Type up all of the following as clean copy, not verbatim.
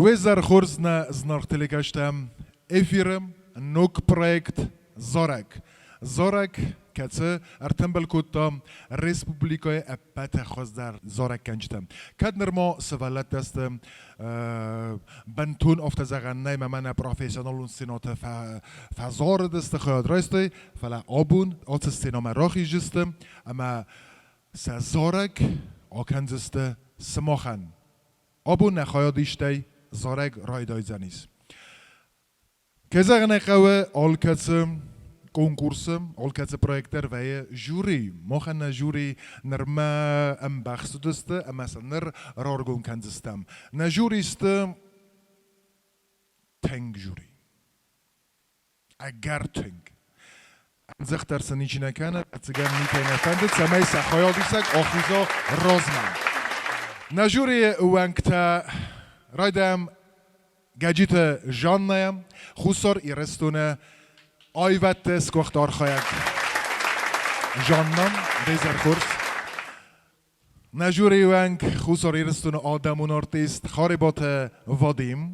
Уе хорз нӕ зынаргъ телекастӕм эфиры ног проект «Зарӕг». Зарӕг, кӕцы ӕртымбыл кодта республикӕйы ӕппӕты хуыздӕр зарӕггӕнджытӕ. Кӕд нырма сывӕллӕттӕ сты, бынтон афтӕ зӕгъӕн нӕй, мӕ мӕнӕ профессионалон сценӕты фӕзарыдысты, хайад райстой, фӕлӕ абон ацы сценӕмӕ рахиздзысты ӕмӕ сӕ зарӕг акӕндзысты сымахӕн. Абон нӕ хайадистӕй зарӕг райдайдзӕнис. Кӕй зӕгъын ӕй хъӕуы, алкӕцы конкурсы, алкӕцы проект дӕр вӕййы жюри. Махӕн нӕ жюри нырмӕ ӕмбӕхст уыдысты ӕмӕ сӕ ныр раргом кӕндзыстӕм. Нӕ жюри сты тынг жюри. Ӕгӕр тынг. Ӕндзыхдӕр сын ничи нӕ кӕны, ӕцӕгӕн никӕй нӕ фӕнды, цӕмӕй сӕ хайадисӕг ахиза размӕ. Нӕ жюрийы уӕнгтӕ райдайӕм Гӕджиты Жаннӕйӕ, Хуссар Ирыстоны аивӕдты сгуыхт архайӕг Жанна Безӕрхорс. Нӕ жюрийы уӕнг Хуссар Ирыстоны адӕмон артист Харебаты Вадим.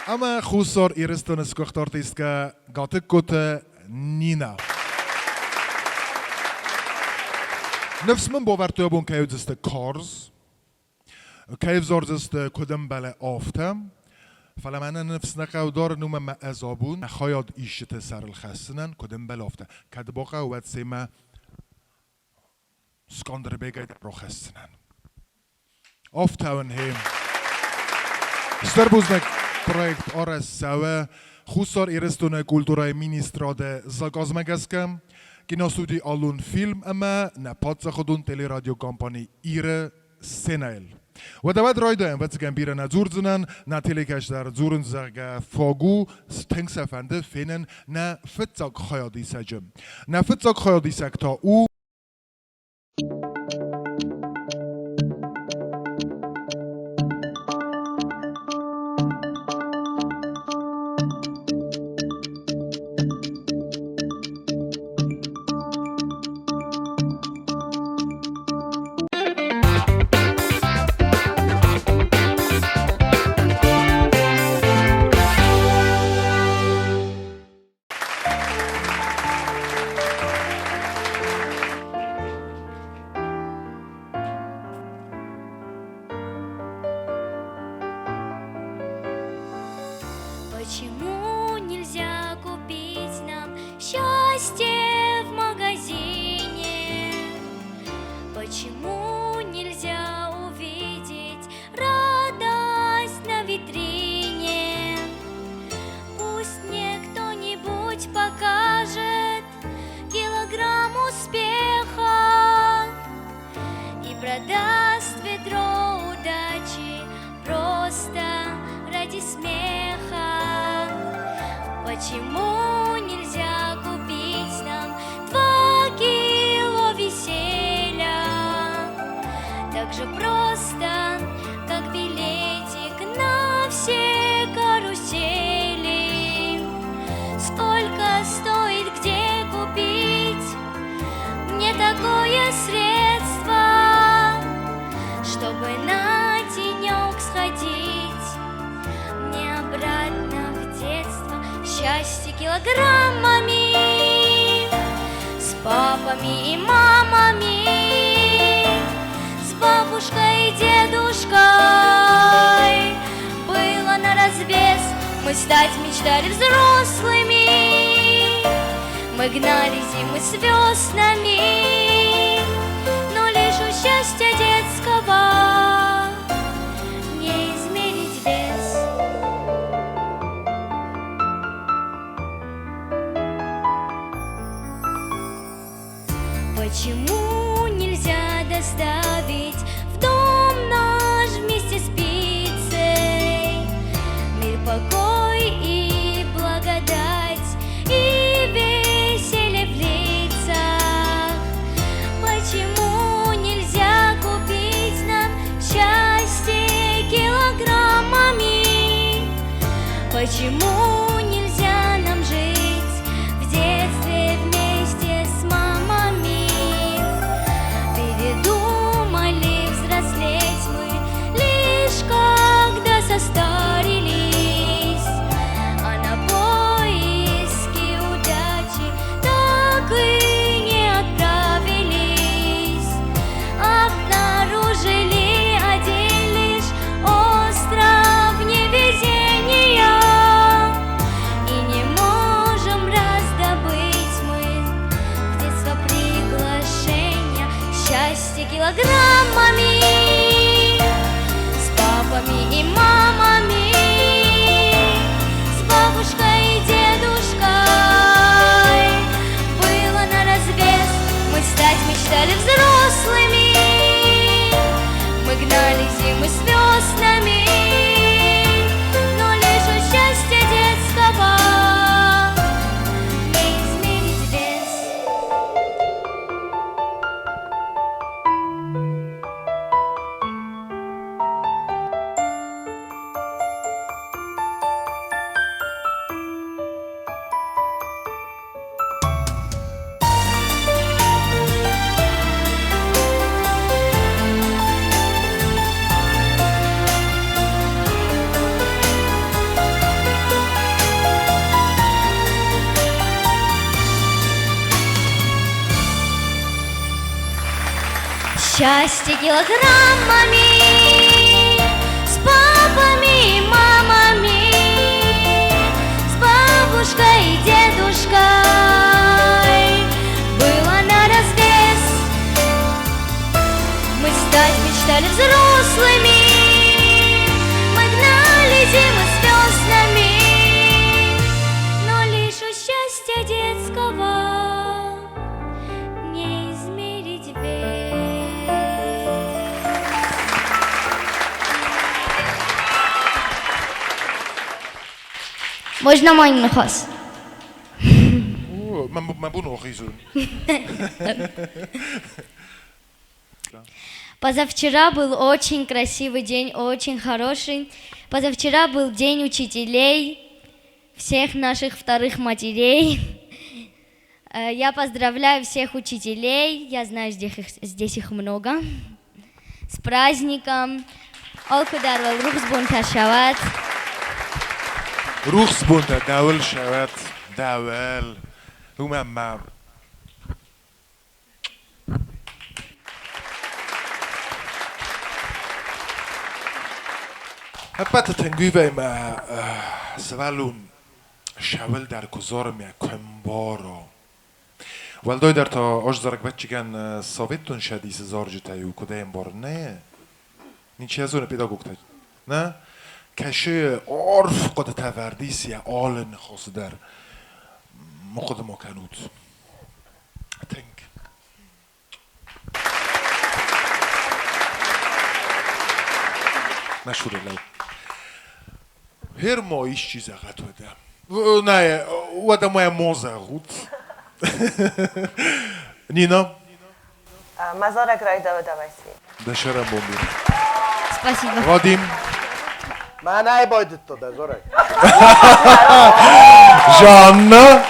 Ӕмӕ Хуссар Ирыстоны сгуыхт артисткӕ Гатыгкоты Нина. Ныфс мын бавӕрдтой абон кӕй уыдзысты карз, Кӕй ӕвзардзысты, куыд ӕмбӕлы, афтӕ. Фӕлӕ мӕнӕн ныфс нӕ хъӕуы дарын, уымӕн ӕмӕ ӕз абон хайад исджыты сӕрыл хӕссынӕн, куыд ӕмбӕлы, афтӕ. Кӕд бахъӕуы, уӕд семӕ Скандербегӕй дӕр рахӕсдзынӕн. Афтӕ гъе. Стыр бузныг проект арӕзт цӕуы Хуссар Ирыстоны культурӕйы министрады заказмӕ гӕсгӕ. Киностуди Аллон фильм ӕмӕ нӕ паддзахадон телерадиокомпани Иры сценӕйыл. Уӕдӕ уӕд райдайӕм, ӕвӕццӕгӕн бирӕ нӕ дзурдзынӕн, нӕ телекӕстӕр дзурынц, зӕгъгӕ, фаг у, тынг сӕ фӕнды фенын нӕ фыццаг хайадисӕджы. Нӕ фыццаг хайадисӕг та у Почему нельзя купить нам счастье в магазине? Почему нельзя увидеть радость на витрине? Пусть мне кто-нибудь покажет килограмм успеха и продаст ведро удачи просто ради смеха. Почему нельзя купить нам 2 кило веселья? Так же просто, как билетик на все карусели. Сколько стоит, где купить мне такое средство, чтобы на денек сходить мне обратно в детство, счастье килограммами, с папами и мамами, с бабушкой и дедушкой. Было на развес, мы стать мечтали взрослыми, мы гнали зимы с веснами, но лишь у счастья детского не измерить вес. Почему нельзя доставить в дом наш вместе с пиццей мир, покой и благодать и веселье в лицах? Почему нельзя купить нам счастье килограммами? Почему нельзя нам жить в детстве вместе с мамами? Передумали взрослеть. килограммами, с папами и мамами, с бабушкой и дедушкой. Было на развес, мы стать мечтали взрослыми, мы гнали зимы с веснами, но лишь у счастья детского не измерить вес. Счастье килограммами, с папами и мамами, с бабушкой и дедушкой было на развес. Мы стать мечтали взрослыми, мы гнали зимы с веснами, но лишь у счастья детского не измерить вес. Можно мой ныхас? Мӕ бон охизун. Позавчера был очень красивый день, очень хороший. Позавчера был день учителей, всех наших вторых матерей. Я поздравляю всех учителей, я знаю, здесь их много. С праздником. Алкудар рухс бонта шават. Рухс бонта дауэл шават. Дауэл. Умамма. Ӕппӕты тынг уивӕй мӕ сывӕллон сӕуыл дӕр куы дзуры мӕ куы мбара. Уӕлдайдӕр та ӕз зарӕгвӕччигӕн советон цӕдисы зарджытӕ-иу куыд ӕмбарын, нӕ? Ничи зоны педагогтӕ, нӕ? Кӕсы арф хъуыдытӕ вӕрд ис йӕ алы ныхасы дӕр. Ма хъуыды ма кӕнут. Тынг. Мӕ лӕу. Гьер ма исчи зӕгъӕд уӕдӕ. Нӕ, уӕдӕ ма ма зӕгъут. Нина? Мӕ зарӕг райдауӕд Василий. Дӕ сӕрӕнбон бирӕ. Спасибо. Вадим. Мӕнӕй байдыдта дӕ зарӕг. Жанна.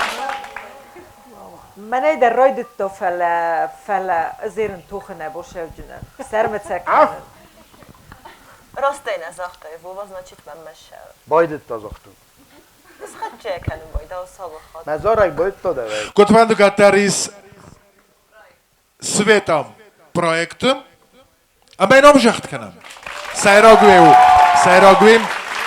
Мӕнӕй дӕр райдыдта, фӕлӕ ӕз ерын тохы нӕ басӕвджынӕн. Сӕрмӕ кӕнын. Раст ӕй нӕ загътай, Вова, значит, мӕнмӕ ссӕуы. Байдыдта, загътон. Схӕццӕ кӕнын байдау цалыхатт. Мӕ зарӕг байдыдта дӕ Куыд фӕнды кӕддӕр ис Светам проекты, ӕмӕ йын ӕвзӕгъд кӕнӕм. Сӕйраг у, сӕйраг у,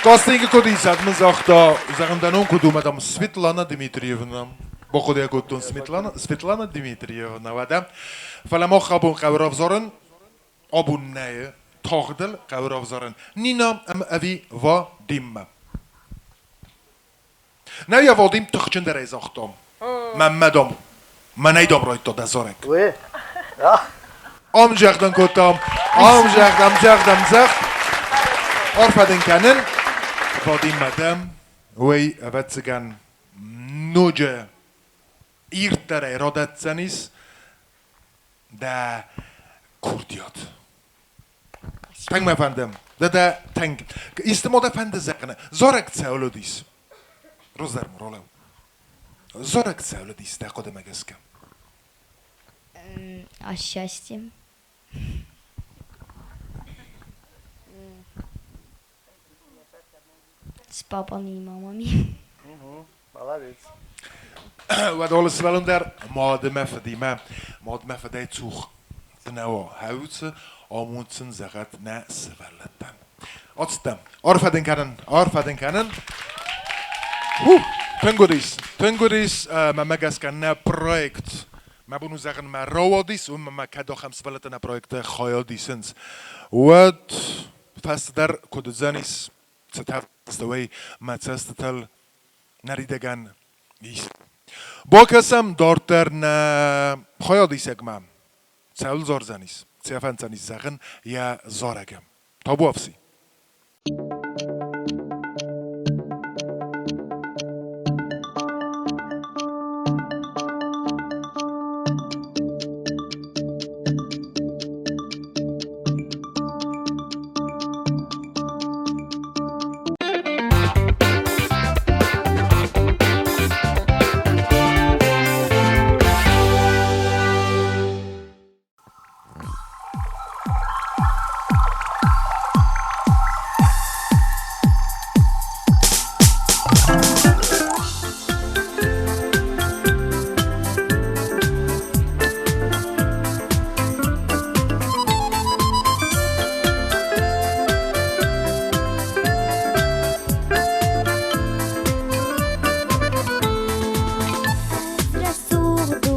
кастингы куыд исад мын загъта, зӕгъын дӕ ном куыд у, мадам Светлана Дмитриевна. Бахъуыды кодтон Светлана Дмитриевна, уӕдӕ. Фӕлӕ мах абон хъӕуы равзарын, абон нӕ тагъдыл хъӕуы равзарын Нина ӕмӕ ӕви Вадиммӕ. Нӕ йӕ Вадим тыхджындӕрӕй загъта. Мӕнмӕ дам, мӕнӕй дам райдта дӕ зарӕг. Уый? Ӕмзӕгъдӕн кодтам, ӕмзӕгъд, ӕмзӕгъд, ӕмзӕгъд. Арфӕ дын кӕнын, Вадим мадам, уый, ӕвӕццӕгӕн, ноджы ирддӕрӕй радӕтдзӕнис дӕ курдиат. Тынг мӕ фӕнды, ды дӕ тынг. Исты ма дӕ фӕнды зӕгъын? Зарӕг цӕуыл уыдис? Раздӕр ма ралӕуу. Зарӕг цӕуыл уыдис дӕ хъуыдымӕ гӕсгӕ? О счастье. С папами и мамами. Молодец. Уӕд алы сывӕллон дӕр мады мӕ фыдимӕ, мад мӕ фыдӕй цух нӕ уа. Хӕуцы амонд сын зӕгъӕд нӕ сывӕллӕттӕн. Ацыдтӕн. Арфӕ дын кӕнын, арфӕ дын кӕнын. Ху, тынг уыдис, тынг уыдис, мӕмӕ гӕсгӕ нӕ проект Мӕ бон у зӕгъын, мӕ рауадис, уым ӕмӕ кӕд ахӕм сывӕллӕттӕ нӕ проекты хайад исынц, уӕд фӕстӕдӕр куыд уыдзӕнис, цытӕ астӕуӕй мӕ цӕстытыл ныридӕгӕн ис. Бакӕсӕм дарддӕр нӕ хайадисӕгмӕ. Цӕуыл зардзӕнис, цы фӕнддзӕнис зӕгъын йӕ зарӕгы. Табуафси. Рӕсугъд у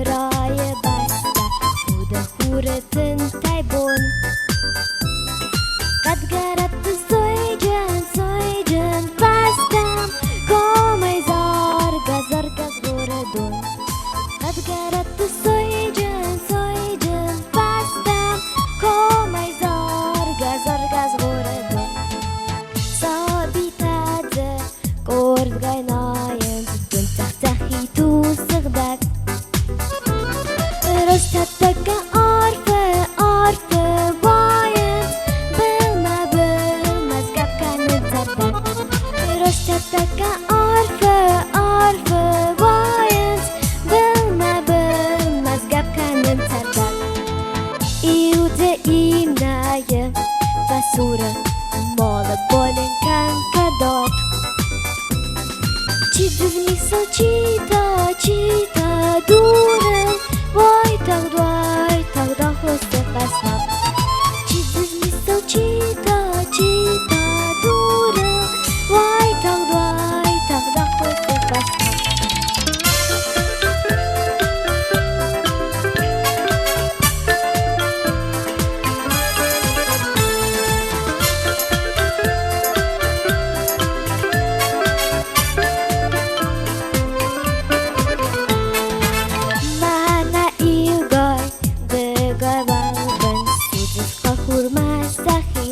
райы бӕстӕ, худы хуры тынтӕй бон. Хъӕдгӕрӕтты сойджын, сойджын фӕзтӕм комӕй заргӕ-заргӕ згъоры дон. Хъӕдгӕрӕтты сойджын, сойджын фӕзтӕм комӕй заргӕ-заргӕ згъоры дон. Сабитӕ дзы къордгай найынц, дон цъӕх-цъӕхид у сыгъдӕг. Рӕстӕттӕггӕ арфы, арфы уайынц, былмӕ, былмӕ сгӕпп кӕнынц цӕрдӕг. Рӕстӕттӕггӕ арфы, арфы уайынц, былмӕ, былмӕ сгӕпп кӕнынц цӕрдӕг. Иу дзы иннӕйы фӕсуры, малы боленкӕн дард. Чи дзы змисыл, чи та, чи та дурыл, уайтагъд, уайтагъд ахуыссы фӕснаг. Чи дзы змисыл, чи та, чи та дурыл, уайтагъд, уайтагъд ахуыссы фӕснаг. Мӕнӕ иугай, дыгай уӕлбын судзынц хурмӕ сӕхи.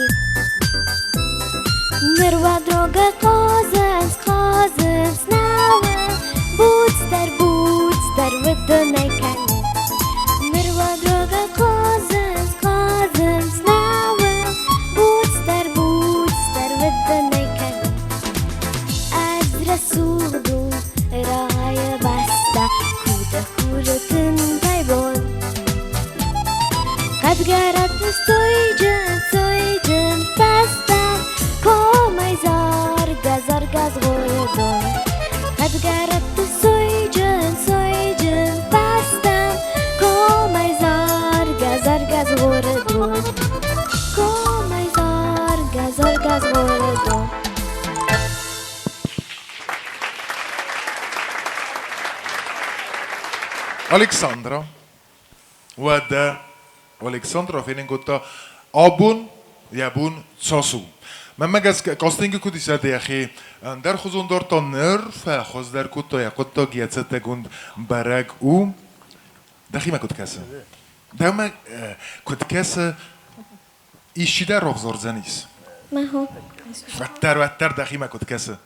Ныр уӕд рогы хъазынц, хъазынц науы, буцдӕр, буцдӕр уыдонӕй кӕны. Ныр уӕд рогы хъазынц, хъазынц науы, буцдӕр, буцдӕр уыдонӕй кӕны. Ӕз рӕсугъд у райы бӕстӕ, худы хуры тынтӕй бон. Хъӕдгӕрӕтты сойджын, сойджын фӕзтӕ, комӕй заргӕ-заргӕ згъоры дон. Хъӕдгӕрӕтты сойджын, сойджын фӕзтӕ, комӕй заргӕ-заргӕ згъоры дон. Комӕй заргӕ-заргӕ згъоры дон. Александра, уӕдӕ Александра фенын кодта абон йӕ бон цас у. Мӕнмӕ гӕсгӕ, кастингы куыд исӕд йӕхи ӕндӕрхуызон дардта, ныр фӕхуыздӕр кодта йӕ хъуыддаг, йӕ цӕттӕгонд бӕрӕг у. Дӕхимӕ куыд кӕсы? Дӕумӕ куыд кӕсы, исчи дӕ равзардзӕнис? Мӕхо. Уӕддӕр, уӕддӕр дӕхимӕ куыд кӕсы?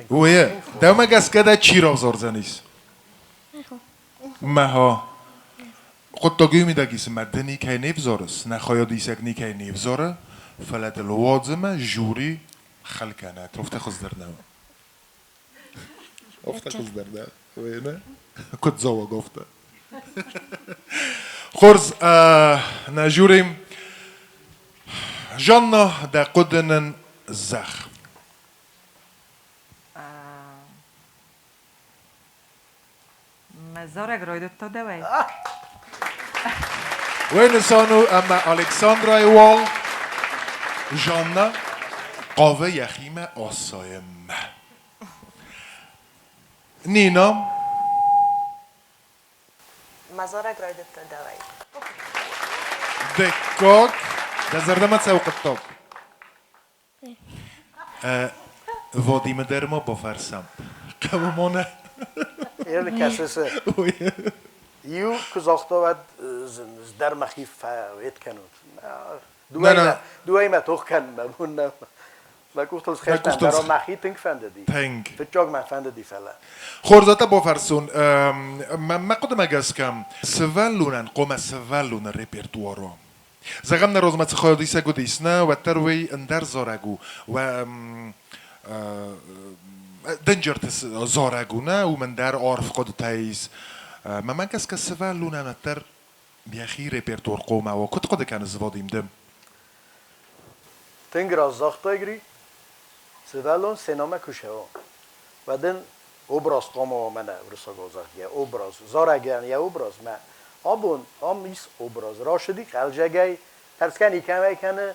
Уе, дӕумӕ гӕсгӕ дӕ чи равзардзӕнис? Мӕхо. Хъуыддаг мидӕг ис, ӕмӕ ды никӕй не взарыс, нӕ хайадисӕг никӕй не взары, фӕлӕ дыл уадзы мӕ жюри хӕл кӕнӕт. Афтӕ хуыздӕр нӕу? Афтӕ хуыздӕр нӕ? Уый нӕ? Куыд дзӕуӕг афтӕ. Хорз, нӕ жюри Жанна, дӕ хъуыды нын зӕгъ. Мӕ зарӕг райдыдта дӕуӕй. Уый нысан у, ӕмӕ Александрайы уал Жанна хъавы йӕхимӕ асайынмӕ. Нина. Мӕ зарӕг райдыдта дӕуӕй. Дыккаг, дӕ зӕрдӕмӕ цӕуы хъуыддаг? Вадимы дӕр ма бафӕрсӕм. Хъӕуы ма нӕ? Ерли кӕсыс, иу куы загъта, уӕд дӕр мӕхи фӕвет кӕнут. Дыууӕимӕ тох кӕнын мӕ бон нӕу. Мӕ къухтыл схӕстӕн дӕр мӕхи тынг фӕндыди. Тынг. Фыццаг мӕ фӕндыди, фӕлӕ. Хорз, та бафӕрсун. Мӕ хъуыдымӕ гӕсгӕ, сывӕллонӕн хъуамӕ сывӕллоны репертуар уа. Зӕгъӕм, нӕ размӕ цы хайадисӕг уыдис, нӕ, уӕддӕр уый ӕндӕр зарӕг у. Дынджырты зарӕг у, нӕ, уымӕн дӕр арф хъуыдытӕ ис. Мӕнмӕ гӕсгӕ, сывӕллонӕн уӕддӕр йӕхи репертуар хъуамӕ уа. Куыд хъуыды кӕныс, Вадим, ды? Тынг раст загътай, Гри. Сывӕллон сценӕмӕ куы сӕуа, уӕд ын образ хъуамӕ уа мӕнӕ уырыссагау зӕгъгӕ, образ. Зарӕгӕн йӕ образ мӕ абон ам ис образ. Рацыди хъӕлдзӕгӕй, тӕрсгӕ никӕмӕй кӕны,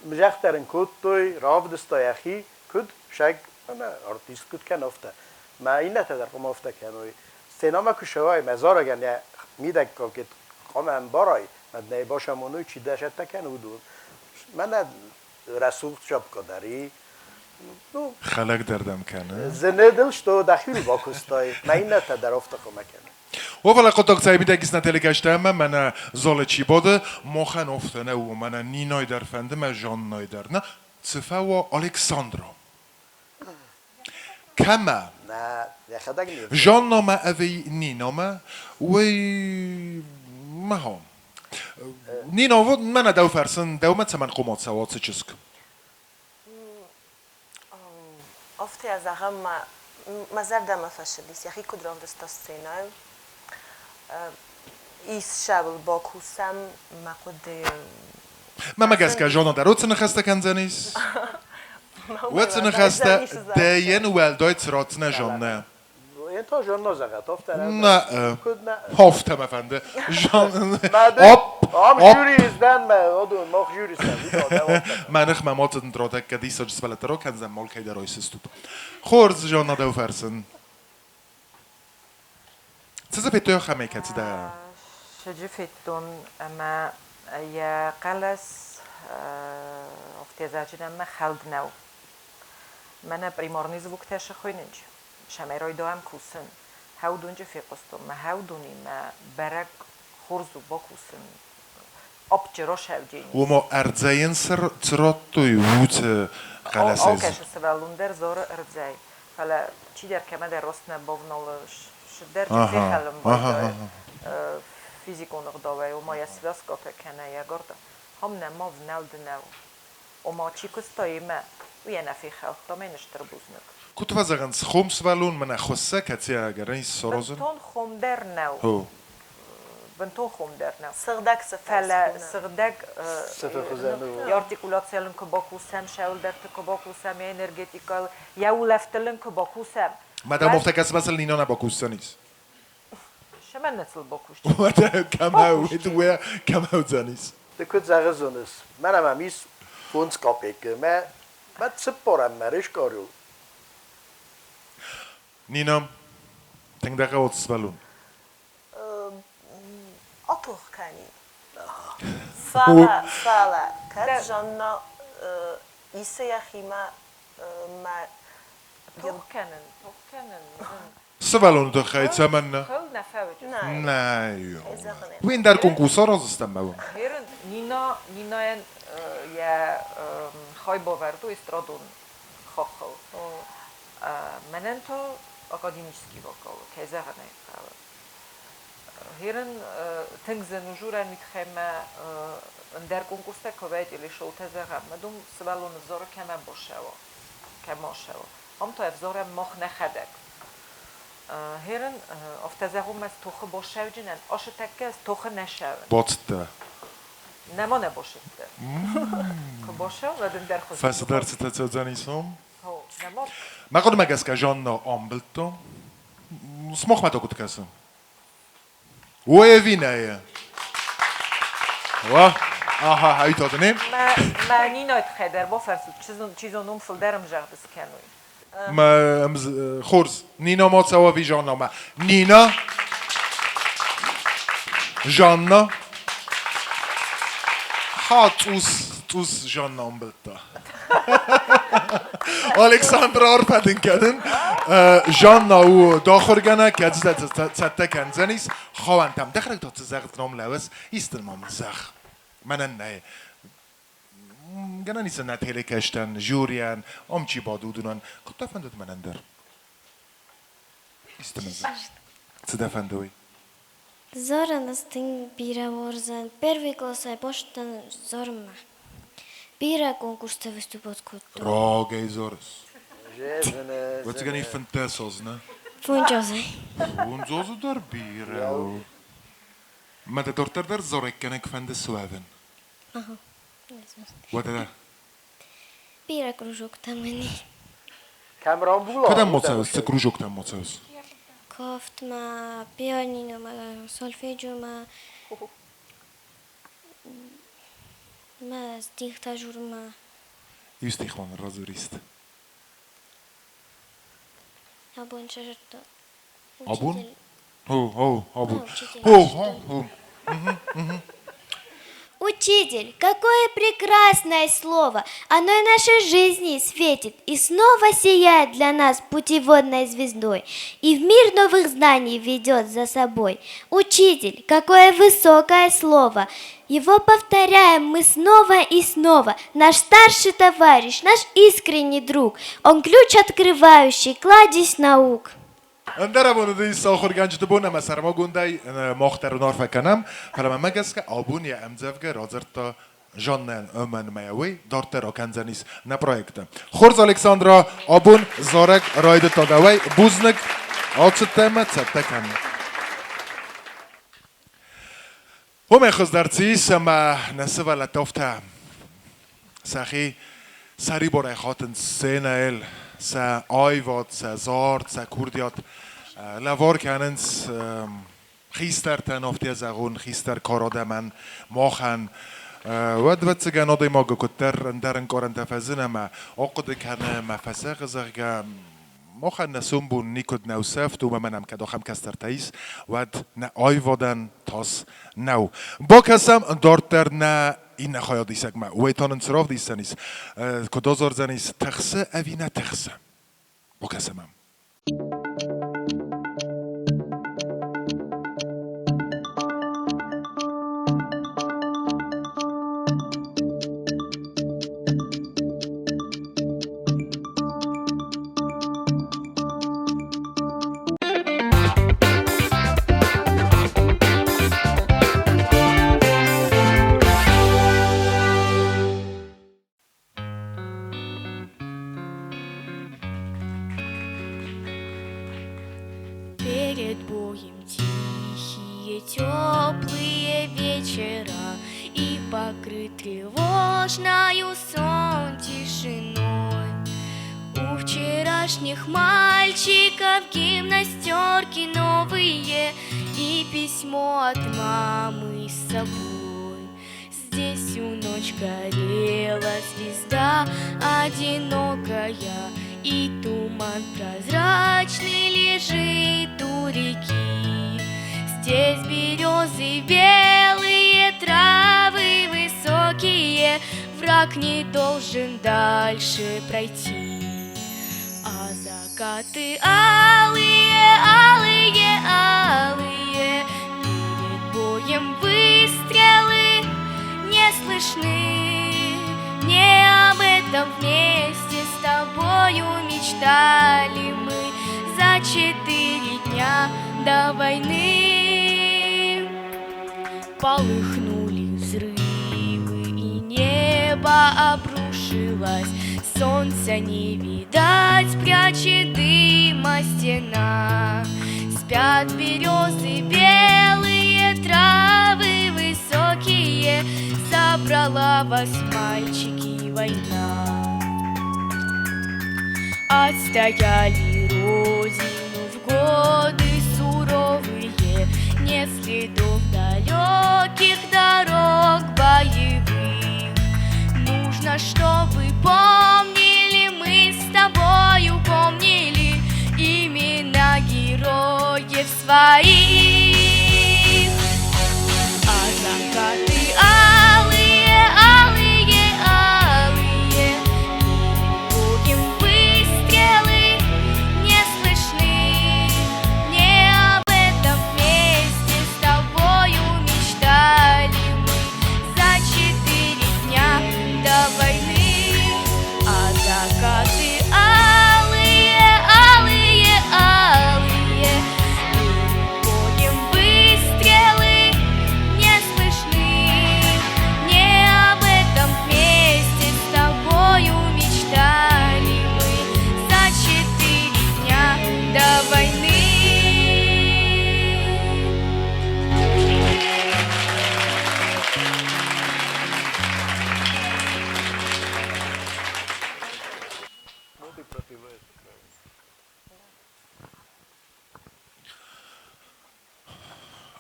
мзӕхтӕр ын кодтой, равдыста йӕхи, куыд сӕг ӕмӕ артист куыд кӕны, афтӕ. Мӕ иннӕтӕ дӕр хъуамӕ афтӕ кӕной. Сценӕмӕ куы сӕуай, мӕ зарӕгӕн йӕ мидӕггаг хъуамӕ ӕмбарай, мӕ дын ӕй бацамоной, чи дӕ сӕттӕ кӕны, уыдон. Мӕнӕ рӕсугъд шапка дари. Ну, Хӕлӕг дӕр дӕм кӕны. Зыны дыл, что дӕхиуыл бакуыстай, мӕ иннӕтӕ дӕр афтӕ хъуамӕ кӕной. О, фӕлӕ хъуыддаг цӕй мидӕг ис нӕ телекӕстӕ ӕмӕ мӕнӕ залы чи бады, махӕн афтӕ нӕу, мӕнӕ Нинайы дӕр фӕнды, мӕ Жаннайы дӕр. Нӕ, цы фӕуа Александра? Кӕмӕ? Нӕ, йӕхӕдӕг не Жаннамӕ ӕви Нинамӕ, уый мӕ Нино, вот мӕнӕ дӕу фӕрсын, дӕумӕ цӕмӕн хъуамӕ цӕуа цы чызг? Афтӕ зӕгъӕм, мӕ мӕ зӕрдӕмӕ фӕцыдис, йӕхи куыд равдыста сценӕйыл. Ис сӕуыл бакусӕм, мӕ хъуыды. Мӕмӕ гӕсгӕ Жанна дӕр уыцы ныхӕстӕ кӕндзӕнис. Уыцы ныхӕстӕ дӕйӕн уӕлдай цы ратдзынӕ Жаннӕ? Ен та Жанна зӕгъӕт, афтӕ Нӕ, куыд нӕ? Афтӕ мӕ фӕнды. Оп, Ам жюри издӕн мӕ, одон, мах жюри стӕм. Мӕ ныхмӕ ма цыдн тӕккӕ диссаджы сывӕллӕттӕ ракӕндзӕн, малкӕй дӕр айсыстут. Хорз, Жанна, дӕу фӕрсын. Цы дзы федтой ахӕмӕй, кӕцы дӕ? Сыджы федтон ӕмӕ йӕ хъӕлӕс афтӕ ӕмӕ хӕлд нӕу. Мӕнӕ приморный звуктӕ сыхуыйнынч, сӕмӕй райдайӕм кусын. Хӕудунджы фехъуыстон, мӕ хӕудунимӕ бӕрӕг хорз у бакусын. Апчы росӕвджени. Ома ӕрдзӕйӕн цы радтой, уыцы хъӕлӕсӕй. Алкӕцы сывӕллон дӕр зары ӕрдзӕй. Фӕлӕ чидӕр кӕмӕдӕр рост нӕ бавналы, сыдӕр фехӕлын байдайы физикон ӕгъдауӕй, ома йӕ связкӕтӕ кӕнӕ йӕ гарда. Ам нӕма внӕлд нӕу. Ома чи куыста йемӕ, уый ӕнӕ фехӕлдта, мӕн стыр бузныг. Куыд фӕзӕгъынц, хом сывӕллон мӕнӕ хуысса, кӕцы ӕгӕрӕн ис саразын? Бынтон хом дӕр нӕу. Бынтон хом дӕр нӕу. Сыгъдӕг цы Фӕлӕ сыгъдӕг йӕ артикуляцийыл куы бакусӕм, сӕуылдӕрты куы бакусӕм, йӕ энергетикӕйыл, йӕ улӕфтыл ын куы бакусӕм. Мадам офтӕ Нина нӕ бакусдзӕнис? Сӕмӕн сыл бакусдзӕн? Уӕдӕ кӕмӕ кӕмӕ уыдзӕнис? Ды куыд зӕгъыс, зоныс, мӕнӕ мӕм ис 5 копейки, мӕ мӕ цыппорӕм мӕ рискорю. Нина, тынг дӕ хъӕуы сывӕллон? Атох кӕнин. Фӕлӕ, фӕлӕ, кӕд Жанна исы йӕхимӕ мӕ Тох кӕнын, тох кӕнын. Сывӕллоны тыххӕй цӕмӕннӕ? Хыл нӕ фӕуыджы. Нӕ. Уый ӕндӕр конкурс араздзыстӕм мӕ Херын Нина, Нинайӕн йӕ хайбавӕрд у эстрадон хаххыл. Мӕнӕн та академический вокал, кӕй зӕгъын ӕй хъӕуы. Херын тынг зын у журӕн уый тыххӕй мӕ ӕндӕр конкурстӕ куы вӕййы телешоутӕ зӕгъӕм, мӕ дум сывӕллоны взары кӕмӕ башӕуа, кӕм ашӕуа. Ам та ӕвзарӕм мах нӕхӕдӕг. Херын афтӕ зӕгъон мӕ тохы башӕуджынӕн, ашы тӕккӕ ӕз тохы нӕ шӕуын. Бацыдтӕ? Нӕма нӕ башыдтӕ. Куы башӕуын, уӕд ӕндӕр хуызы. Фӕцыдӕр цытӕ цӕудзӕнис ам? Мӕ хъуыдымӕ гӕсгӕ Жанна амбылдта. Сымахмӕ та куыд кӕсы? Ой ӕви нӕ? Уа, аха, айтады не? Мӕ Нинайы тыххӕй дӕр бафӕрсут, чи зоны, уым фылдӕр ӕмзагъд скӕной. Мӕ хорз, Нина ма цӕуа ӕви Жаннамӕ? Нина! Жанна. Ха, цъус, цъус Жанна амбылдта. Александра арфӕ дын кӕнын. Жанна у дӕ ахуыргӕнӕг, кӕцытӕ цӕттӕ кӕндзӕнис. Хауӕнтӕм дӕхӕдӕг та цы зӕгъ, ном лӕууыс, исты ма мын зӕгъ. Мӕнӕн нӕй. Гӕнӕн ис нӕ телекӕстӕн, жюрийӕн, ам чи бады, уыдонӕн. Куыд дӕ фӕндыд мӕнӕн дӕр? Исты мын зӕгъ. Цы дӕ фӕнды уый? Зарын ӕз тынг бирӕ уарзын. Первый классӕй бацыдтӕн зарынмӕ. Бирӕ конкурсты выступать кодтон. Рагӕй зарыс? Ӕвӕццӕгӕн 15 азы, нӕ? 5 азы. 5 азы дӕр бирӕ у. Мӕ дӕ дарддӕр дӕр зарӕггӕнӕг фӕнды суӕвын? Уӕдӕ Бирӕ кружоктӕ мын и. Кӕм рамбула? Кӕдӕм ма цӕуыс? Цы кружоктӕм ма цӕуыс? Кафтмӕ, пианиномӕ, сольфеджиомӕ, мӕ стихтӕ журмӕ. Иу стих ма мын радзурист. Абон сӕзырдта. Абон? О, о, абон. О, о, о. Учитель, какое прекрасное слово! Оно и нашей жизни светит и снова сияет для нас путеводной звездой и в мир новых знаний ведет за собой. Учитель, какое высокое слово! Его повторяем мы снова и снова. Наш старший товарищ, наш искренний друг. Он ключ открывающий, кладезь наук. Ӕндӕрӕбон уыдис ахуыргӕнджыты бон ӕмӕ сӕрмагондӕй мах дӕр уынаффӕ кӕнӕм, фӕлӕ мӕнмӕ гӕсгӕ абон йӕ ӕмдзӕвгӕ радзырдта Жаннӕйӕн ӕмӕ мӕ уый дарддӕр акӕндзӕнис нӕ проекты. Хорз, Александра, абон зарӕг райдыдта дӕуӕй. Бузныг, ацыдтӕ ӕмӕ цӕттӕ кӕн. Уымӕй хуыздӕр цы ис, ӕмӕ нӕ сывӕллӕттӕ афтӕ сӕхи сӕрибарӕй хатынц сценӕйыл, сӕ аивад, сӕ зард, сӕ курдиат лӕвар кӕнынц хистӕртӕн, афтӕ зӕгъон, хистӕр кар адӕмӕн, махӕн. Уӕд, ӕвӕццӕгӕн, адӕймагы куыддӕр ӕндӕр ӕнкъарӕнтӕ фӕзыны ӕмӕ ахъуыды кӕны ӕмӕ фӕзӕгъы, зӕгъгӕ, махӕн нӕ сомбон никуыд нӕу сӕфт, уымӕ мӕнӕм кӕд ахӕм кӕстӕртӕ ис, уӕд нӕ аивадӕн тас нӕу. Бакӕсӕм дарддӕр нӕ иннӕ хайадисӕгмӕ. Уый та нын цы равдисдзӕнис, куыд азардзӕнис, тыхсы ӕви нӕ тыхсы? Бакӕсӕм ӕм. Перед боем тихие, теплые вечера И покрыт тревожною сон тишиной. У вчерашних мальчиков гимнастерки новые И письмо от мамы с собой. Здесь всю ночь горела звезда одинокая, И туман прозрачный лежит у реки. Здесь березы белые, травы высокие, Враг не должен дальше пройти. А закаты алые, алые, алые, Перед боем выстрелы не слышны. Не об этом вместе с тобою мечтали мы за 4 дня до войны. Полыхнули взрывы, и небо обрушилось. Солнца не видать, прячет дыма стена. Спят березы белые, травы высокие, Забрала вас, мальчики, война. Отстояли родину в годы суровые, Нет следов далеких дорог боевых. Нужно, чтобы помнили, мы с тобою помнили имена героев своих.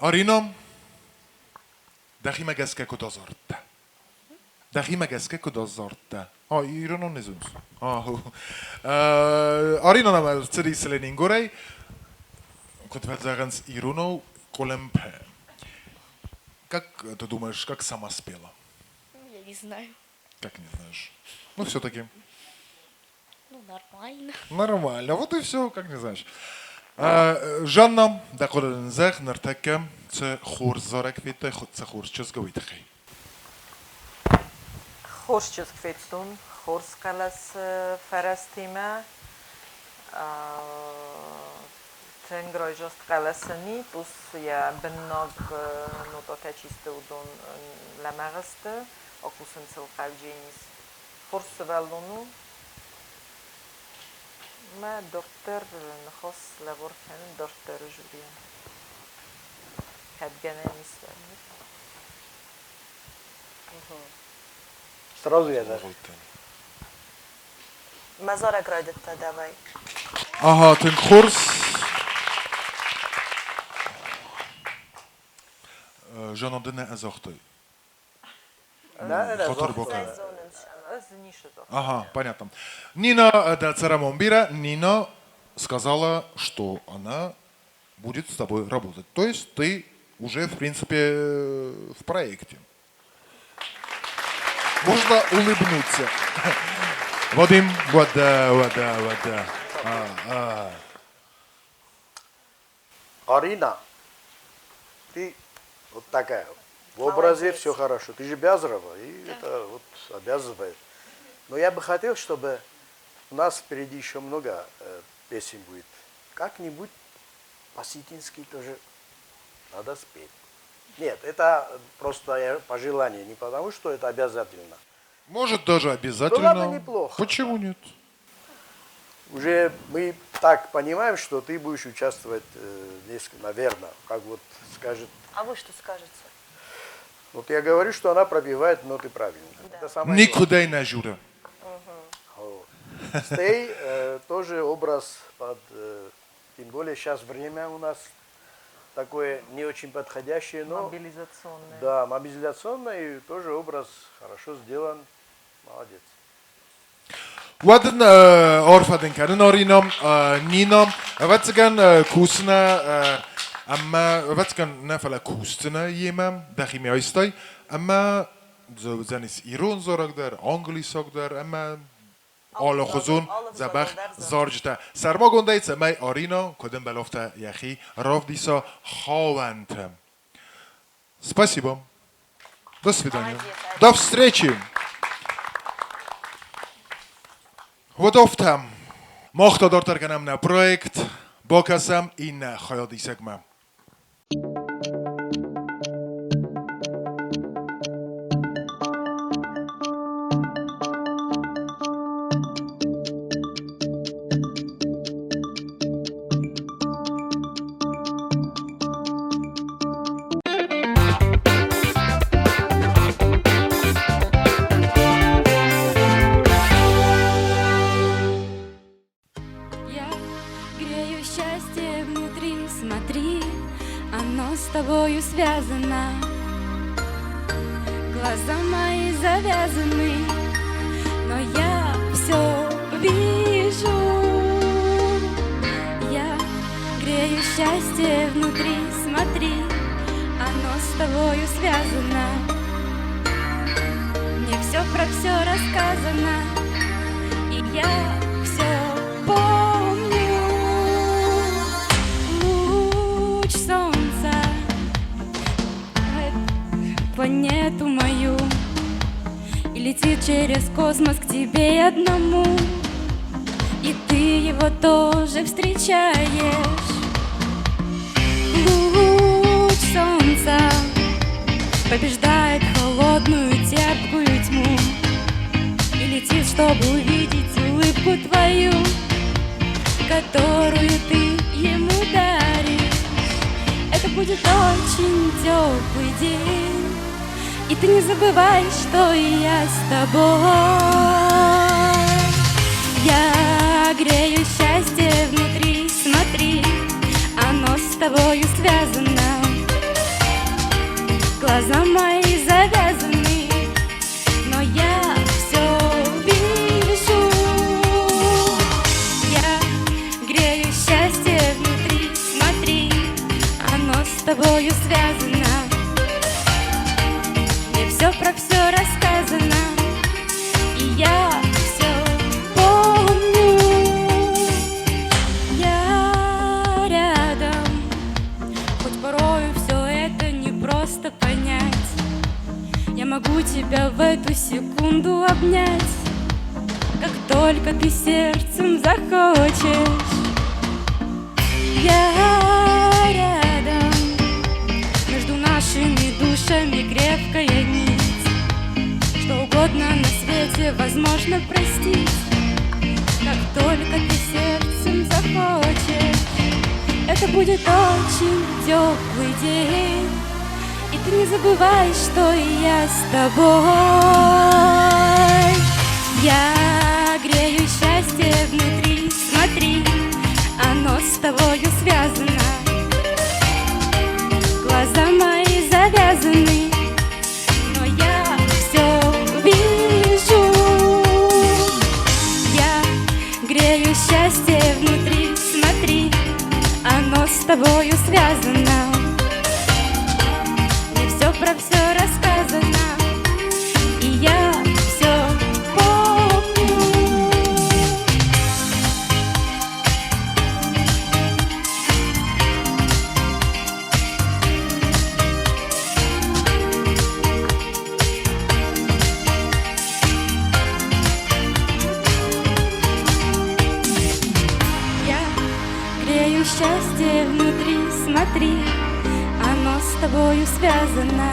Арина, дӕхимӕ гӕсгӕ куыд азардтӕ? Дӕхимӕ гӕсгӕ куыд азардтӕ? А, иронон не зоныс? А, Арина нӕм ӕрцыдис Ленингорӕй, куыд фӕзӕгъынц иронау, къуылымпы. Как ты думаешь, как сама спела? Я не знаю. Как не знаешь? Ну, все-таки. Ну, нормально. Нормально. Вот и все, как не знаешь. Жанна, дӕ хъуыды нын зӕгъ, ныртӕккӕ цы хорз зарӕг федтай, цы хорз чызг уый тыххӕй. Хорз чызг федтон, хорз хъӕлӕс фӕрӕзтимӕ, тынг райдзаст хъӕлӕсы ни, плюс йӕ быннаг нотатӕ чи сты, уыдон лӕмӕгъ сты, акусын сыл хъӕвдженис. Хорз сывӕллон у. Мӕ дарддӕр ныхас лӕвар кӕнын дарддӕры жюрийӕн. Кӕд гӕнӕн ис, Сразу я даже. Мӕ зарӕг райдыдта давай. Ага, тынг хорз. Жанна, ды нӕ загътай. Нӕ, нӕ, Хатыр загъта. бакӕн. Ӕз ницы загътон. Ага, понятно. Нина, да, цӕрӕнбон бирӕ, Нина сказала, что она будет с тобой работать. То есть ты уже, в принципе, в проекте. Можно улыбнуться. Вадим, вода, вода, вода. А, а. Арина, ты вот такая. В образе Молодец. все хорошо. Ты же Бязрова, и это вот обязывает. Но я бы хотел, чтобы у нас впереди еще много песен будет. Как-нибудь по-осетински тоже надо спеть. Нет, это просто я пожелание, не потому, что это обязательно. Может, даже обязательно. Было бы неплохо. Почему нет? Уже мы так понимаем, что ты будешь участвовать, наверное, как вот скажет. А вы что скажете? Вот я говорю, что она пробивает ноты правильно. Это самое главное. Никуда не жура. Вот. Стей тоже образ под, тем более сейчас время у нас такое не очень подходящее, но Мобилизационная. да, мобилизационное, и тоже образ хорошо сделан. Молодец. Уӕд ын арфӕ дын кӕнын, Арина, Нина, ӕвӕццӕгӕн кусынӕ ӕмӕ ӕвӕццӕгӕн нӕ фӕлӕ кусдзынӕ йемӕ, дӕхимӕ айстай ӕмӕ дзы уыдзӕнис ирон зарӕг дӕр, англисаг дӕр ӕмӕ алыхуызон дзӕбӕх зарджытӕ. Сӕрмагондӕй, цӕмӕй Арина, куыд ӕмбӕлы, афтӕ йӕхи равдиса хауӕнты. Спасибо. До свидания. Молодец, До встречи. Уӕд афтӕ. Мах та дарддӕр кӕнӕм нӕ проект, бакӕсӕм иннӕ хайадисӕгмӕ. Я грею счастье внутри, смотри, оно с тобою связано. Глаза мои завязаны, но я все вижу. Я грею счастье внутри, смотри, оно с тобою связано. Мне все про все рассказано, и я все помню. Луч солнца планету мою и летит через космос к тебе одному. И ты его тоже встречаешь. Луч солнца побеждает холодную терпкую тьму и летит, чтобы увидеть улыбку твою, которую ты ему даришь. Это будет очень теплый день, и ты не забывай, что и я с тобой. Я грею счастье внутри, смотри, оно с тобою связано. Глаза мои завязаны, но я все вижу. Я грею счастье внутри, смотри, оно с тобою связано. Мне все про все рассказано, и я все помню. Я рядом, хоть порою все это не просто понять. Я могу тебя в эту секунду обнять, как только ты сердцем захочешь. Я рядом, между нашими душами крепкая нить. Что угодно на свете возможно простить, как только ты сердцем захочешь. Это будет очень теплый день, и ты не забывай, что я с тобой. Я грею счастье внутри, смотри, оно с тобою связано. Глаза мои завязаны, но я все вижу. Я грею счастье внутри, смотри, оно с тобою связано. Мне все про все рассказано, и я все помню. Я грею счастье внутри, смотри, оно с тобою связано.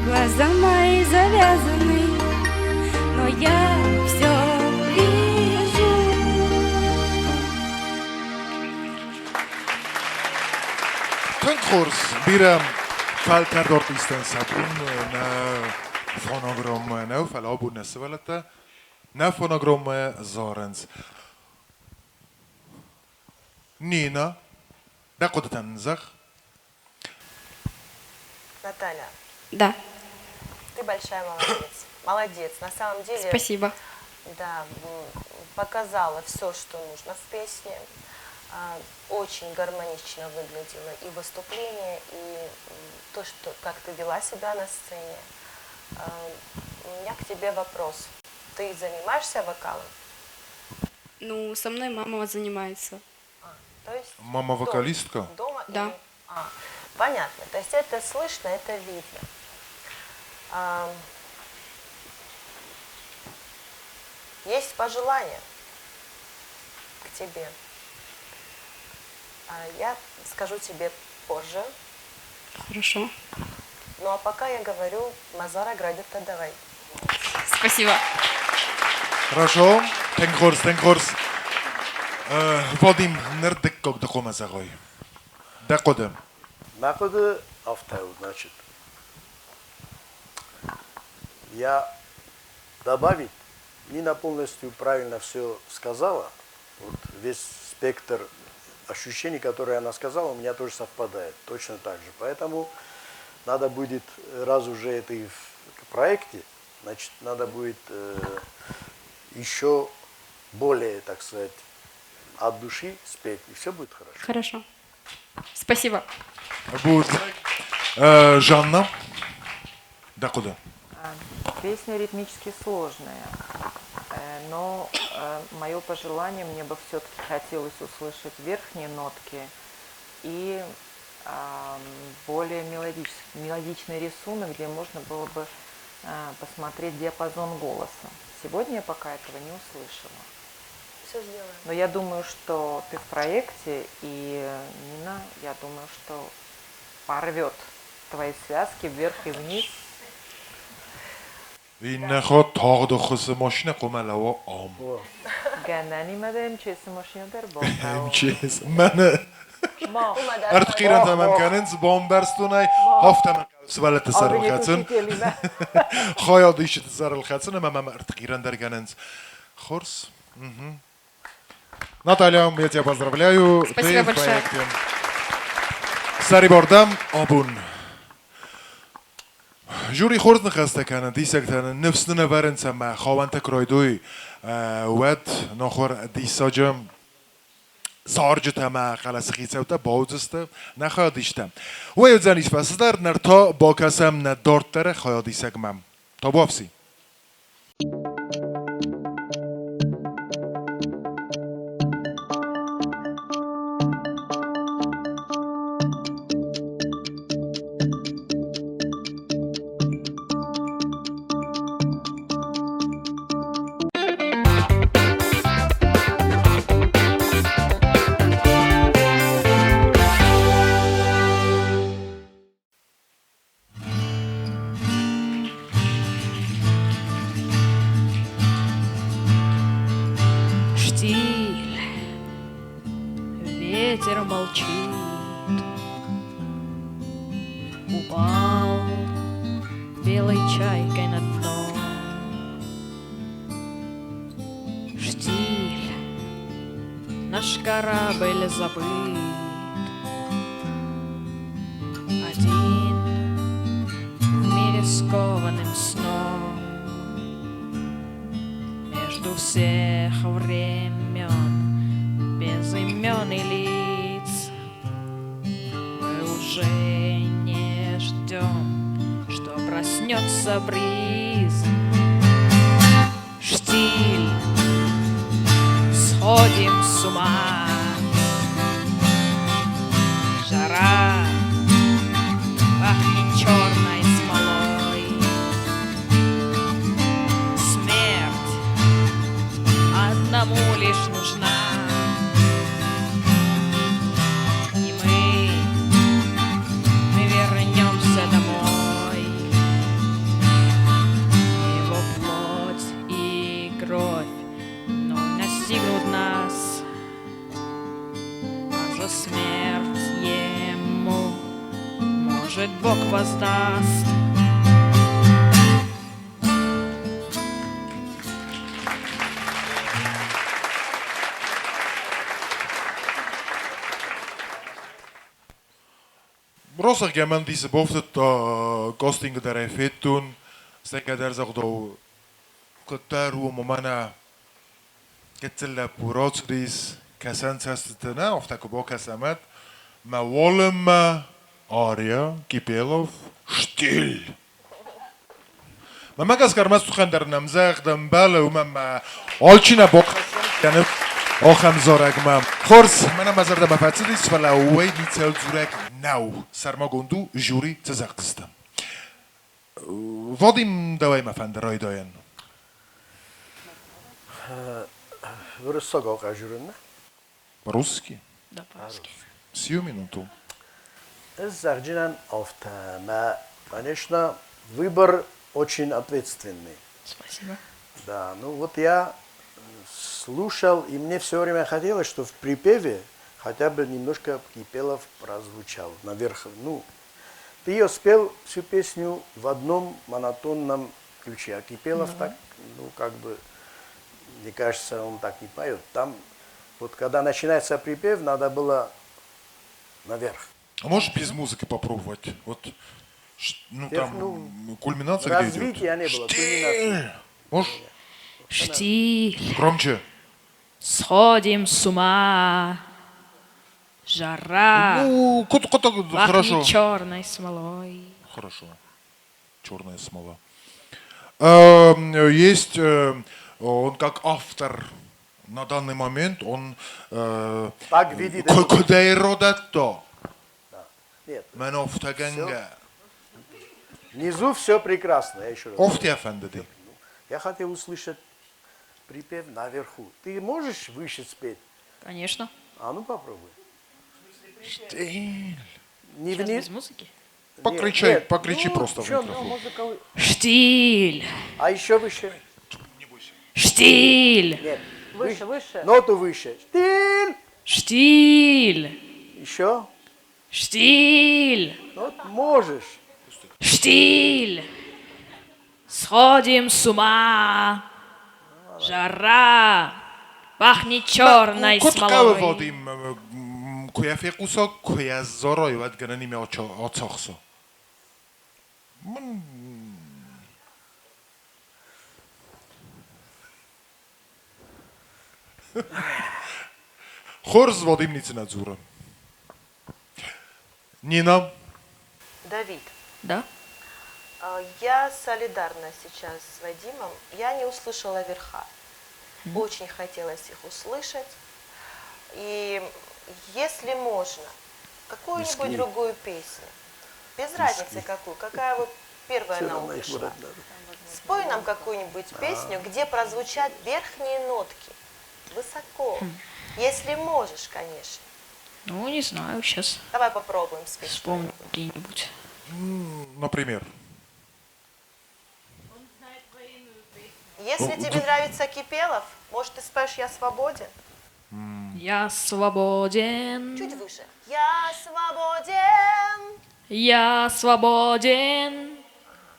Глаза мои завязаны, но я все вижу. Тынг хорз, бирӕ фӕлтӕрд артисттӕн сӕ бон нӕ фонограммӕ нӕу, фӕлӕ абон нӕ сывӕллӕттӕ нӕ фонограммӕ зарынц. Нина, дӕ хъуыдытӕ нын зӕгъ. Наталья. Да. Ты большая молодец. Молодец. На самом деле... Спасибо. Да, показала все, что нужно в песне. Очень гармонично выглядело и выступление, и то, как ты вела себя на сцене. У меня к тебе вопрос. Ты занимаешься вокалом? Ну, со мной мама занимается. То есть Мама вокалистка? Дома? Да. Или... Понятно. То есть это слышно, это видно. Есть пожелания к тебе. Я скажу тебе позже. Хорошо. Ну а пока я говорю, Мазара Градерта, давай. Спасибо. Хорошо. Тынг хорз, тынг хорз. Вадим, ныр дыккаг ды хъуамӕ зӕгъай. Дӕ хъуыды. Мӕ хъуыды афтӕ у, значит. Я добавить, Нина полностью правильно все сказала. Вот весь спектр ощущений, которые она сказала, у меня тоже совпадает. Точно так же. Поэтому надо будет, раз уже это и в проекте, значит, надо будет еще более, так сказать, от души спеть, и все будет хорошо. Хорошо. Спасибо. Будет. Жанна, да куда? Песня ритмически сложная, но мое пожелание, мне бы все-таки хотелось услышать верхние нотки и более мелодичный рисунок, где можно было бы посмотреть диапазон голоса. Сегодня я пока этого не услышала. Все сделаем. Но я думаю, что ты в проекте, и Нина, я думаю, что порвет твои связки вверх и вниз. Иннӕ хатт тагъд ӕххуысы машинӕ хъуамӕ лӕууа ам. Гӕнӕн и мӕ МЧС-ы машинӕ дӕр бахъӕуы. МЧС. Мӕнӕ ӕртхъирӕнтӕ мӕм кӕнынц, бамбӕрстон ӕй, афтӕ мӕ хъӕуы сывӕллӕтты сӕрыл хӕцын. Хайадисджыты сӕрыл хӕцын ӕмӕ мӕм ӕртхъирӕн дӕр кӕнынц. Хорз. Наталья, я тебя поздравляю. Спасибо Ты в большое. проекте. Сӕрибар дӕм абон. Жюри хорз ныхӕстӕ кӕны, диссӕгтӕ нын ныфс нын ӕвӕрынц ӕмӕ хауӕнтӕ куы райдой, уӕд нохуыр диссаджы зарджытӕ ӕмӕ хъӕлӕсы хицӕуттӕ бауыдзысты нӕ хайадистӕ. Уый уыдзӕнис фӕсидӕр, ныр та бакӕсӕм нӕ дарддӕры хайадисӕгмӕ. Табуафси! Штиль, ветер молчит, Упал белой чайкой на дно. Штиль, наш корабль забыт, Один в мире скованным сном Между всех времен, без имен и лиц Мы уже не ждем, что проснется бриз. Штиль, сходим с ума. Жара пахнет черной смолой. Смерть одному лишь нужна. И мы, мы вернемся домой. Его плоть и кровь, но настигнут нас. А за смерть ему, может, Бог воздаст. Rossargement disse boftet casting der fetun stekker zagdo kotaru momana كتلا بوراتريس كسان ساستنا افتكو كسامات ما ولم آريا كيبيلوف شتيل ما ماكاس كارماس تخندر نمزاغ دمبال وما آلچینا بوخ ოხამ ზორაგმა ხორს მანამ აზარდა მაფაცილის ვალა უეი მიცელ ძურეკ ნაუ სარმაგონდუ ჟური წაზაღდსდა Вадим, давай мафанд райдоен. Вырыссага жюринна. По-русски? Да, по-русски. Сию минуту. Зарджинан автома. Конечно, выбор очень ответственный. Спасибо. Да, ну вот я слушал, и мне все время хотелось, что в припеве хотя бы немножко Кипелов прозвучал наверх. Ну, ты ее спел всю песню в одном монотонном ключе, а Кипелов так, ну, как бы, мне кажется, он так не поет. Там, вот когда начинается припев, надо было наверх. А можешь без музыки попробовать? Вот, ну Вверх, там ну, кульминация где идет? Развития не было, кульминации. Можешь Штиль, громче? сходим с ума. Жара Ну, кот, кот, пахнет хорошо. черной смолой. Хорошо. Черная смола. Есть, он как автор на данный момент, он Так видит это. Кодейродатто. Нет, Менофтаганга. внизу все прекрасно, я еще раз. Офти афенди. Я хотел услышать припев наверху. Ты можешь выше спеть? Конечно. А ну попробуй. Штиль. Не Сейчас вниз. без музыки. Покричай, Нет, покричи ну, просто в чё, ну, микрофон. музыка... Штиль, А еще выше? штиль, Нет. Выше, выше. Ноту выше. Штиль! штиль, Еще? штиль, Ну, вот можешь. штиль. Сходим с ума. Жара пахнет черной Кот смолой. Вадим, куя фекусо, куя зорой, вад ганани ме ацахсо. Хорз, Вадим ницы нӕ дзуры. Нина. Давид. Да? Я солидарна сейчас с Вадимом. Я не услышала верха. Очень хотелось их услышать. И если можно, какую-нибудь другую песню, без разницы какую, какая вот первая на ум пришла. Спой нам какую-нибудь песню, где прозвучат верхние нотки. Высоко. Если можешь, конечно. Ну, не знаю, сейчас. Давай попробуем спеть. Вспомню какие-нибудь. Например? Если тебе нравится Кипелов, может, ты споешь «Я свободен»? Я свободен. Чуть выше. Я свободен. Я свободен,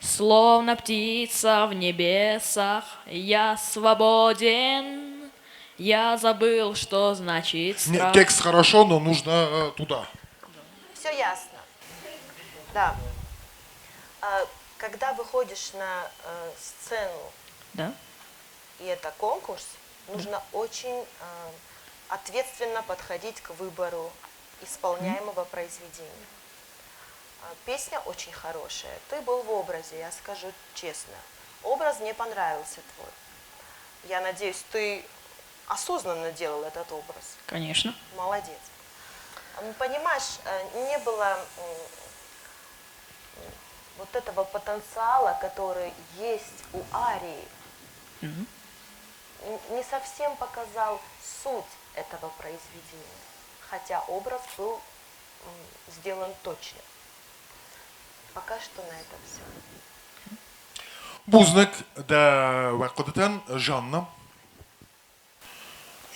словно птица в небесах. Я свободен. Я забыл, что значит страх. Нет, текст хорошо, но нужно туда. Все ясно. Да. Когда выходишь на сцену, да, и это конкурс, нужно очень ответственно подходить к выбору исполняемого произведения. Песня очень хорошая. Ты был в образе, я скажу честно. Образ мне понравился твой. Я надеюсь, ты осознанно делал этот образ. Конечно. Молодец. Понимаешь, не было вот этого потенциала, который есть у арии. Не совсем показал суть этого произведения, хотя образ был сделан точно. Пока что на этом все. Бузныг дӕ хъуыдытӕн, Жанна.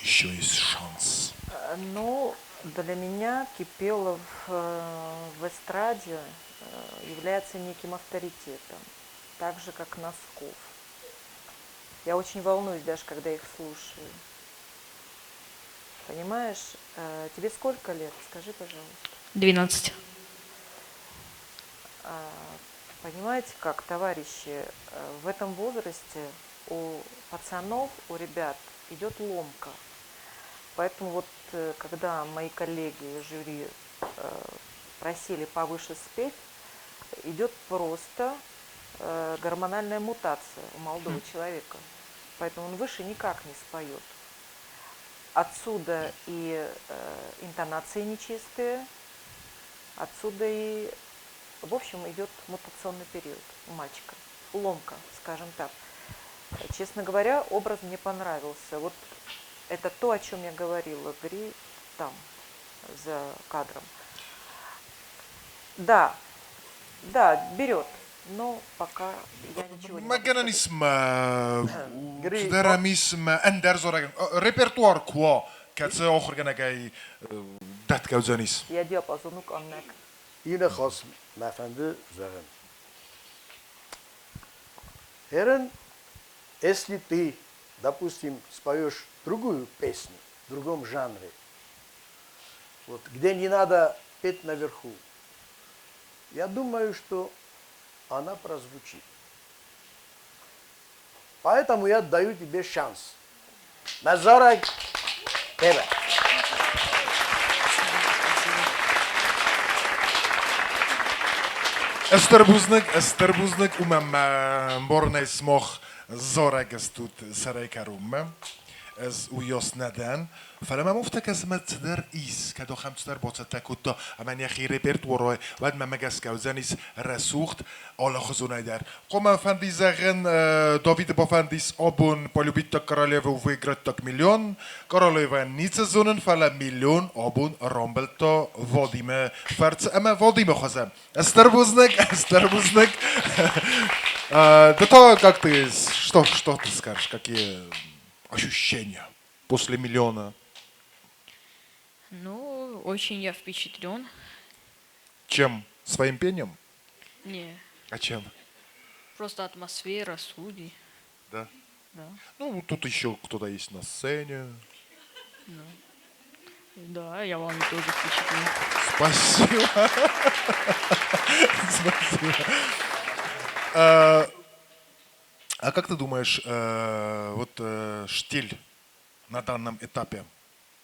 Еще есть шанс. Ну, для меня Кипелов в эстраде является неким авторитетом, так же, как Носков. Я очень волнуюсь даже, когда их слушаю. Понимаешь, тебе сколько лет? Скажи, пожалуйста. 12. Понимаете как, товарищи, в этом возрасте у пацанов, у ребят идет ломка. Поэтому вот когда мои коллеги, жюри просили повыше спеть, идет просто гормональная мутация у молодого человека. Поэтому он выше никак не споет. Отсюда и интонации нечистые, отсюда и, в общем, идет мутационный период у мальчика. Ломка, скажем так. Честно говоря, образ мне понравился. Вот это то, о чем я говорила, Гри, там, за кадром. Да, да, берет, но пока я ничего не Ма могу гӕнӕн сказать. ис ма цыдӕр ам ис ма ӕндӕр зарӕгӕн репертуар куы уа, кӕцы ахуыргӕнӕгӕй дӕтгӕ уыдзӕнис. Йӕ диапазон у къаннӕг. Иу ныхас мӕ фӕнды зӕгъын. Эрен, если ты, допустим, споешь другую песню, в другом жанре, вот, где не надо петь наверху, я думаю, что она прозвучит. Поэтому я даю тебе шанс. Назара тебе. Стыр бузныг, стыр бузныг, уымӕн мӕ ӕмбарынӕй сымах зарӕг стут сӕрӕй кӕронмӕ. Ӕз уыйас нӕ дӕн, фӕлӕ мӕм афтӕ кӕсы, ӕмӕ цыдӕр ис, кӕд ахӕм цыдӕр бацӕттӕ кодта ӕмӕ йӕхи репертуарӕй, уӕд мӕмӕ гӕсгӕ уыдзӕнис рӕсугъд алыхуызонӕй дӕр. Хъуамӕ фӕнди зӕгъын, Давиды бафӕндис абон полюбить так королеву, выиграть так миллион. Королевӕн ницы зонын, фӕлӕ миллион абон рамбылдта Вадимы фӕрцы ӕмӕ Вадимы хуызӕн. Стыр бузныг, стыр бузныг. Да то, как ты, что ты скажешь, какие ощущения после миллиона? Ну, очень я впечатлен. Чем? Своим пением? Не. А чем? Просто атмосфера, судьи. Да? Да. Ну, тут еще кто-то есть на сцене. Ну. Да, я вами тоже впечатлен. Спасибо. Спасибо. А как ты думаешь, вот штиль На данном этапе,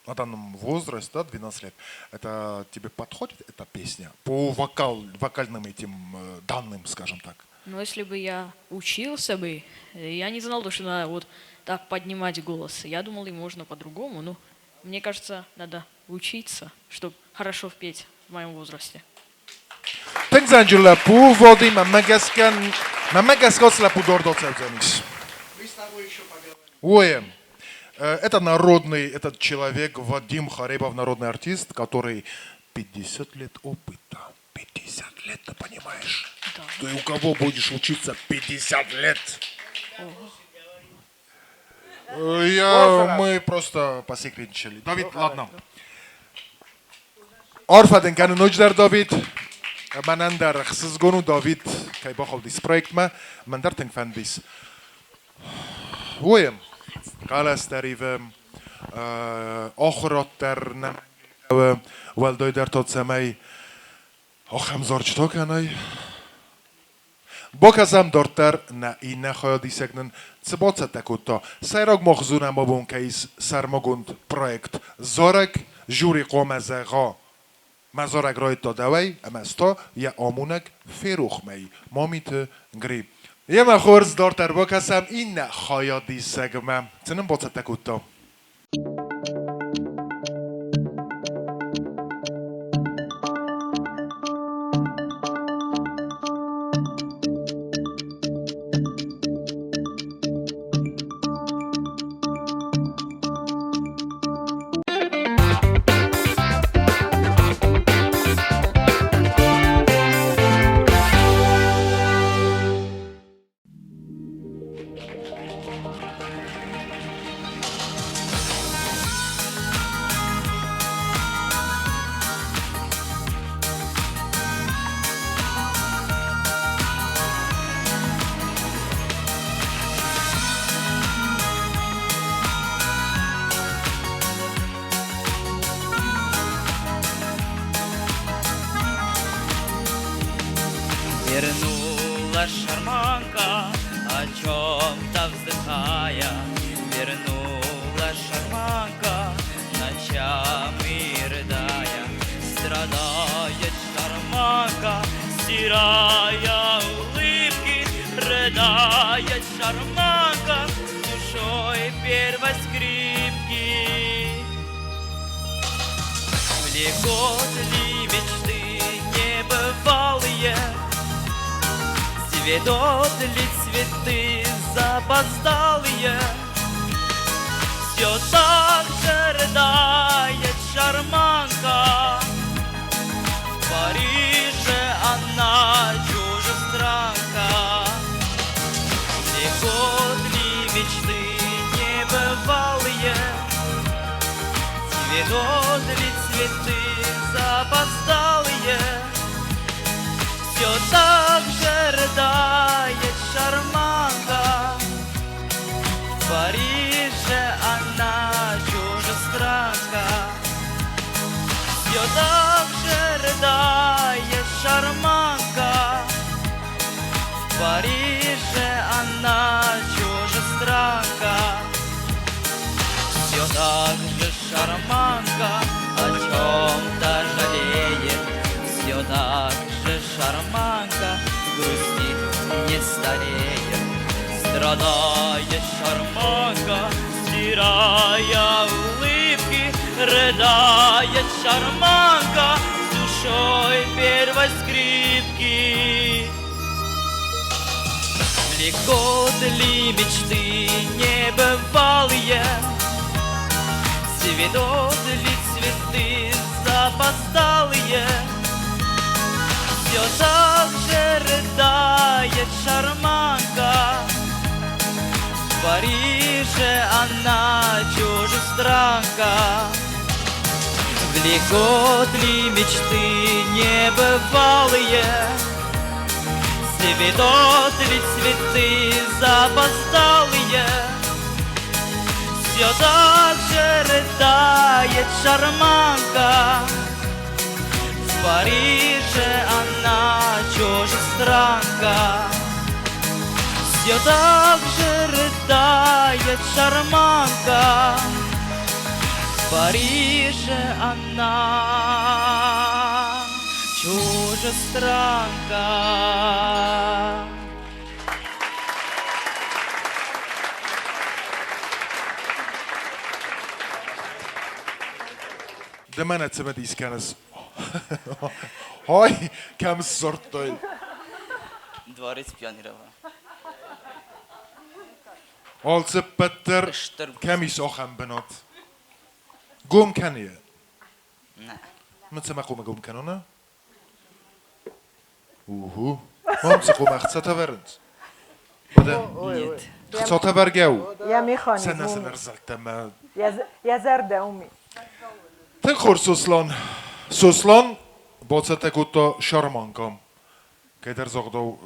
на данном возрасте, да, 12 лет, это тебе подходит эта песня по вокальным этим данным, скажем так? Ну, если бы я учился бы, я не знал, что надо вот так поднимать голос. Я думал, и можно по-другому. Но мне кажется, надо учиться, чтобы хорошо петь в моем возрасте. Тынг занджы лӕппу, Вадим, мӕнмӕ гӕсгӕ, мӕнмӕ гӕсгӕ ацы лӕппу дард ацӕудзӕнис. Ой, это народный, этот человек, Вадим Харебов, народный артист, который 50 лет опыта. 50 лет, ты понимаешь? Да. Ты у кого будешь учиться 50 лет? Мы просто посекретничали. Давид, ладно. Арфӕ дын кӕнын ноджыдӕр, Давид. Мӕнӕн дӕр ӕхсызгон у, Давид кӕй бахаудис проектмӕ. Мӕн дӕр тынг фӕндис. Ой, хъӕлӕс дӕр ивы, ахуырад дӕр нӕ хъӕуы, уӕлдайдӕр та цӕмӕй ахӕм зарджытӕ кӕнай. Бакӕсӕм дарддӕр, нӕ иннӕ хайадисӕг нын цы бацӕттӕ кодта. Сӕйраг мах зонӕм абон кӕй ис сӕрмагонд проект Зарӕг, жюри хъуамӕ зӕгъа, мӕ зарӕг райдыдта дӕуӕй ӕмӕ ӕз та йӕ амонӕг ферох мӕ и, Мамиты Гри. Емӕ хорз, дарддӕр бакӕсӕм иннӕ хайадисӕгмӕ. Цы нын бацӕттӕ кодта? Вернулась шарманка, о чем-то вздыхая. Вернулась шарманка, ночами рыдая. Страдает шарманка, стирая улыбки, рыдает шарманка с душой первой скрипки. Влекут ли мечты небывалые, Цветут ли цветы запоздалые? Все так же рыдает шарманка. В Париже она чужестранка. Влекут ли мечты небывалые? Цветут ли цветы запоздалые? Все так же рыдает шарманка. В Париже она чужестранка. Все так же рыдает шарманка. В Париже она чужестранка. Все так же шарманка о чем-то жалеет. Все так же шарманка грустит, не стареет. Страдает шарманка, стирая улыбки, рыдает шарманка с душой первой скрипки. Влекут ли мечты небывалые, Цветут ли цветы запоздалые? Все так же рыдает шарманка. В Париже она чужестранка. Влекут ли мечты небывалые, Цветут ли цветы запоздалые? Все так же рыдает шарманка. В Париже она чужестранка. Все так же рыдает шарманка. Париже она чужестранка. Ды мӕнӕ цымыдис кӕныс. Ой, кӕм сдзырдтой. Дворец Пионерова. Алцыппӕт дӕр кӕм ис ахӕм бынат? Гом кӕны? Нӕ. Мын цӕмӕ хъуамӕ гом кӕнон, а? Уху. Мам цы хъуамӕ ӕхцатӕ вӕрынц? Уӕдӕ? Нет. Хцатӕ вӕргӕ у? Йӕ механизм. Сӕ нӕ сын ӕрзылдта мӕ. Йӕ зӕрдӕ уым и. Тынг хорз, Сослан. Сослан бацӕттӕ кодта шарманкӕ. Кӕйдӕр загъдау,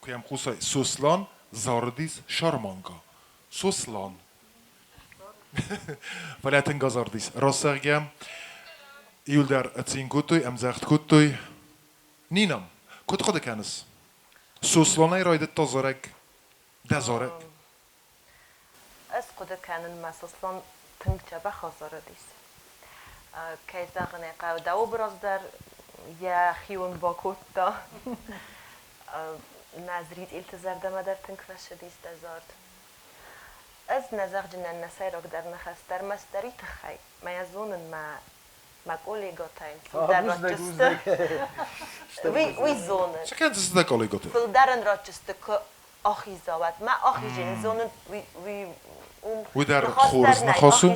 куы йӕм хъусай, Сослан зарыдис шарманкӕ. Сослан. Фӕлӕ тынг азардис. Раст зӕгъгӕ, иуылдӕр цин кодтой, ӕмдзӕгъд кодтой. Нина, куыд хъуыды кӕныс? Сосланӕй райдыдта зарӕг, дӕ зарӕг? Ӕз хъуыды кӕнын, мӕ Сослан тынг дзӕбӕх азарыдис. Кӕй зӕгъын ӕй хъӕуы, дӕ образ дӕр йӕхион бакодта. Нӕ зрителты зӕрдӕмӕ дӕр тынг фӕцыдис дӕ зард. Ӕз нӕ зӕгъдзынӕн нӕ сӕйрагдӕр ныхӕстӕ ӕрмӕстдӕр уый тыххӕй, мӕ йӕ зонын мӕ мӕ коллегатӕн фылдӕр ратджысты. Уый зонын. Цы кӕндзысты дӕ коллегатӕ? Фылдӕрӕн ратджысты, куы ахиза, уӕд мӕ ахизын зонын, уый Уый дӕр хорз ныхас у.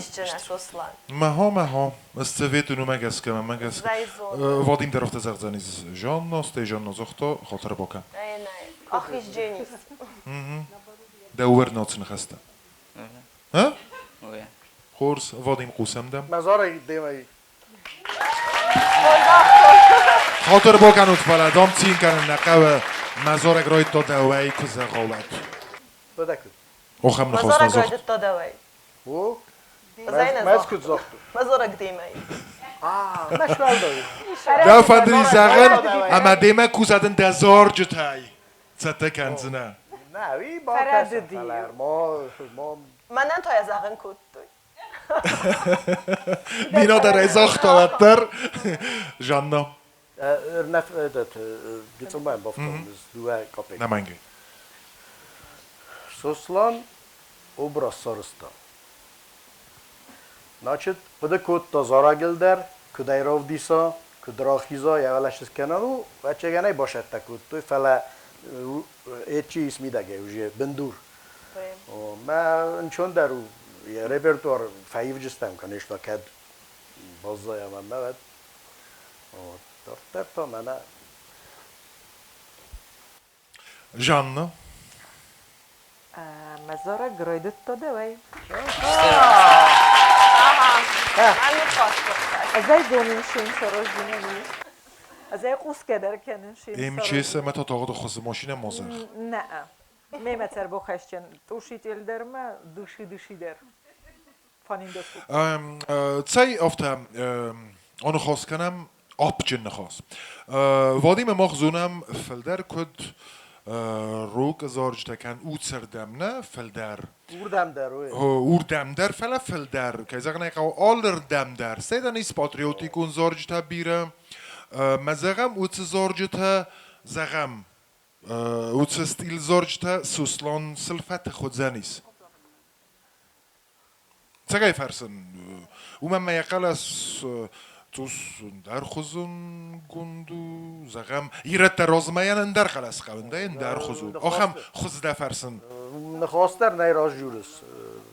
Мӕхо, мӕхо, ысцӕветын уымӕ гӕсгӕ, мӕмӕ гӕсгӕ. Вадим дӕр афтӕ зӕгъдзӕнис Жанна, стӕй Жанна загъта, хатыр бакӕн. Ахиздженис. Дӕу ӕрнацы ныхӕстӕ. А? Хорз, Вадим, хъусӕм дӕм. Мӕ зарӕг демӕ Хатыр бакӕнут, фӕлӕ дам цин кӕнын нӕ хъӕуы, мӕ зарӕг райдыдта дӕуӕй куы зӕгъа, уӕд. Охӕм ныхас нӕ Мӕ зарӕг загъта. райдыдта дӕуӕй. О? Мӕ куыд загъта? Мӕ зарӕг демӕ. Мӕ сфӕлдайы. Дӕ фӕндыди зӕгъын, ӕмӕ демӕ кусӕдын дӕ зарджытӕй цӕттӕ кӕндзынӕ. Нӕ, уый бакӕсын, фӕлӕ ма Мӕнӕн та йӕ зӕгъын кодтой. Нина дӕр ӕй загъта уӕддӕр. Жанна. Этот, гыццылмӕ бафтауын дыууӕ капекки. Нӕмӕнгӕй. Сослан образ сарӕзта. Значит, хъуыды кодта зарӕгыл дӕр, куыд ӕй равдиса, куыд рахиза, йӕ уӕлӕ скӕна. Ну, ӕцӕгӕн ӕй басӕттӕ кодтой, фӕлӕ эчи ис мидӕгӕй уже бындур. Мӕ ӕнцондӕр у йӕ репертуар фӕивджыстӕм, конечно, кӕд баззайа мӕнмӕ, уӕд. Дарддӕр та мӕнӕ Жанна. Мӕ зарӕг райдыдта дӕуӕй. Ӕз ӕй зонын се сараздзынӕн. Ӕз ӕй хъусгӕ дӕр кӕнын се МЧС ӕмӕ та тагъд хуызы машинӕ ма зӕгъ. Нӕ. Мемӕ цӕрбохӕсджын тъушитель дӕр ма дыши-дыши дӕр. Цӕй, афтӕ аныхас кӕнӕм аппджын ныхас. Вадимы мах зонӕм фылдӕр куыд рог зарджытӕ кӕн уцырдӕм нӕ, фылдӕр. Урдӕм дӕр, уый. Урдӕм дӕр, фӕлӕ фылдӕр, кӕй зӕгъын ӕй хъӕуы, алырдӕм дӕр. Стӕй ис патриотикон зарджытӕ бирӕ. Мӕ зӕгъӕм, уыцы зарджытӕ, зӕгъӕм, уыцы стиль зарджытӕ Сослан сыл фӕтых уыдзӕнис. Цӕгӕй фӕрсын, уымӕн мӕ йӕ хъӕлӕс цъус ӕндӕрхуызонгонд у, зӕгъӕм, ирӕттӕ розмӕйӕн ӕндӕр хъӕлӕс хъӕуын, дӕ ӕндӕрхуыз у. Ахӕм хуыз дӕ фӕрсын. Ныхас дӕр нӕй разжурыс.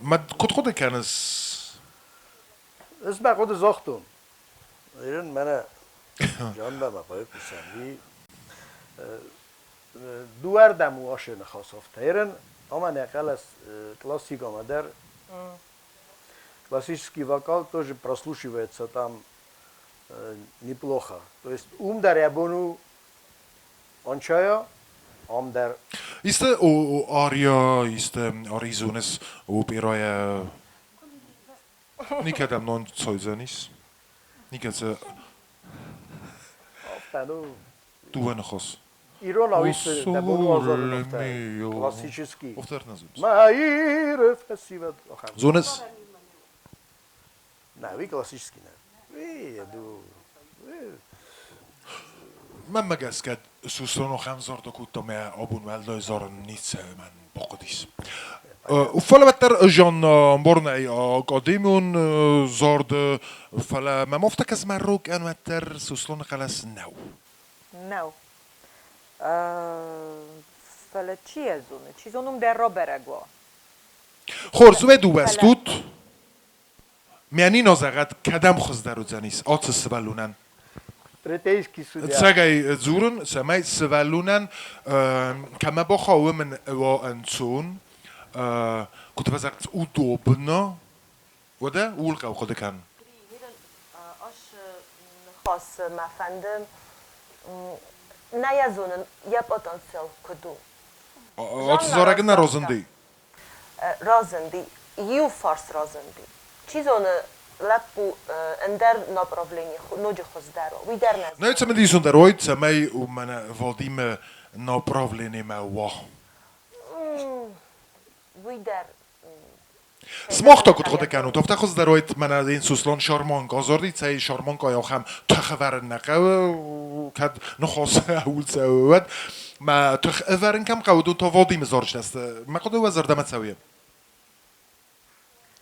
Мӕ куыд хъуыды кӕныс? Ӕз мӕ хъуыды загътон. Ирын мӕнӕ Жаннӕ мӕ байхъусӕн. Уый дыууӕрдӕм у ашы ныхас афтӕ. Ирын ӕмӕ нӕ хъӕлӕс классикамӕ дӕр классический вокал тоже прослушивается там неплохо. То есть ум дӕр йӕ бон у анчая, ам дӕр. Исты ария, исты аризоныс операйӕ Никӕдӕм нон цӕудзӕнис. Никӕцы Афтӕ, ну, дыууӕ ныхас. Иронау исты дӕ бон у азарын афтӕ классический. Мӕ Иры фӕсивӕд. Зоныс? Нӕ, уый классический нӕ. Уый, ду, Мӕнмӕ гӕсгӕ Суслон ахӕм зарды кодта, мӕ абон уӕлдай зарын ницӕмӕн бахъуыдис. Фӕлӕ уӕддӕр Жанна ӕмбарын ӕй академион зарды, фӕлӕ мӕм афтӕ кӕсы, мӕ рог уӕддӕр Суслоны хъӕлӕс нӕу. Нӕу. Фӕлӕ чи йӕ зоны? Чи зоны, уым дӕр рабӕрӕг уа. Хорз, уӕд дыууӕ стут. Мӕнина зӕгъӕд, кӕдӕм хуыздӕр уыдзӕнис ацы сывӕллонӕн? Третейский судья. Цӕгӕй дзурын, цӕмӕй сывӕллонӕн кӕмӕ бахауы мын уа ӕнцон, куыд фӕзӕгъынц, удобно, уӕдӕ ууыл хъӕуы хъуыды кӕнын. Ӕз ныхас мӕ фӕнды, нӕ йӕ зонын, йӕ потенциал куыд у. Ацы зарӕг нӕ разынди? Разынди, иу фарс разынди. Чи зоны, лӕппу ӕндӕр направлени ноджы хуыздӕр у, уый дӕр нӕ Нӕ цымыдисондӕр уой, цӕмӕй мӕнӕ Вадимы направленимӕ уа. Уый дӕр Сымах та куыд хъуыды кӕнут, афтӕ хуыздӕр уайд мӕнӕ ин Суслан шарманка азарди, цӕй шарманкайы ахӕм тых ӕвӕрын нӕ хъӕуы, кӕд ныхас ӕуыл цӕуы, уӕд мӕ тых ӕвӕрын кӕм хъӕуы, уыдон та Вадимы зарджытӕ сты. Мӕ хъуыды уӕ зӕрдӕмӕ цӕуы?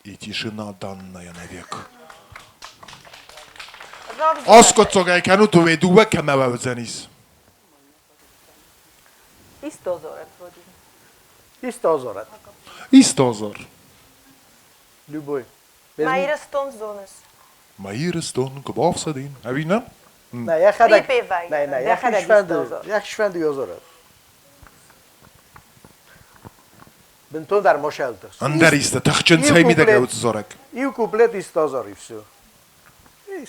И тишина, данная навек. Аскъуыддзагӕй кӕнут, уе дыууӕ кӕмӕ уӕвдзӕнис? Истозорет, Вадим. Истозорет. Истозор. Любой. Мӕ Ирыстон зоныс? Мӕ Ирыстон куы бафсӕдин, ӕви нӕ? Нӕ, йӕхӕдӕг... Нӕ, нӕ, йӕхи сфӕнды, йӕхи сфӕнды ёзорет. Бынтон дӕр мошӕлты. Ӕндӕр исты тыхджын цӕй мидӕг уыцы зарӕг? Иу куплет истозор и все.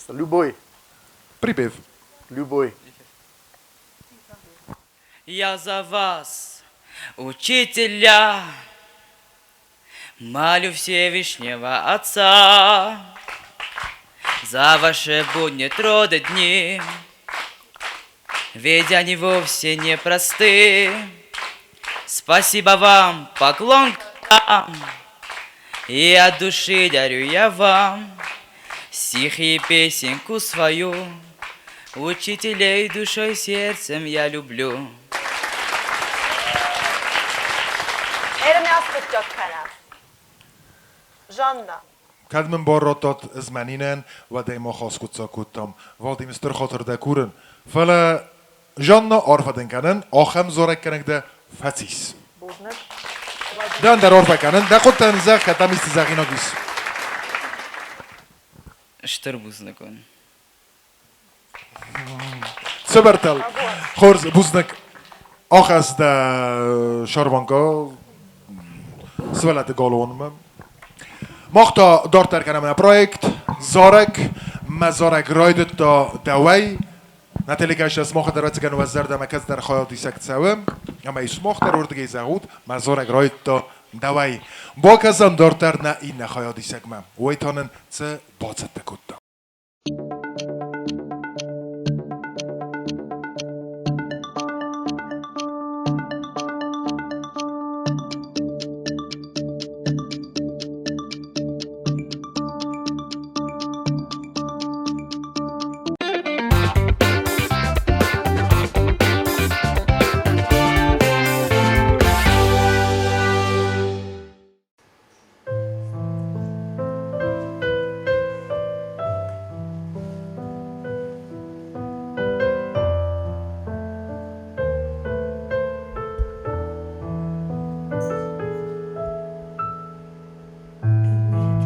Любой. Припев. Любой. Я за вас, учителя, молю Всевышнего Отца, за ваши будни труды дни, ведь они вовсе не просты. Спасибо вам, поклон к и от души дарю я вам стихи и песенку свою. Учителей душой и сердцем я люблю. Erre mi azt tudja Zsanna. Кӕд мын бар радтат ӕз мӕнинӕн, уӕд ӕй мах аскъуыддзаг кодтам. Вадим стыр хатыр дӕ курын. Фӕлӕ Жанна арфӕ дын кӕнын, ахӕм зарӕггӕнӕг дӕ фӕцис. Бузныг. Дӕ ӕндӕр арфӕ кӕнын, дӕ хъуыдтӕн зӕгъ, кӕд дӕм исты зӕгъинаг ис. Стыр бузныг уын. Цыбыртыл. Хорз, бузныг. Ахӕсс дӕ шарманка сывӕллӕтты галуанмӕ. Мах та дарддӕр кӕнӕм нӕ проект Зарӕг. Мӕ зарӕг райдыдта дӕуӕй. Нӕ телекӕсджытӕ сымах дӕр ӕвӕццӕгӕн уӕ зӕрдӕмӕ кӕцыдӕр хайадисӕг цӕуы. Ӕмӕ сымах дӕр уырдыгӕй зӕгъут, мӕ зарӕг райдыдта дӕуӕй. Бакӕсӕм дарддӕр нӕ иннӕ хайадисӕгмӕ. Уый та нын цы бацӕттӕ кодта?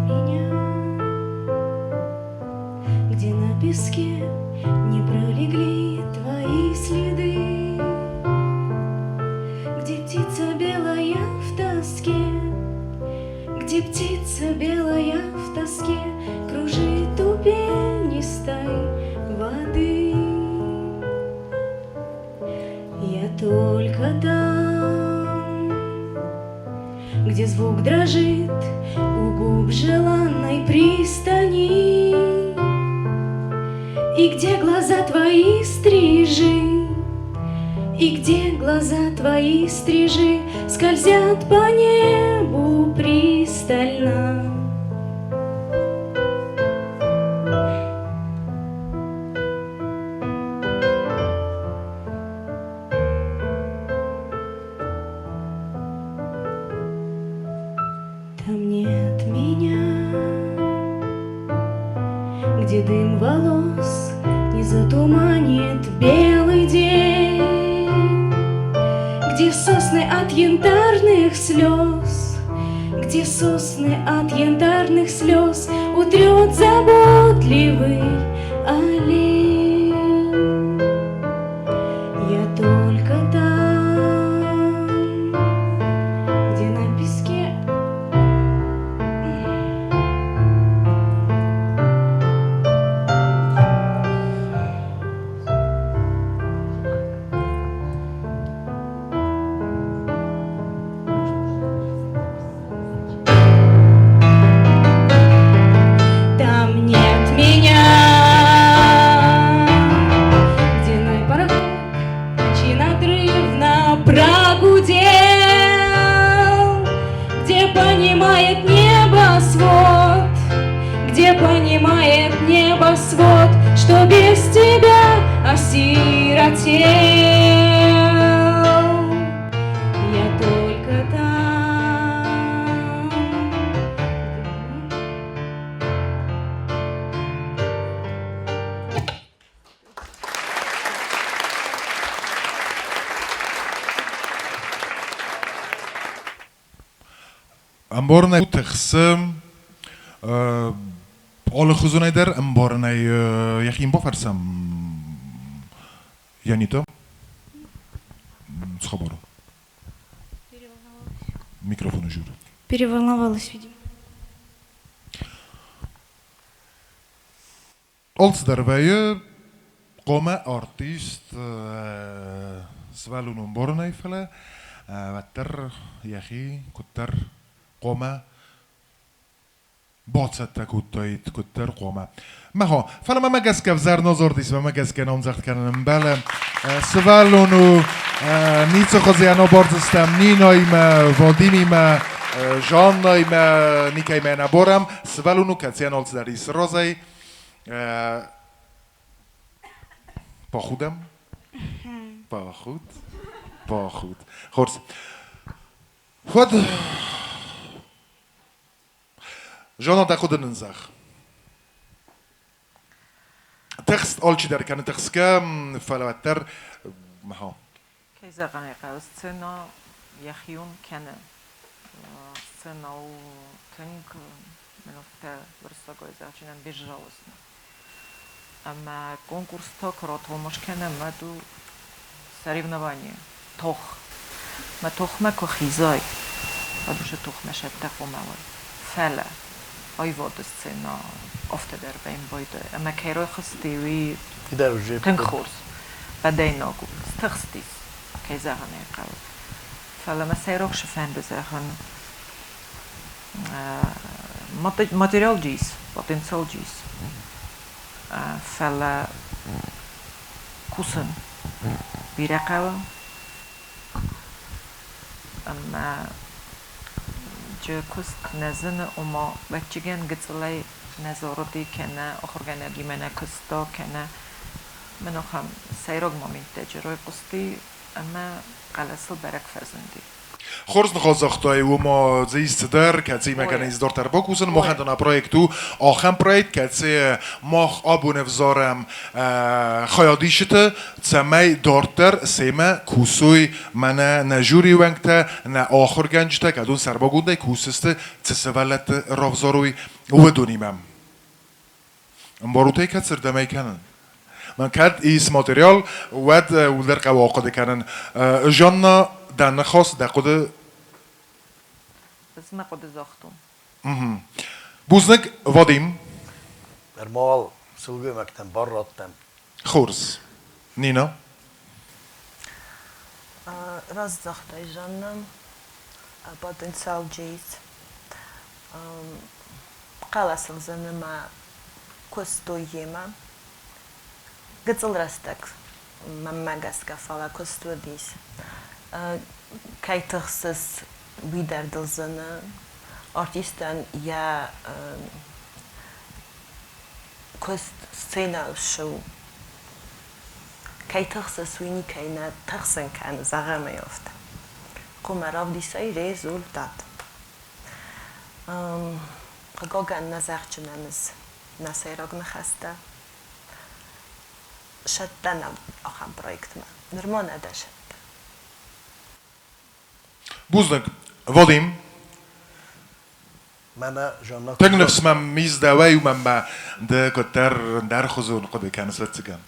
Меня, где на песке не пролегли твои следы, Где птица белая в тоске, где птица белая в тоске Кружит у пенистой воды. Я только там, где звук дрожит у губ желанной пристани, И где глаза твои стрижи, и где глаза твои стрижи Скользят по небу пристально. Где дым волос не затуманит белый день, Где сосны от янтарных слез, Где сосны от янтарных слез Утрет заботливый олень. Я только там, где на песке Там нет меня, где на пароход ночи надрывно прогудел, где понимает небосвод, где понимает небосвод, что без тебя осиротел. Я только там, Ӕмбарынӕй тыхсы алыхуызонӕй дӕр, ӕмбарынӕй йӕхи йын бафӕрсӕм. Янита, цы хабар у? Микрофоны жур. Переволновалась, видимо. Алцыдӕр вӕййы хъуамӕ артист сывӕллон ӕмбарынӕй, фӕлӕ уӕддӕр йӕхи куыддӕр хъуамӕ бацӕттӕ кодтаид, куыддӕр хъуамӕ. Мӕхо, фӕлӕ мӕмӕ гӕсгӕ ӕвзӕр назардис, мӕмӕ гӕсгӕ номдзӕгъд кӕнын ӕмбӕлы. Сывӕллон у, ницы хуызы йӕ набардзыстӕм Нинаимӕ, Вадимимӕ, Жаннаимӕ, никӕимӕ нӕ барӕм. Сывӕллон у, кӕцыйӕн алцыдӕр ис разӕй. Похудӕм? Похуд? Похуд. Хорз. Уӕд Жанна, дӕ хъуыды нын зӕгъ. Тыхст алчидӕр кӕны тыхсгӕ, фӕлӕ уӕддӕр ха. Кӕй зӕгъын ӕй хъӕуы, сценӕ йӕхион кӕны. Сценӕ у тынг, мӕн афтӕ уырыссагӕй зӕгъджынӕн, безжалостно. Ӕмӕ конкурстӕ куы ратӕлмац кӕнӕм, уӕд у соревнование, тох. Мӕ тохмӕ куы хизай, уӕд уыцы тохмӕ сӕттӕ хъуамӕ уай. Фӕлӕ аивады сценӕ афтӕ дӕр вӕййын байдайы. Ӕмӕ кӕй райхъуысти, уый тынг хорз, бӕдӕйнаг у. Стыхстис, кӕй зӕгъын ӕй хъӕуы. Фӕлӕ мӕ сӕйраг цы фӕнды зӕгъын, материал ис, потенциал ис, фӕлӕ кусын бирӕ хъӕуы ӕмӕ куыст нӕ зыны, ома ӕвӕццӕгӕн гыццылӕй нӕ зарыди кӕнӕ ахуыргӕнӕгимӕ нӕ куыста, кӕнӕ мын ахӕм сӕйраг моменттӕ райхъуысти ӕмӕ хъӕлӕсыл бӕрӕг фӕзынди. Хорз ныхас загътай, уымӕ дзы ис цыдӕр, кӕцыимӕ кӕнӕ ис дарддӕр бакусын. Махӕн та нӕ проект у ахӕм проект, кӕцы мах абон ӕвзарӕм хайадисджыты, цӕмӕй дарддӕр семӕ кусой мӕнӕ нӕ жюрийы уӕнгтӕ, нӕ ахуыргӕнджытӕ, кӕдон сӕрмагондӕй кусдзысты, цы сывӕллӕтты равзарой, уыдонимӕ. Ӕмбарут ӕй, кӕцырдӕм ӕй кӕнын? Мӕн кӕд ис материал, уӕд уылдӕр хъӕуы ахъуыды кӕнын. Жанна, дӕ ныхас, дӕ хъуыды? Ӕз мӕ хъуыды загътон. Бузныг, Вадим. Нырма сылгоймӕгтӕн бар радтӕм. Хорз. Нина? Раст загътай, Жанна. Потенциал ис. Хъӕлӕсыл мӕ куыстой йемӕ. Гыццыл рӕстӕг мӕнмӕ гӕсгӕ, фӕлӕ куыст уыдис. Кӕй тыхсыс, уый дӕр дыл зыны. Артистӕн йӕ куыст сценӕйыл ссӕуы. Кӕй тыхсыс, уый никӕй нӕ тыхсын кӕны, зӕгъӕм ӕй афтӕ. Хъуамӕ равдисай результат. Хъыгагӕн, нӕ зӕгъджынӕн ис. Нӕ сӕйраг ныхӕстӕ сӕттӕн ахӕм проектмӕ. Нырма нӕ дӕ сӕттӕ. Бузныг, Вадим. Мӕнӕ Жанна. Тынг ныфс мӕм ис дӕуӕй, уымӕн ма ды куыддӕр ӕндӕрхуызон хъуыды кӕныс, ӕвӕццӕгӕн.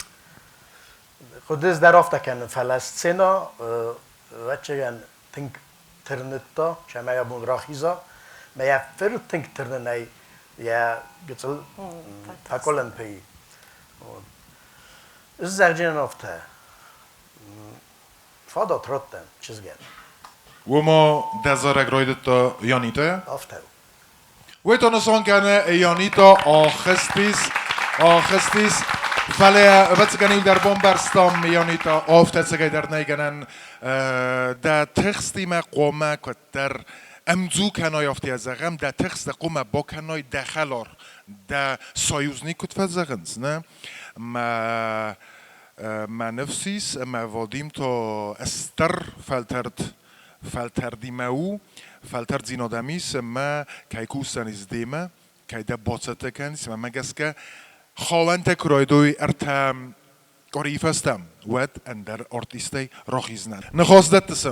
Хъуыды дӕр афтӕ кӕнын, фӕлӕ сценӕ, ӕвӕццӕгӕн, тынг тырныдта, цӕмӕй абон рахиза. Мӕ йӕ фыр тынг тырнынӕй йӕ гыццыл фӕкъуылымпы. Ӕз зӕгъджынӕн афтӕ, фадат радтӕн чызгӕн. Уымӕ дӕ зарӕг райдыдта Янитӕ? Афтӕ у. Уый та нысан кӕны Янитӕ ахызтис, ахызтис, фӕлӕ ӕвӕццӕгӕн иу дӕр бамбӕрстам, Янитӕ афтӕ ӕцӕгӕйдӕр нӕй гӕнӕн дӕ тыхстимӕ хъуамӕ куыддӕр ӕмдзу кӕнай, афтӕ зӕгъӕм, дӕ тыхст дӕ хъуамӕ бакӕнай дӕ хӕлар, дӕ союзник куыд фӕзӕгъынц, нӕ? Мӕ мӕ ныфс ис, ӕмӕ Вадим та стыр фӕлтӕрд фӕлтӕрдимӕ у, фӕлтӕрддзинад ӕм ис ӕмӕ кӕй кусдзӕнис демӕ, кӕй дӕ бацӕттӕ кӕнис, ӕмӕ гӕсгӕ хауӕнтӕ куы райдой ӕртӕ къуырийы фӕстӕ, уӕд ӕндӕр артисттӕй рахиздзынӕн. Ныхас дӕттыс?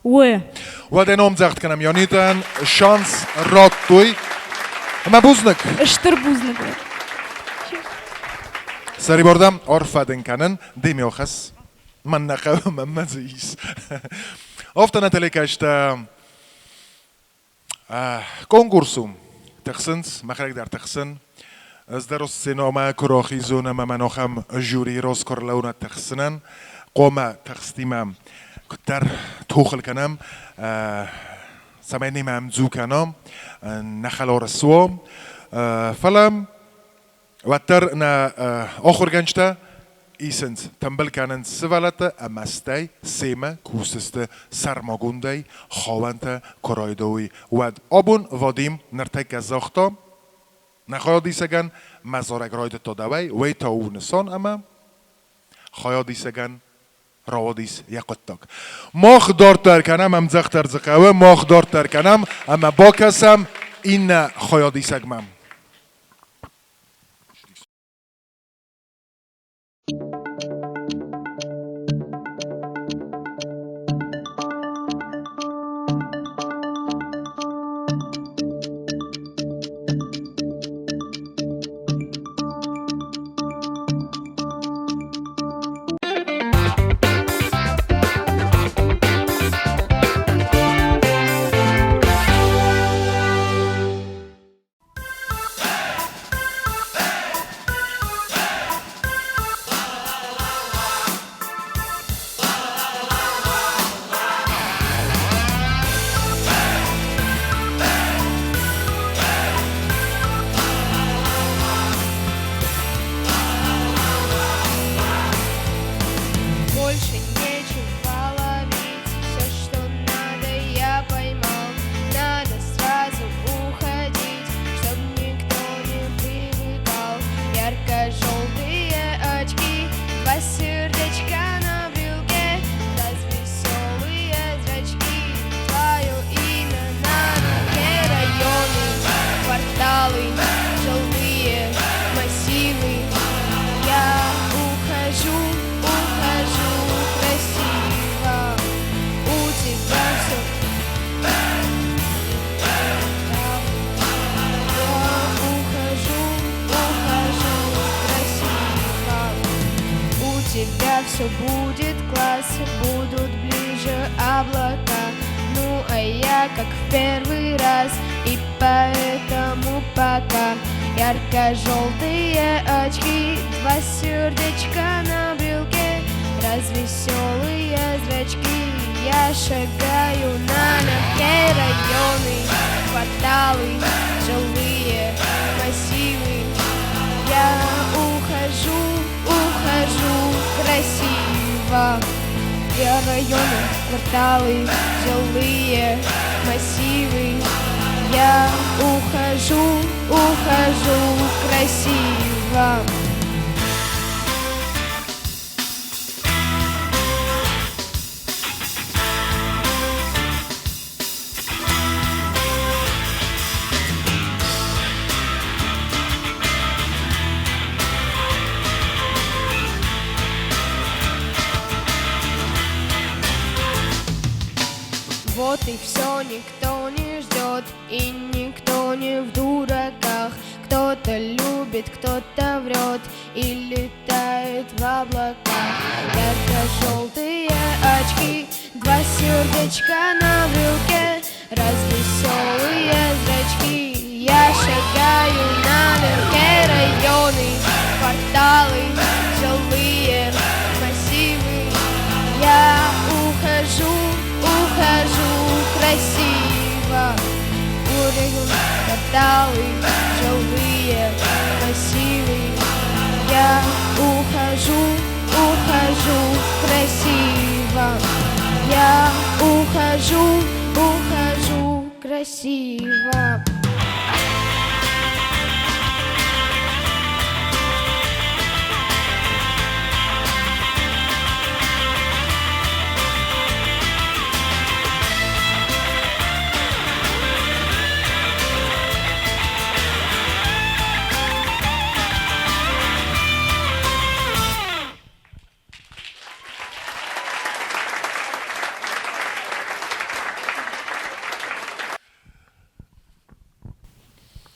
Уы. Уӕдӕ номдзӕгъд кӕнӕм Янитӕн, шанс радтой. Ӕмӕ бузныг! Стыр бузныг! Сӕрибар дӕм арфӕ дын кӕнын, Демиохӕс. Мӕн нӕ хъӕуы, мӕнмӕ дзы ис. Афтӕ нӕ телекӕстӕ конкурс у. Тыхсынц, мӕхӕдӕг дӕр тыхсын. Ӕз дӕр сценӕмӕ куы рахизон ӕмӕ мӕ нохӕм жюри роз куы рлӕууынӕд тыхсынӕн, хъуамӕ тыхстимӕ куыддӕр тохыл кӕнӕм, цӕмӕй немӕ ӕмдзу кӕнӕм, нӕ хӕлар суа. Фӕлӕ уӕддӕр нӕ ахуыргӕнджытӕ исынц, тымбыл кӕнынц сывӕллӕтты ӕмӕ стӕй семӕ кусдзысты сӕрмагондӕй хауӕнтӕ куы райдайой, уӕд. Абон Вадим ныртӕккӕ загъта, нӕ хайадисӕгӕн мӕ зарӕг райдыдта дӕуӕй, уый та у нысан ӕмӕ хайадисӕгӕн рауадис йӕ хъуыддаг. Мах дарддӕр кӕнӕм ӕмдзӕхдӕр дзы хъӕуы, мах дарддӕр кӕнӕм ӕмӕ бакӕсӕм иннӕ хайадисӕгмӕ. Больше нечего ловить, все, что надо, я поймал. Надо сразу уходить, чтоб никто не привыкал. Ярко-желтые очки, два сердечка на брелке, развеселые зрачки, твое имя на руке. Районы, кварталы, жилые массивы. Я ухожу, ухожу красиво. У тебя все. Я ухожу, ухожу красиво. У тебя все будет класс, будут ближе облака. Ну а я как в первый раз, и поэтому пока. Ярко-желтые очки, два сердечка на брелке, развеселые зрачки. Я шагаю налегке районы, кварталы, жилые массивы. Я ухожу, ухожу красиво. Я районы, кварталы, жилые массивы. Я ухожу, ухожу красиво. Вот и все, никто не ждет и никто не в дураках. Кто-то любит, кто-то врет и летает в облаках. Ярко-желтые очки, два сердечка на брелке, развеселые зрачки. Я шагаю налегке районы, кварталы, жилые массивы. Я ухожу, ухожу красиво. Уровень кварталы, жилые массивы. Я ухожу, ухожу красиво. Я ухожу, ухожу красиво.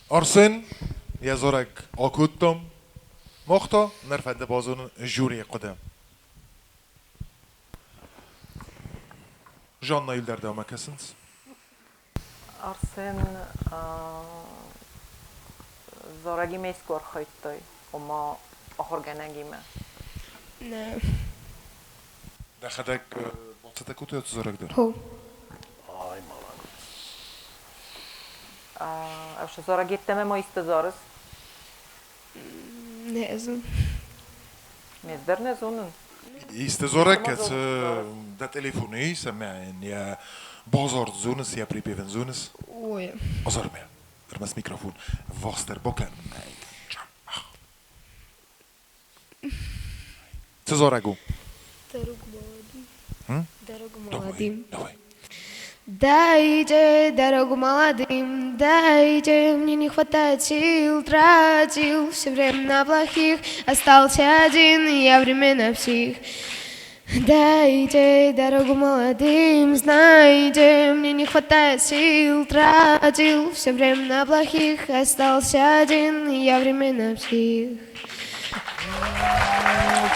Арсен, йӕ зарӕг акодтам, мах та ныр фӕнды базонын жюрийы хъуыды. Жанна иуылдӕр кӕсынц. Арсен зарӕгимӕ искуы архайдтай, ома ахуыргӕнӕгимӕ? Нӕ. Дӕхӕдӕг бацӕттӕ кодтай зарӕг дӕр? Хо. Ай, молодец. Ӕвша зарӕг йеддӕмӕ ма исты зарыс? Не зонын. Ме дӕр нӕ зонын. Исты зарӕг, кӕцы дӕ телефоны ис ӕмӕ йын йӕ базард зоныс, йӕ припев ын зоныс? Ой. Азармӕ. Ӕрмӕст микрофон вастдӕр бакӕн. Цы зарӕг у? Дорогу молодым. М? Дорогу Давай, молодым. давай. Дайте дорогу молодым, дайте, мне не хватает сил, тратил все время на плохих, остался один, я временно псих. Дайте дорогу молодым, знаете, мне не хватает сил, тратил все время на плохих, остался один, я временно псих.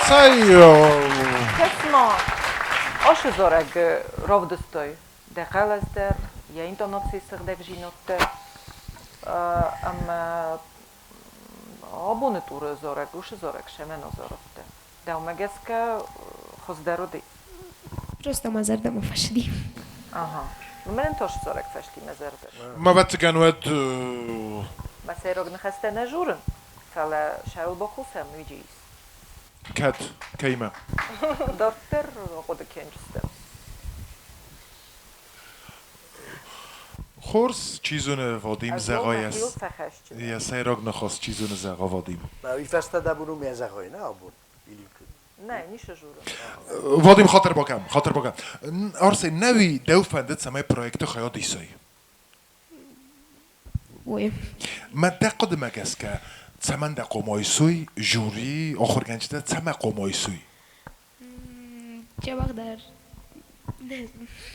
Цӕй, Кӕс-ма, ацы зарӕг равдыстай дӕ хъӕлӕс дӕр, йӕ интонацийы сыгъдӕгдзинад дӕр ӕмӕ абоны туры зарӕг, уыцы зарӕг цӕмӕн азарыдтӕ? Дӕумӕ гӕсгӕ хуыздӕр уыди? Просто мӕ зӕрдӕмӕ фӕцыди. Ага. Мӕнӕн та зарӕг фӕцыди мӕ зӕрдӕ. Мӕ ӕвӕццӕгӕн уӕд Мӕ сӕйраг ныхӕстӕ нӕ дзурын, фӕлӕ сӕрыл бакусӕм уыди ис. Кӕд, кӕимӕ? Дарддӕр хъуыды кӕнджыстӕм. Хорз, чи зоны, Вадим Ӕз зӕгъа уал мӕхиуыл фӕхӕсджын. йӕ сӕйраг ныхас чи зоны зӕгъа Вадим. Уый фӕстӕ дӕ бон у мӕ зӕгъай, нӕ абон? Или Нӕ, ницы дзурын. Вадим, хатыр бакӕн, хатыр бакӕн. Арсен, нӕуи дӕу фӕндыд, цӕмӕй проекты хайад исай? Ой. Мӕ дӕ хъуыдымӕ гӕсгӕ, цӕмӕн дӕ хъуамӕ исой жюри, ахуыргӕнджытӕ цӕмӕ хъуамӕ исой? Дзӕбӕхдӕр.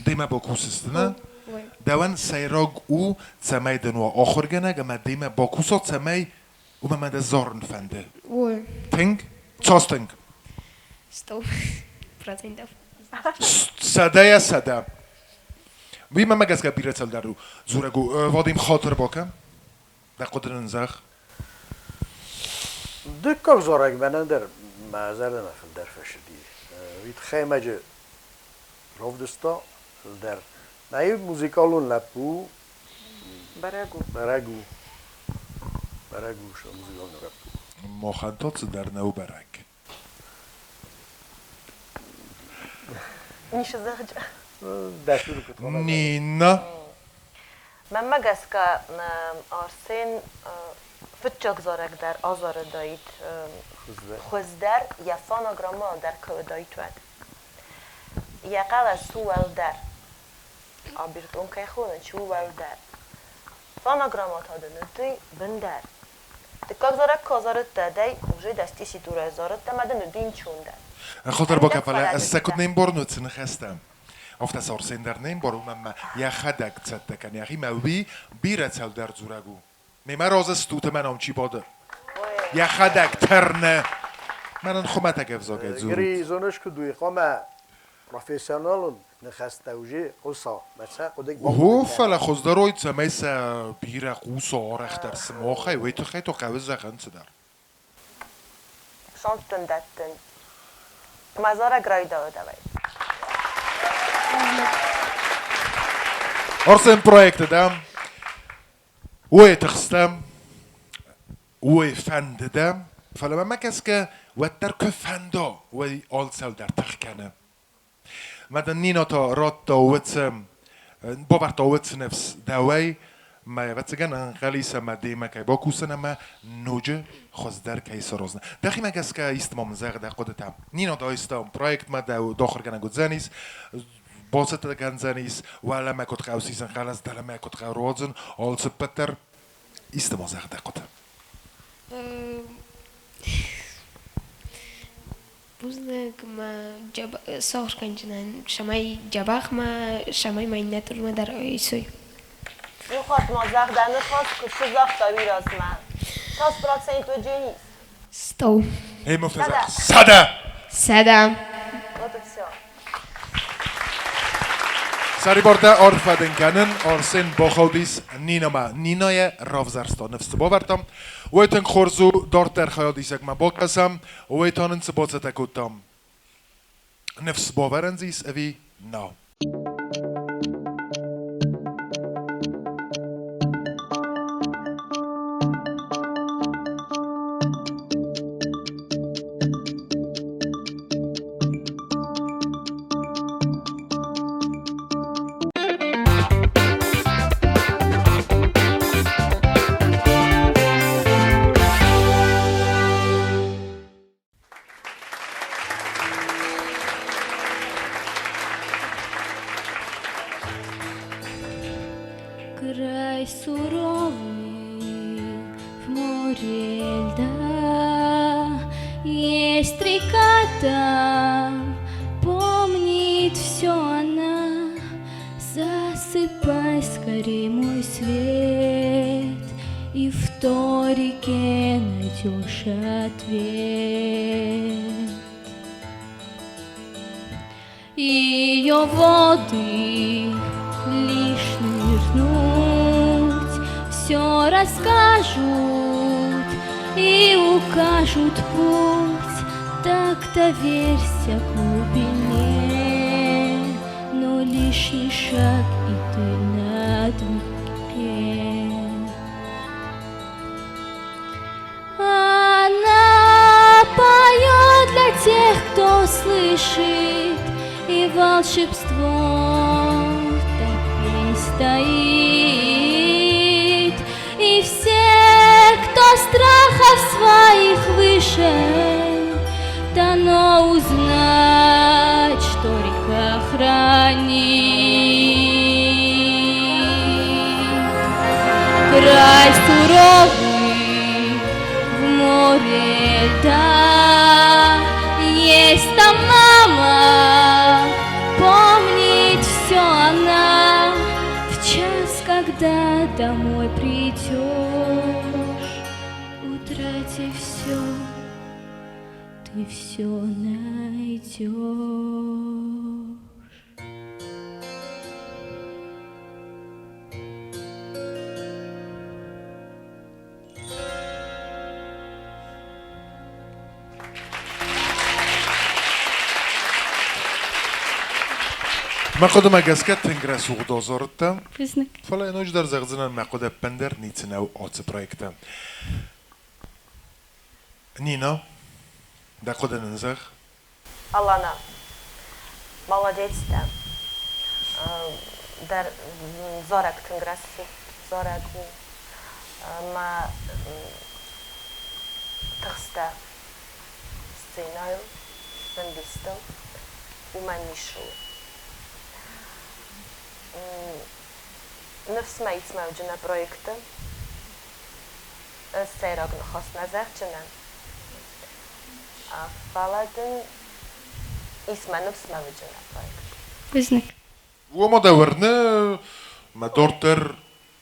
Демӕ бакусыс, нӕ? Ой. Дӕуӕн сӕйраг у, цӕмӕй дын уа ахуыргӕнӕг ӕмӕ демӕ бакуса, цӕмӕй уымӕ мӕ дӕ зарын фӕнды. Ой. Тынг? Цас тынг? 100%. 100%. Уый мӕмӕ гӕсгӕ бирӕ цӕлдӕр у. Дзурӕг у, Вадим, хатыр бакӕн. Дӕ хъуыды нын зӕгъ. Дыккаг зарӕг мӕнӕн дӕр мӕ зӕрдӕмӕ фылдӕр фӕцыди. Уый тыххӕй мӕджы равдыста фылдӕр. Нӕ музыкалон лӕппу Бӕрӕг у. Бӕрӕг у. Бӕрӕг у, что музыкалон лӕппу. Махӕн та цыдӕр нӕу бӕрӕг. Ницы зӕгъджы. Дӕ цуры куыд хъуамӕ Нина. Мӕнмӕ гӕсгӕ Арсен фыццаг зарӕг дӕр азарыдаид хуыздӕр, йӕ фонограммӕ дӕр куы уыдаид, уӕд. Йӕ хъӕлӕс у уӕлдӕр. Абертон кӕй хонынц, у уӕлдӕр. Фонограммӕ та дын уыди бындӕр. Дыккаг зарӕг куы азарыдтӕ, дӕй уже дӕ тесситурӕйы зарыдтӕ ӕмӕ дын уыди ӕнцондӕр. Хатыр бакӕн, фӕлӕ ӕз сӕ куыд не мбарын, уӕд цы ныхӕстӕ. Афтӕ цы Арсен дӕр не мбары, уымӕн ӕмӕ йӕхӕдӕг цӕттӕ кӕны йӕхимӕ, уый бирӕ цӕуылдӕр дзурӕг у. Мемӕ разы стут ӕмӕ нӕм чи бады? Йӕхӕдӕг тырны. Мӕнӕн хуымӕтӕг ӕвзагӕй дзурут. Гри, зоныс куыд уый, хъуамӕ профессионалон ныхӕстӕ уже хъуса, мӕ сӕ хъуыды О, фӕлӕ хуыздӕр уой, цӕмӕй сӕ бирӕ хъуса арӕхдӕр сымахӕй, уый тыххӕй та хъӕуы зӕгъын цыдӕр. Сонт дын дӕттын. Мӕ зарӕг райдайы давай. Арсен проекты дӕм, уый тыхстӕм, уый фӕнды дӕ, фӕлӕ мӕмӕ гӕсгӕ уӕддӕр куы фӕнда, уый алцӕуыл дӕр тых кӕны. Мӕ дын Нино та радта уыцы, бавӕрдта уыцы ныфс дӕуӕй, мӕ ӕвӕццӕгӕн ӕнхъӕлис ӕмӕ демӕ кӕй бакусдзӕн ӕмӕ ноджы хуыздӕр кӕй сараздзӕн. Дӕхимӕ гӕсгӕ исты ма мын зӕгъ дӕ хъуыдытӕ. Нино та иста проектмӕ дӕ дохыргӕнӕг уыдзӕнис, бацӕттӕ кӕндзӕнис, уӕлӕмӕ куыд хъӕуы сисын хъӕлӕс, дӕлӕмӕ куыд хъӕуы руадзын, алцыппӕт дӕр. Исты ма зӕгъ дӕ хъуыды. Бузныг мӕ сахуыргӕнджытӕн, цӕмӕй дзӕбӕх ма, цӕмӕй ма иннӕ турмӕ дӕр исой. Иу хатт ма зӕгъ дӕ ныхас, куыд цы загъта уый размӕ. Цас процент уыди? 100. Ӕмӕ 100! 100. Вот и все. Сӕрибартӕ арфӕ дын кӕнын, Арсен бахаудис Нинамӕ. Нинайы равзӕрста ныфс цы бавӕрдтам, уый тынг хорз у, дарддӕр хайадисӕгмӕ бакӕсӕм, уый та нын цы бацӕттӕ кодтам. Ныфс бавӕрӕн дзы ис ӕви нӕ? Край суровый в море льда, Есть река там, помнит все она. Засыпай скорей, мой свет, И в той реке найдешь ответ. Ее воды лишь нырнуть, Все расскажут и укажут путь. Так доверься глубине, но лишний шаг, и ты на дне. Она поет для тех, кто слышит, и волшебство так весь стоит. И все, кто страхов своих выше, дано узнать, что река хранит. Край суровый в море льда, Есть там мама, помнит все она. В час, когда домой придешь, утратив все, ты все найдешь. Мӕ хъуыдымӕ гӕсгӕ тынг рӕсугъд азарыдтӕ. Бузныг. Фӕлӕ ноджыдӕр зӕгъдзынӕн, мӕ хъуыды ӕппындӕр ницы нӕу ацы проекты. Нина, дӕ хъуыды нын зӕгъ. Алана, молодец дӕ. Дӕр зарӕг тынг рӕсугъд зарӕг у. Мӕ тыхстӕ сценӕйыл, ӕмбистыл уымӕн ницы у. Ныфс мӕ ис мӕуджынӕ проекты. Ӕз сӕйраг ныхас нӕ зӕгъджынӕн. Фӕлӕ дын ис мӕ ныфс мӕуджынӕ проект. Бузныг. Уымӕ дӕ уырны, мӕ дарддӕр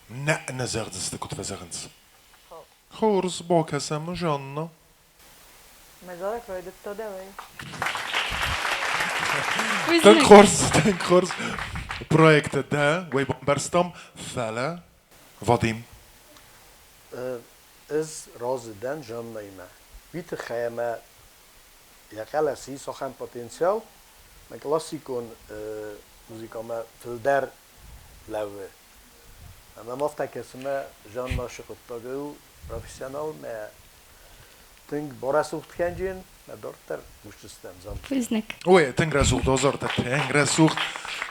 нӕ нӕ зӕгъдзысты, куыд фӕзӕгъынц. Хорз, бакӕсӕм, Жанна. Мӕ зарӕг райдыдта дӕуӕй. Тынг хорз, тынг хорз проекты дӕ уый бамбӕрстам, фӕлӕ Вадим. Ӕз разы дӕн Жаннаимӕ. Уый тыххӕй ӕмӕ йӕ хъӕлӕсы ис ахӕм потенциал, мӕ классикон музыкӕмӕ фылдӕр лӕууы. Ӕмӕ мӕм афтӕ кӕсы, мӕ Жанна шы хъуыддагыл у профессионал, мӕ тынг барӕсугъд кӕнджын, мӕ дарддӕр кусдзыстӕм зам. Бузныг. Ой, тынг рӕсугъд азартӕ, тынг рӕсугъд.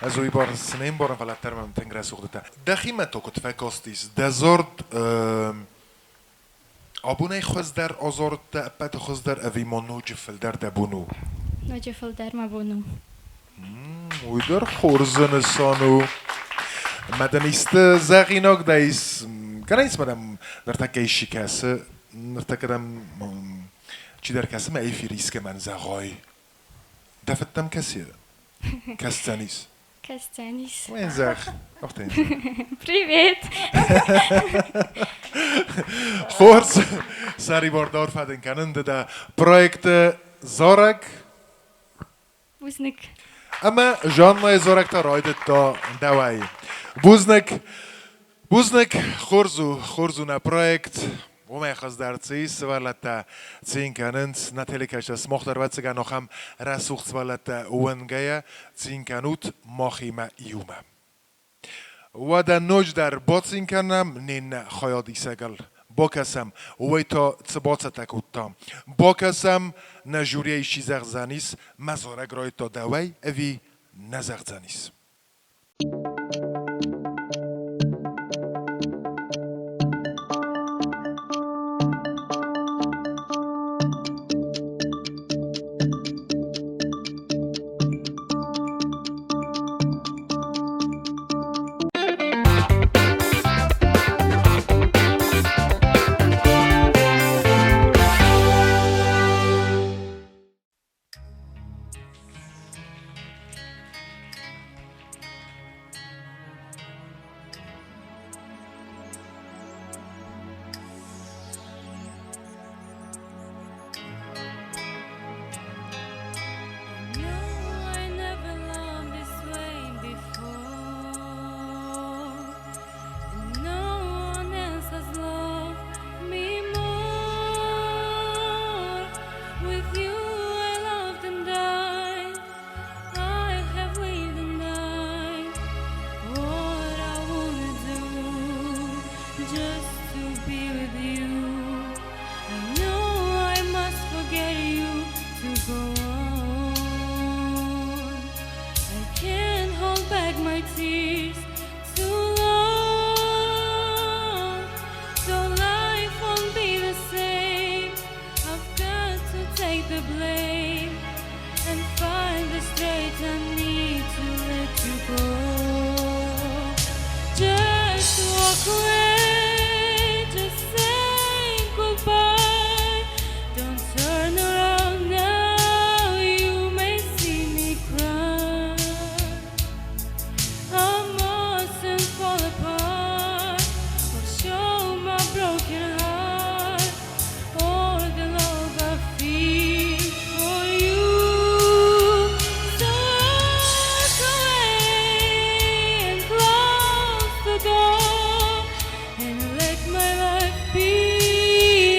Ӕз уый бар цы не мбарын, фӕлӕ дӕр мӕм тынг рӕсугъд Дӕхимӕ то куыд фӕкастис? Дӕ зард абонӕй хуыздӕр азардтӕ ӕппӕты хуыздӕр ӕви ма ноджы фылдӕр дӕ бон у? Ноджы фылдӕр мӕ бон у. Уый дӕр хорз нысан у. Мӕ дын исты зӕгъинаг дӕ ис? Кӕнӕ ис мӕ дӕм ныртӕккӕ исчи кӕсы, ныртӕккӕ дӕм чидӕр кӕсы мӕ эфир искӕмӕн зӕгъай. Дӕ фыд дӕм кӕсы? Кӕсдзӕнис? Кӕсдзӕнис. Уый зӕгъ. Афтӕ Привет! Хорз, сӕрибар дӕр фӕдын кӕнын ды дӕ проекты зарӕг. Бузныг. Ӕмӕ Жаннайы зарӕг та райдыдта дӕуӕй. Бузныг. Бузныг, хорз у, хорз у нӕ проект. Уымӕй хуыздӕр цы ис, сывӕллӕттӕ цин кӕнынц. Нӕ телекӕсджытӕ сымах дӕр ӕвӕццӕгӕн ахӕм рӕсугъд сывӕллӕттӕ уынгӕйӕ цин кӕнут махимӕ иумӕ. Уӕдӕ ноджыдӕр бацин кӕнӕм не ннӕ хайадисӕгыл. Бакӕсӕм, уый та цы бацӕттӕ кодта. Бакӕсӕм, нӕ жюрийӕ исчи зӕгъдзӕнис, мӕ зарӕг райдыдта дӕуӕй ӕви нӕ зӕгъдзӕнис. No, I never loved this way before. And no one else has loved me more. With you, I loved and died. I have lived and died. What I wanna do just to be with you. I know I must forget you to go on. I can't hold back my tears too long. So life won't be the same. I've got to take the blame and find the strength I need to let you go. Just walk away, just say goodbye. Don't turn around now, you may see me cry. I mustn't fall apart or show my broken heart or the love I feel for you. So walk away and close the door and let my life be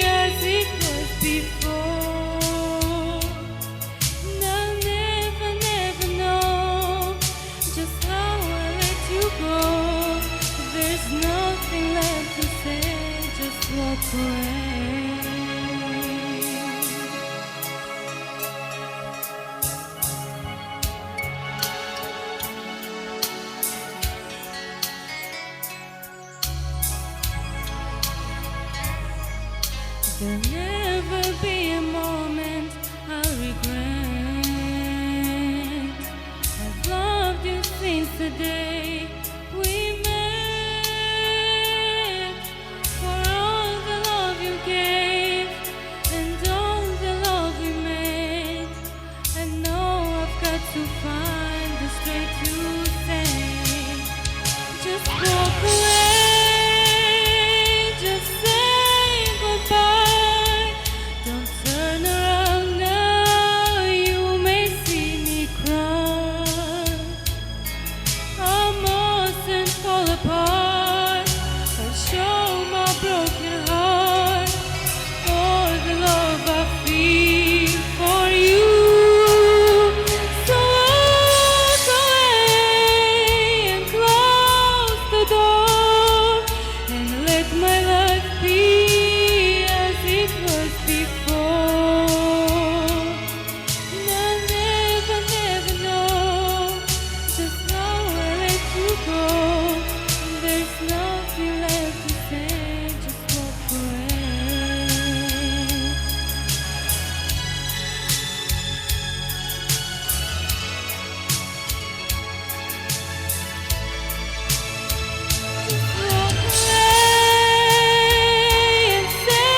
as it was before. And I'll never, never know just how I let you go. There's nothing left to say, just walk away. There'll never be a moment I'll regret. I've loved you since the day we met. For all the love you gave and all the love we made. I know I've got to find the strength to say. apart or show my broken heart for the love I feel for you. So walk away and close the door and let my life be as it was before. I'll never, never know just how I let you go. There's nothing left to say, just walk away. Just walk away and say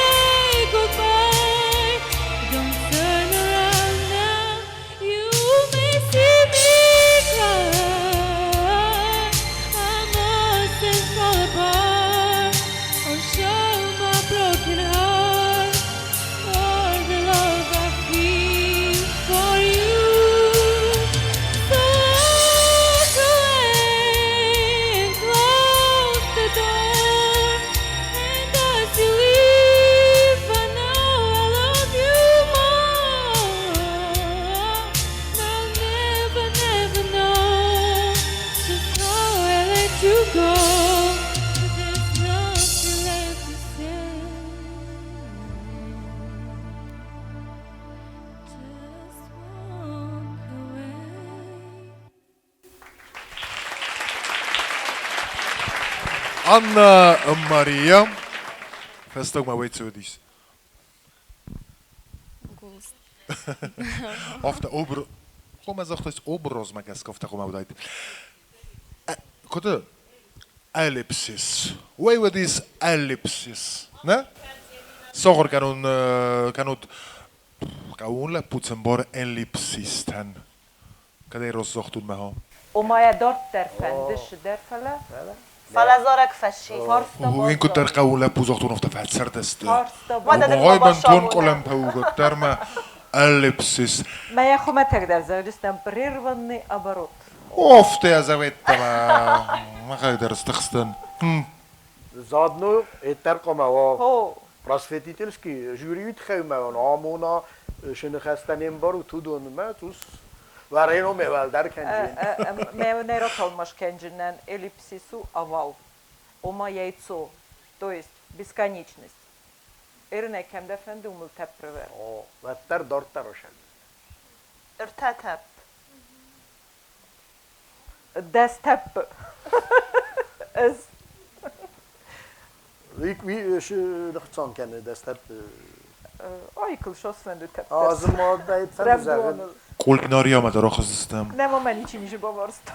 goodbye. Don't turn around now. You may see me cry. I mustn't fall apart or show my broken heart or the love I feel for you. So walk away and close the door. And as you leave, I know I love you more. I'll never, never know just how I let you go. There's nothing left to say. Just walk away. Anna Maria. Фӕстагмӕ уӕ цудис. Голос. Афтӕ обр... Хъуамӕ загътаис образмӕ гӕсгӕ афтӕ хъуамӕ уыдаид. Куыд? Эллипсис. Уӕй уыдис эллипсис. Нӕ? Сахуыр кӕнун кӕнут хъӕууон лӕппу цымбар эллипсистӕн. Кӕд ӕй рост загътон мӕ Ома йӕ дарддӕр фӕнды сыдӕр, фӕлӕ Фӕлӕ зарӕг фӕци. Ин куыддӕр хъӕууон лӕппу загътон, афтӕ фӕцардысты. Фарста Гъой, бынтон къуылымпы мӕ эллипсис. Мӕ йӕ хуымӕтӕгдӕр зӕгъдзыстӕм прерванный оборот. Оф, ты заветтала. Махӕг дӕр стыхстӕн. Заодно это хъуамӕ Хо. просветительский жюри тхӕй амона шыныхӕстӕ не мбарут уыдонмӕ цъус варено ме уӕлдӕр кӕнджын. Мӕ не ратӕлмац кӕнджынӕн эллипсис у овал. Ома яйцо, то есть бесконечность. Эрнӕ кӕмдӕ фӕнды уымыл тӕпп рывӕр. Уӕддӕр дарддӕр ошӕл. Ӕртӕ тӕпп. 10 тӕппы. Ӕз. Уый ныхцон кӕны 10 тӕппы. Ой, кыл шос фӕнды тӕпп. Азы мадӕй фӕнды зӕгъын. Кулинариямӕ дӕр ахыздыстӕм. Нӕма мӕ ничи ницы бамбӕрста.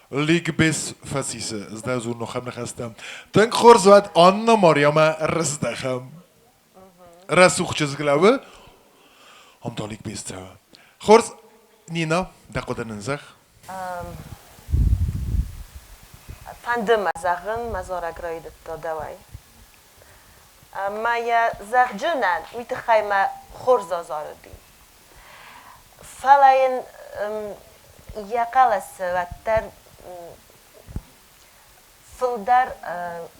Ликбез фӕцис здӕзур нохӕм ныхӕстӕ. Тынг хорз уӕд Анна Мариямӕ рыздӕхӕм. Рӕсугъд чызг лӕууы, ам та ликбез цӕуы. Хорз, Нина, дӕ хъуыды нын зӕгъ. Фӕнды мӕ зӕгъын, мӕ зарӕг райдыдта дӕуӕй. Мӕ йӕ зӕгъджынӕн уый тыххӕй мӕ хорз азарыди. Фӕлӕ йын йӕ хъӕлӕсы уӕддӕр фылдӕр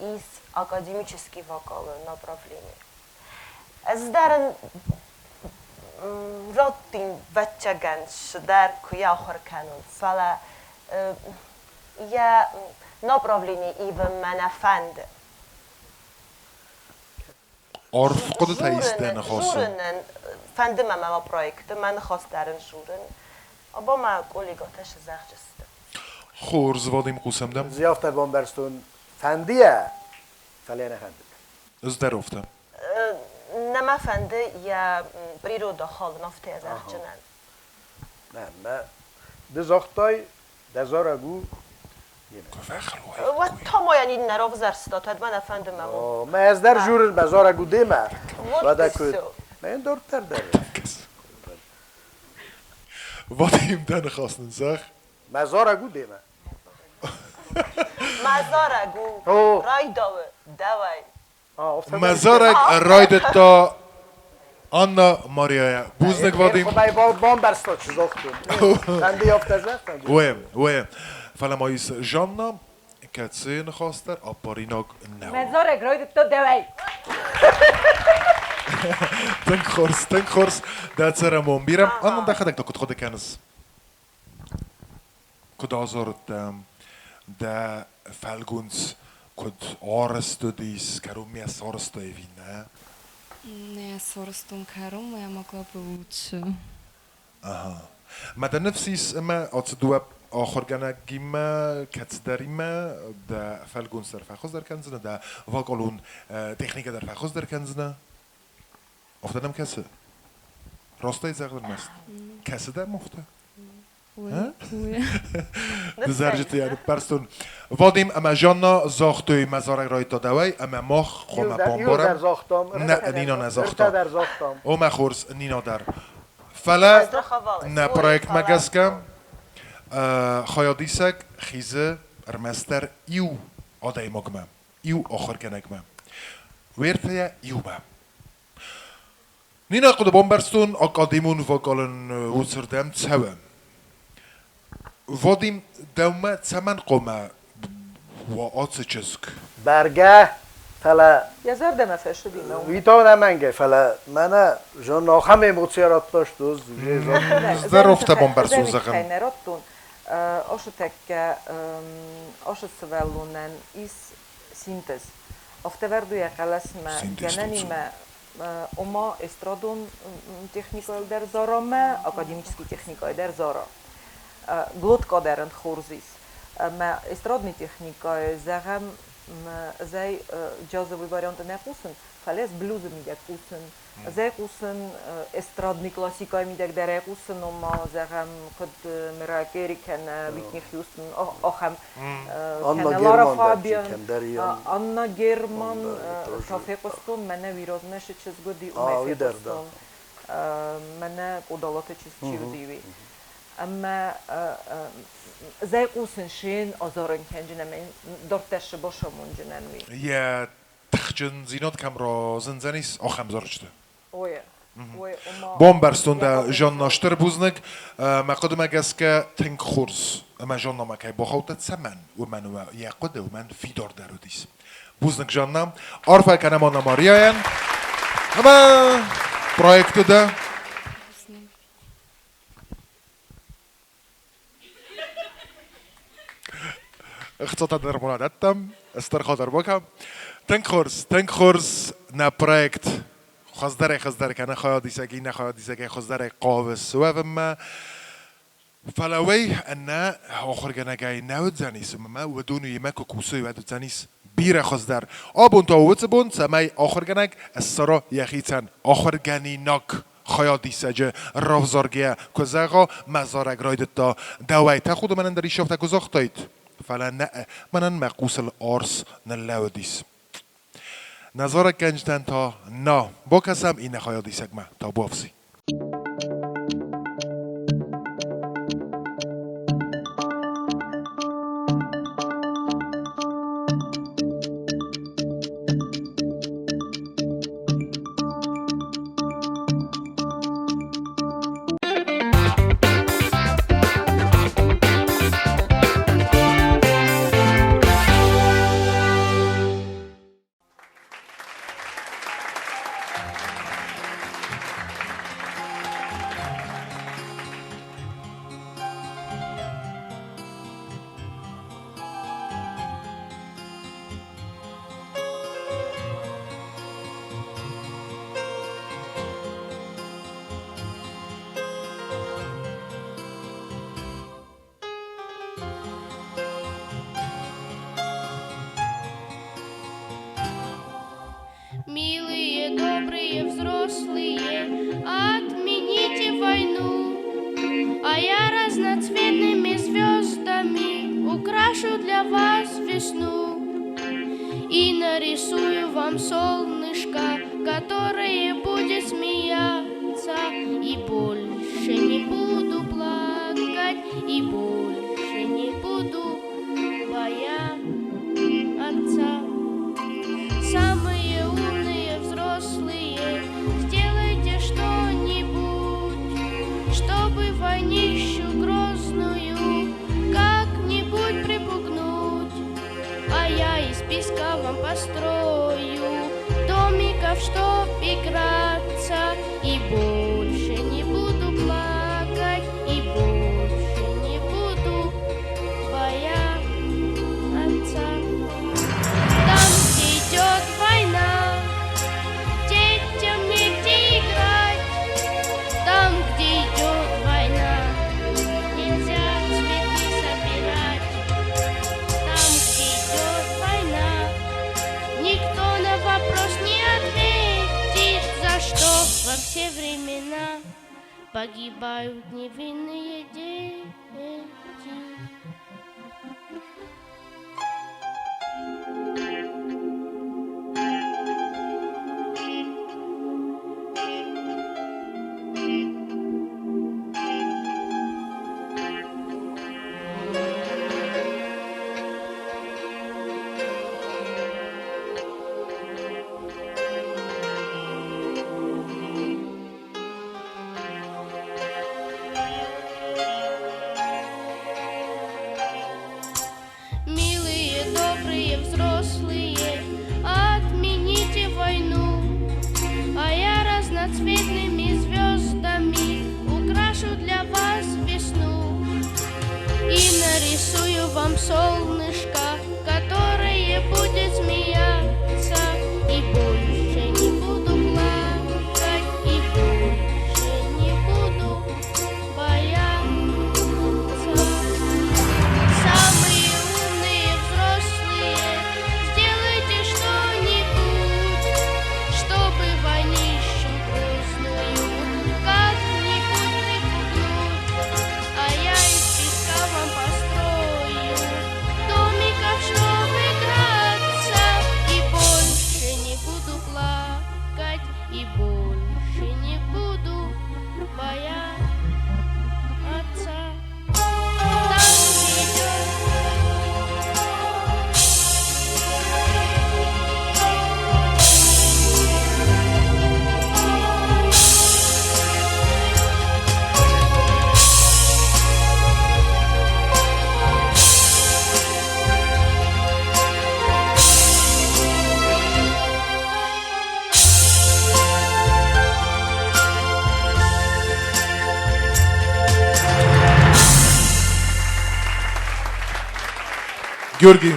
ис академический вокалы направление. Ӕз дӕр ын раттин вӕццӕгӕн цыдӕр куы ахуыр кӕнон, фӕлӕ йӕ направление ивын мӕ нӕ фӕнды. Арф хъуыдытӕ ис дӕ ныхасы. Журынӕн фӕнды мӕ мӕ проекты, мӕ ныхас дӕр ын журын. Абон мӕ коллегатӕ сызӕгъджысты. Хорз, Вадим, хъусӕм дӕм. Ӕз афтӕ бамбӕрстон, фӕнды йӕ, фӕлӕ нӕ фӕнды. Ӕз дӕр афтӕ. Нӕ мӕ фӕнды йӕ природа халын афтӕ зӕгъджынӕн. Нӕ, мӕ ды загътай, дӕ зарӕг у Уӕд та ма йӕ ниннӕ равзӕрста, уӕд мӕ нӕ фӕнды мӕ. Мӕ ӕз дӕр журын, мӕ зарӕг у демӕ. Вот Уӕдӕ и куыд? всё. Мӕ йын дарддӕр дӕр. Вадим, дӕ ныхас нын зӕгъ. Мӕ зарӕг у демӕ. Мӕ зарӕг у О. райдауы дӕуӕй. Мӕ зарӕг райдыдта Анна Марияйӕ бузныг, Вадим. Бамбӕрста, чи загътон. Фӕнды афтӕ зӕгъ, фӕнды. Уе, уе. Фӕлӕ ма ис Жанна, кӕцы ныхас дӕр аппаринаг нӕу. Мӕ зарӕг райдыдта дӕуӕй. Тынг хорз, тынг хорз. Дӕ цӕрӕнбон бирӕ. Анна, дӕхӕдӕг та куыд хъуыды кӕныс? Куыд азарыдтӕ дӕ фӕлгонц куыд арӕзт уыдис, кӕронмӕ сарӕзтай ӕви нӕ? Нӕ сарӕзтон кӕронмӕ, могла бы лучше. Ага. Мӕ дӕ ныфс ис ӕмӕ ацы дыууӕ ахуыргӕнӕгимӕ, кӕцыдӕримӕ дӕ фӕлгонц дӕр фӕхуыздӕр кӕндзынӕ, дӕ вокалон техникӕ дӕр фӕхуыздӕр кӕндзынӕ? Афтӕ дӕм кӕсы? Растӕй зӕгъ ӕрмӕст. Кӕсы дӕм афтӕ? Дызӕрджыты йӕ ныппӕрстон. Вадим ӕмӕ Жанна загътой, мӕ зарӕг райдыдта дӕуӕй, ӕмӕ мах хъуамӕ бамбарӕм. Нӕ, Нина нӕ загъта. О, мӕ хорз, Нина дӕр. Фӕлӕ нӕ проектмӕ гӕсгӕ хайадисӕг хизы ӕрмӕстдӕр иу адӕймагмӕ, иу ахуыргӕнӕгмӕ. Уе ртӕйӕ иумӕ. Нина хъуыды бамбӕрстон, академон вокалӕн уыцырдӕм цӕуы. Вадим, дӕумӕ цӕмӕн хъуамӕ уа ацы чызг? Бӕргӕ, фӕлӕ... Йӕ зӕрдӕмӕ фӕцыди мӕ Уый та ӕнӕмӕнгӕй, фӕлӕ мӕнӕ зон ахӕм эмоци радта, что Здоровтӕ бамбӕрстон зӕгъын. Нӕ радтон. Ашы тӕккӕ ашы сывӕллонӕн ис синтез. Афтӕ йӕ хъӕлӕсмӕ гӕнӕнимӕ ома эстрадон техникайыл дӕр зара мӕ академический техникайы дӕр зара. Глотка дӕр ын хорз ис. Мӕ эстрадный техникайы, зӕгъӕм, ӕз джазовый варианты нӕ хъусын, фӕлӕ ӕз блюзы мидӕг хъусын. Ӕз хъусын эстрадный классикайы мидӕг дӕр ӕй хъусын, ома, зӕгъӕм, куыд Мэрайя Керри кӕнӕ Уитни Хьюстон, ахӕм кӕнӕ Лара Фабиан, Анна Герман та фехъуыстон, мӕнӕ уый размӕ цы чызг уыди, уымӕй фехъуыстон. Мӕнӕ Къодалаты чызг чи уыди, уый. Ӕмӕ зӕй хъусын шен азарын кӕнджын ӕмӕ дарддӕр шы бацамонджынӕн уый. Йӕ тыхджындзинад кӕм разындзӕнис, ахӕм зарджыты. Ой, Бамбӕрстон дӕ, Жанна, стыр бузныг. Мӕ хъуыдымӕ гӕсгӕ тынг хорз ӕмӕ Жаннамӕ кӕй бахаудта, цӕмӕн, уымӕн йӕ хъуыды уымӕн фидардӕр уыдис. Бузныг, Жанна. Арфӕ кӕнӕм Анна Марияйӕн ӕмӕ проекты дӕ. Ӕхцатӕ дӕр ма радтам, стыр хатыр бакӕ. Тынг хорз, тынг хорз нӕ проект хуыздӕрӕй-хуыздӕр кӕны хайадисӕг, иннӕ хайадисӕгӕй хуыздӕрӕй хъавы суӕвынмӕ. Фӕлӕ уый ӕнӕ ахуыргӕнӕгӕй нӕ уыдзӕнис, ӕмӕ уыдон уыимӕ куы кусой, уӕд уыдзӕнис бирӕ хуыздӕр. Абон та уыцы бон, цӕмӕй ахуыргӕнӕг ссара йӕхицӕн ахуыргӕнинаг хайадисӕджы равзаргӕ куы зӕгъа, мӕ зарӕг райдыдта, дӕуӕй тӕхуды мӕнӕн дӕр исчи афтӕ куы загътаид, фӕлӕ нӕ, мӕнӕн мӕ хъусыл арс ныллӕууыдис. Нӕ зарӕггӕнджытӕн та нӕ, бакӕсӕм иннӕ хайадисӕгмӕ, табуафси. Милые, добрые взрослые, отмените войну, А я разноцветными звездами украшу для вас весну И нарисую вам солнышко, которое будет смеяться, И больше не буду плакать, и больше не буду бояться. Самые умные взрослые, сделайте построю домиков, чтоб играться, и больше не буду плакать, и больше не буду бояться. Там, где идет война, детям негде играть. Там, где идет война, нельзя цветы собирать. Там, где идет война, никто на вопрос не ответит, за что во все времена погибают невинные дети. Милые, добрые взрослые, отмените войну, а я разноцветными звездами украшу для вас весну и нарисую вам солнышко, которое будет смеяться, и больше не буду плакать, и больше не буду бояться. Самые умные взрослые, сделайте что-нибудь, чтобы вонищу грозную как-нибудь припугнуть. А я из песка вам построю домиков, чтобы играться, и больше не буду плакать, и больше не буду бояться. Там, где идет Георги,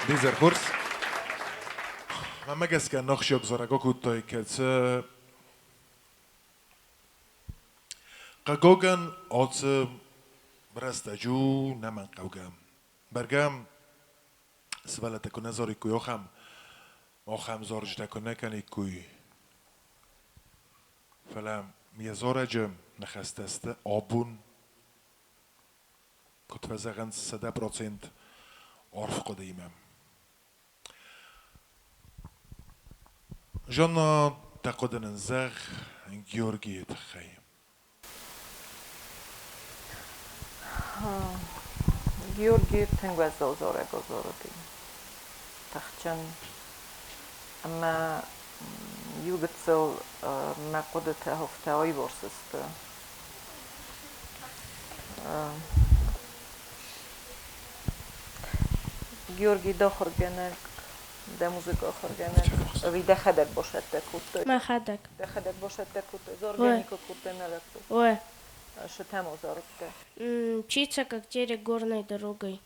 дизер хорз. Мӕнмӕ гӕсгӕ нӕхсиаг зарӕг акодтай, кӕцы хъыгагӕн ацы рӕстӕджы у нӕмӕнгхъӕугӕ. Бӕргӕ сывӕллӕттӕ куы нӕ зариккой ахӕм, ахӕм зарджытӕ куы нӕ кӕниккой. Фӕлӕ йӕ зарӕджы ныхӕстӕ сты абон куыд фӕзӕгъынц, 100% арф хъуыдыимӕ. Жанна, дӕ хъуыды нын зӕгъ Георгийы тыххӕй. Георги тынг уӕззау зарӕг азарыди. Тыхджын ӕмӕ иу гыццыл мӕ хъуыдытӕ афтӕ аиуварс сты. Георгий дӕ ахуыргӕнӕг, дӕ музыкӕ ахуыргӕнӕг, ӕви дӕхӕдӕг басӕттӕ кодтай? Мӕхӕдӕг. Дӕхӕдӕг басӕттӕ кодтай? Заргӕ никуы кодтай нӕ лӕппу? Ой. Цы тӕ ма зарыдтӕ? Мчится, как терек, горной дорогой.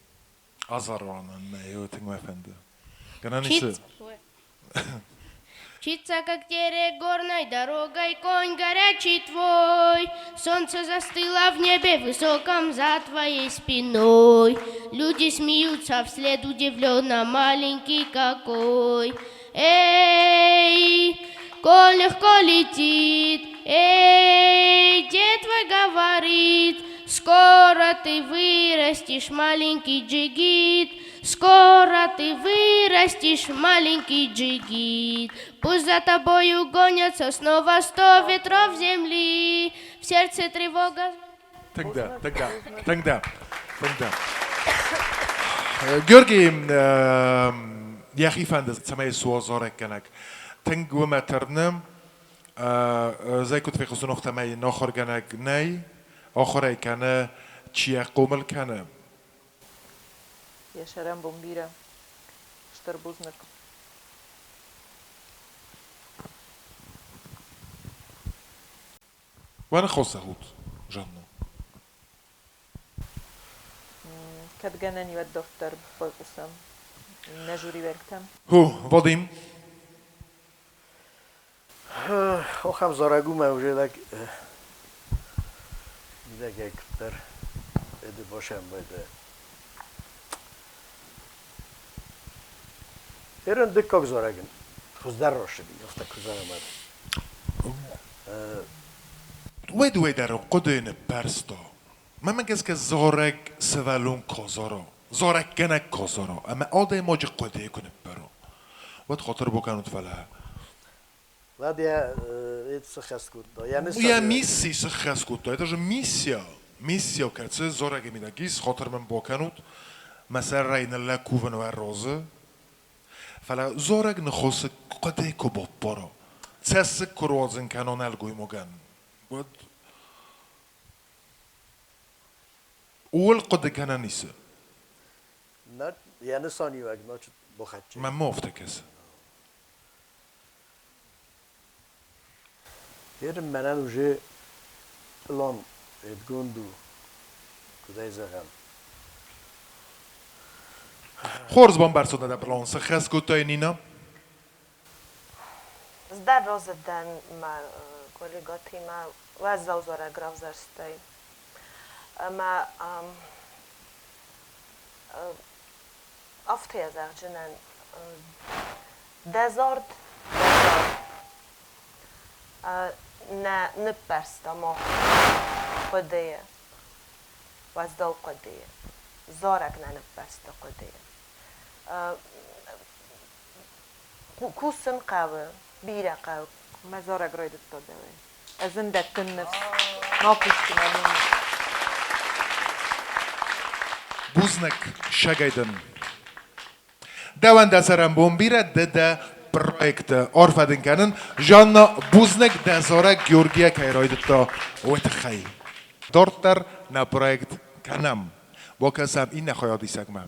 Азарванӕн мӕ тынг мӕ фӕнды. Гӕнӕн ис? Мчится, как терек, горной дорогой конь горячий твой. Солнце застыло в небе высоком за твоей спиной. Люди смеются вслед удивленно, маленький какой. Эй, конь легко летит, эй, дед твой говорит, скоро ты вырастешь, маленький джигит, скоро ты вырастешь, маленький джигит. Пусть за тобою гонятся снова 100 ветров земли, в сердце тревога. Тогда, тогда, тогда, тогда. Георги, йӕхи фӕнды, цӕмӕй суа зарӕггӕнӕг. Тынг уымӕ тырны, зӕй куыд фехъусын, афтӕмӕй йын ахуыргӕнӕг нӕй, ахуыр ӕй кӕны, чи йӕ хъомыл кӕны. Йӕ сӕрӕнбон бирӕ. Стыр бузныг. Уӕ ныхас зӕгъут, Жанна. Кӕд гӕнӕн и, уӕд дарддӕр байхъусӕм нӕ жюри уӕнгтӕм. Ху, Вадим. Ахӕм зарӕг у мӕ уже лӕг мидӕгӕй куыддӕр эды басӕмбӕлд. Ерын дыккаг зарӕг ын хуыздӕр рацыди, афтӕ куы зӕгъӕм. Уӕд уӕдӕр хъуыды ныппӕрста. Мӕнмӕ гӕсгӕ зарӕг сывӕллон куы зара, зарӕггӕнӕг куы зара ӕмӕ адӕймаджы хъуыдыйы куы ныппара, уӕд хатыр бакӕнут, фӕлӕ Уӕд йӕ сыххӕст кодта. Йӕ Йӕ мисси сыххӕст кодта. Это же миссия. Миссия, кӕцы зарӕги мидӕг ис, хатыр мын бакӕнут, мӕ сӕрӕй ныллӕг кувын уӕ разы. Фӕлӕ зарӕг ныхасы хъуыды куы баппара, цӕссыг куы руадзын кӕна нӕлгоймагӕн, уӕд ууыл хъуыды кӕнӕн исы. Йӕ нысаниуӕг значит бахӕццӕ. Мӕнмӕ афтӕ кӕсы. Ерын мӕнӕн уже пълан ӕдгонд у, куыд ӕй зӕгъӕм. Хорз бамбӕрстон дӕ пълан, цы хӕс кодтай, Нина? Ӕз дӕр разы дӕн мӕ коллегатимӕ уӕззау зарӕг равзӕрстай. Ӕмӕ афтӕ зӕгъдзынӕн, дӕ зард, дӕ зард нӕ ныппӕрста мах хъуыдыйы, уӕззау хъуыдыйы. Зарӕг нӕ ныппӕрста хъуыдыйы. Кусын хъӕуы, бирӕ хъӕуы. Мӕ зарӕг райдыдта дӕуӕй. Ӕз ын дӕттын ныфс. Ма кусдзынӕн уым. Бузныг, сагай дын. Дӕуӕн дӕ цӕрӕнбон бирӕ, ды дӕ проекты арфӕ дын кӕнын. Жанна, бузныг дӕ зарӕг Георгийӕ кӕй райдыдта, уый тыххӕй. Дарддӕр нӕ проект кӕнӕм. Бакӕсӕм иннӕ хайадисӕгмӕ.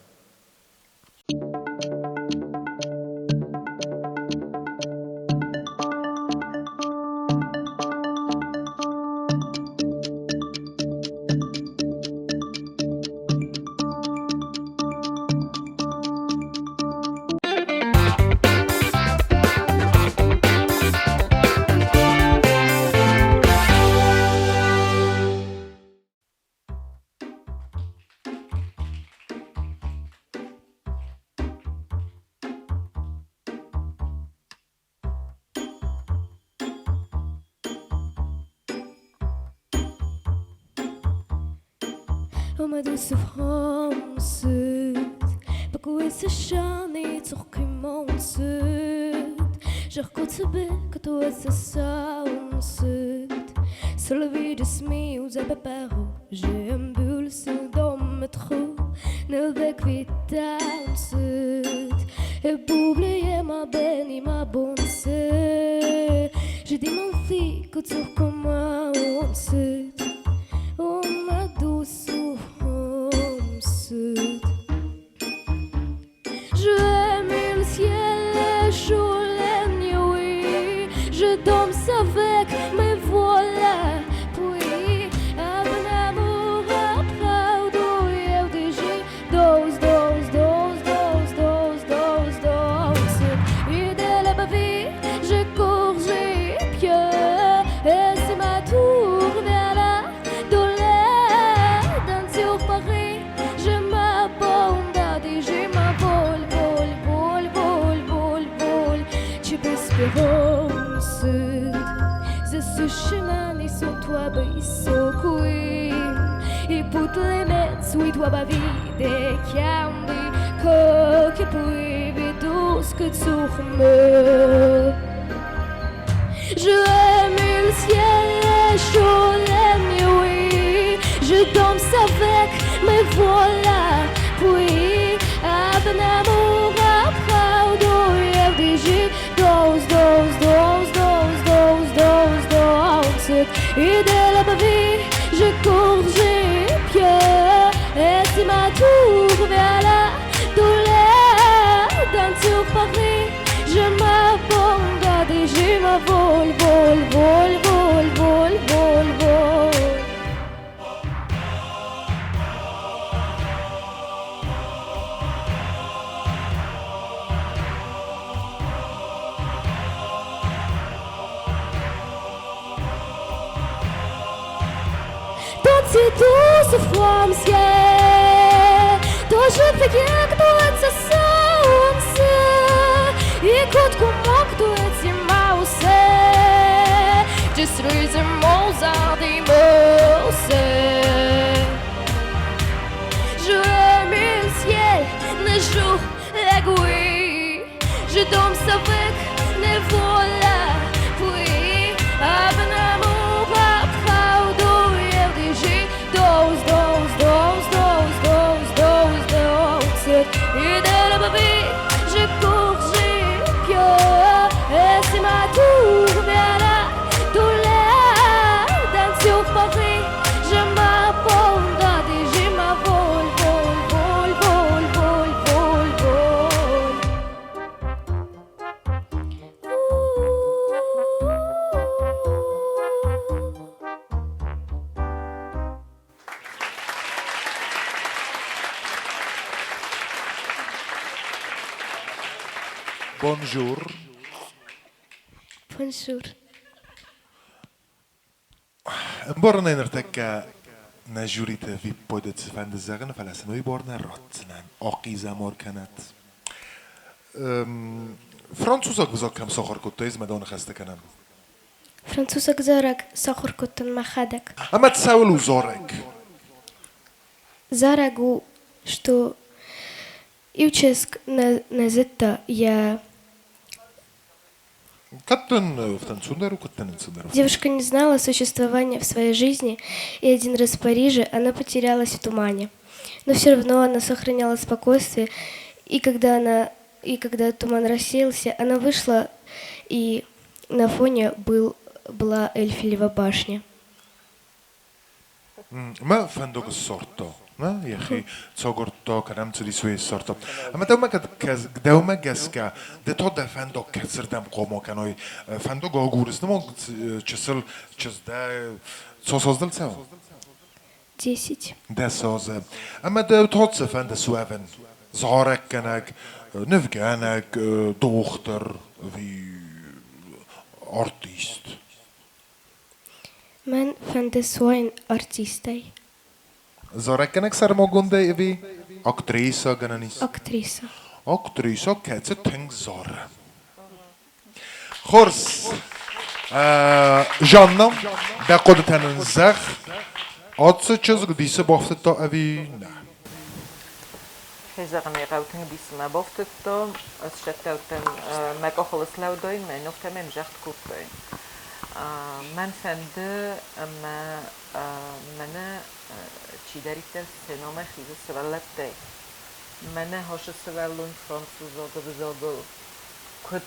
Uma douce souffrance, Je danse avec mes voilà, puis un amour après dos, dos, dos, dos, dos, dos, dos. Et de la vie, je cours, j'ai pied. Et c'est ma tour vers la douleur. Dans sur Paris, je m'abonde, je m'envole, vol, vol, vol, vol, vol. Tu espérance. Засушена toi високий, і путлемець у твоя виде кянди, коки пливи цухме. Je aime le ciel, je l'aime, oui. Je danse avec mes voilà, puis un amour après dos, dos, dos, dos, dos, dos, dos. Et de la vie, je cours, j'ai pied. Et c'est ma tour vers la douleur d'un tour Paris. Je m'abandonne et je m'envole, vol, vol, vol, vol, vol, vol. Томске Тоже в'єкнуться сонце, І кутку моктується маусе, Чи сризимозадимосе. Je aime le ciel, ne joue la gouille. Je danse avec les voilà, puis abonnement правду я вдежи. Доз, доз, доз, доз, доз, доз, доз. Et de la bavée, je cours, j'ai peur. Et c'est ma tour, bien là, douleur. Dans sur Paris, je m'abandonne et je m'avole, vol, vol, vol, vol, vol, vol. Bonjour. Bonjour. Ӕмбарын ӕй ныртӕккӕ нӕ жюриты виппайды цыфӕнды зӕгъын, фӕлӕ сын уый бар нӕ ратдзынӕн. Ахъизӕмар кӕнӕт. Французаг взаг кӕм сахуыр кодтай, ӕз мӕ дӕу ныхӕстӕ кӕнӕм. Французаг зарӕг сахуыр кодтон мӕхӕдӕг. Ӕмӕ цӕуыл у зарӕг? Зарӕг у, что иу чызг нӕ зыдта йӕ Кӕддӕн францундӕр у, кӕддӕн ӕнцондӕр у? Девушка не знала существования в своей жизни, и один раз в Париже она потерялась в тумане. Но все равно она сохраняла спокойствие, и когда туман рассеялся, она вышла, и на фоне была Эйфелева башня. Мӕ фӕндаг ссардта, нӕ йӕхи цагуырдта, кӕдӕм цыдис, уый ссардта. Ӕмӕ дӕумӕ гӕсгӕ, ды та дӕ фӕндаг кӕцырдӕм хъуамӕ кӕнай? Фӕндаг агурыс, нымад чысыл чызг дӕ цас аздыл цӕуы? 10. 10 азы. Ӕмӕ дӕу та цы фӕнды суӕвын? Зарӕггӕнӕг, нывгӕнӕг, дохтыр ӕви артист? Мӕн фӕнды суайын артистӕй. Зарӕггӕнӕг сӕрмагондӕй ӕви актрисӕ гӕнӕн ис? Актриса. Актрисӕ, кӕцы тынг зары. Хорз. Жанна, дӕ хъуыдытӕ нын зӕгъ. Ацы чызг дисы бафтыдта ӕви нӕ? Кӕй зӕгъын ӕй хъӕуы, тынг дисы мӕ бафтыдта. Ӕз сӕттӕуттӕн мӕ къахыл слӕудтон, мӕ ныхтӕ мӕм загъд кодтой. Мӕн фӕнды ӕмӕ мӕнӕ чидӕриддӕр сценӕмӕ хизы сывӕллӕттӕй. Мӕнӕ хосы сывӕллон французаг ӕвзагыл куыд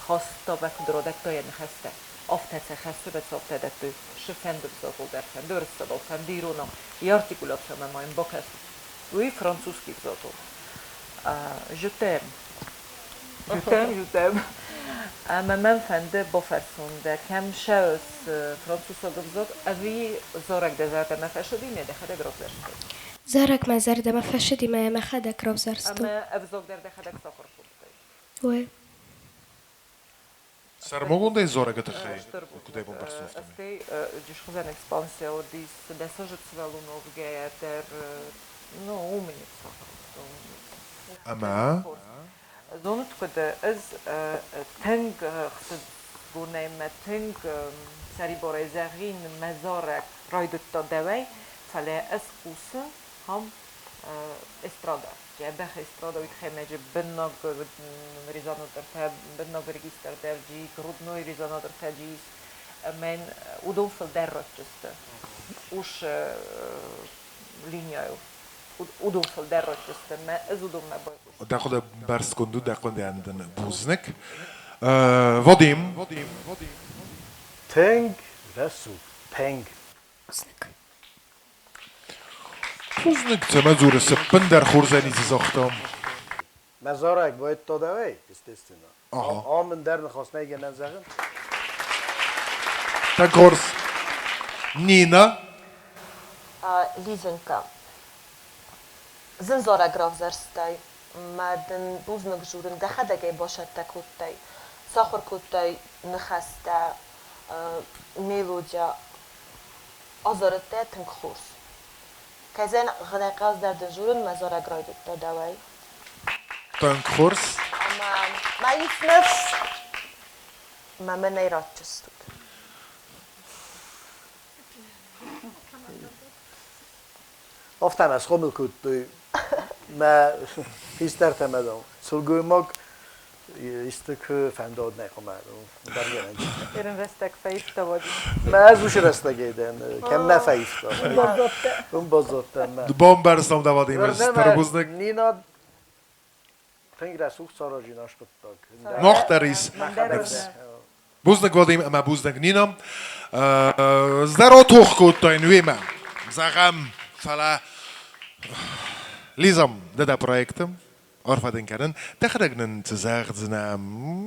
хаста ӕмӕ куыд радӕтта йӕ ныхӕстӕ. Афтӕ сӕ хӕссы, ӕмӕ сӕ афтӕ дӕтты. Цы-фӕнды взагыл дӕр, фӕнды уырыссагау, фӕнды иронау. Йӕ артикуляцимӕ ма йын бакӕсут. Уый французский взагыл. Je t'aime. Je t'aime, je t'aime. Ӕмӕ мӕн фӕнды бафӕрсон дӕ, кӕм сӕ францусаг ӕвзаг ӕви зарӕг дӕ зӕрдӕмӕ фӕсыди, ме дӕхӕдӕг равзӕрстай? Зарӕг мӕ зӕрдӕмӕ фӕсыди, мӕ мӕхӕдӕг равзӕрстон. Ӕмӕ ӕвзаг дӕр дӕхӕдӕг сахуыр кодтай? Ой. Сӕрмагондӕй зарӕгы тыххӕй куыдӕй бон бӕрцон афтӕмӕй? Стӕй джихуызӕн экспансия уыдис 10 азы сывӕллон уӕвгӕйӕ дӕр, ну, умница. Ӕмӕ? Зонут куыд, ӕз тынг ӕхсызгонӕй мӕ тынг сӕрибарӕй зӕгъин, мӕ зарӕг райдыдта дӕуӕй, фӕлӕ ӕз хъусын ам эстрада. Дзӕбӕх эстрада уый тыххӕй мӕ быннаг резонатортӕ, быннаг регистртӕ, грудной резонатортӕ ис. Мӕн уыдон фылдӕр рӕтджысты. Ус линияйыл. Уыдон фылдӕр рӕтджысты. Мӕ ӕз уыдонмӕ байхъуыстон. Дӕ хъуыды бӕрцгонд у, дӕ хъуыдыйӕн дын бузныг. Вадим. Тынг рӕсугъд, тынг. Бузныг. Бузныг, цӕмӕ дзуры, цы ппындӕр хорзӕй ницы загътам. Мӕ зарӕг байдыдта дӕуӕй, естественно. Ага. Ам ӕндӕр ныхас нӕй гӕнӕн зӕгъын. Так хорз. Нина. Лизонька, зын зарӕг равзӕрстай, мӕ дын бузныг журын, дӕхӕдӕг ӕй басӕттӕ кодтай, сахуыр кодтай ныхӕстӕ, мелодия, азарыдтӕ тынг хорз. Кӕй зӕгъын ӕй хъӕуы, дӕр дын дзурын, мӕ зарӕг райдыдта дӕуӕй. Тынг хорз. Ӕмӕ мӕ ис ныфс, мӕ мӕнӕй ратджыстут. Афтӕ мӕ схъомыл кодтой мӕ хистӕртӕ мӕ дам, сылгоймаг исты куы фӕндад нӕ хъуамӕ Ирон рӕстӕг фӕивта уӕд. Мӕ ӕз уыцы рӕстӕгӕй дӕн, кӕм нӕ фӕивта. Уым баззадтӕн. Бамбӕрстам дӕ, Вадим, стыр бузныг. Нина тынг рӕсугъд саразин аскъуыддаг. Мах дӕр ис ныфс. Бузныг, Вадим, ӕмӕ бузныг, Нина. Здӕро тох кодтай уемӕ, зӕгъӕм, фӕлӕ Лизам, ды дӕ проекты арфӕ дын кӕнын. Дӕхӕдӕг нын цы зӕгъдзынӕ,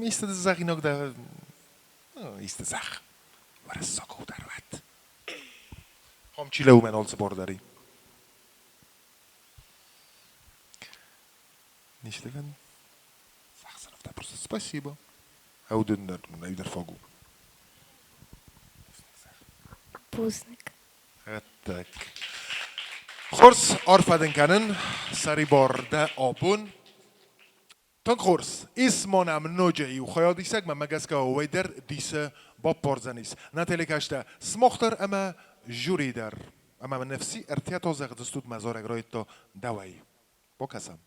исты зӕгъинаг дӕ, исты зӕгъ. Уӕрӕссаг дӕр уӕд. Хом чи лӕууы мӕн алцы бар дӕр и. Ничего просто спасибо. Аудын дӕр фаг у. Бузныг. Так. Хорз, арфӕ дын кӕнын, сӕрибар дӕ абон. Тынг хорз. Ис ма нӕм ноджы иу хайадисӕг, мӕнмӕ гӕсгӕ уый дӕр дисы баппардзӕнис. Нӕ телекӕстӕ сымах дӕр ӕмӕ жюри дӕр. Ӕмӕ мӕ ныфси ӕртӕ зӕгъдзыстут мӕ зарӕг райдта дӕуӕй. Бакӕсӕм.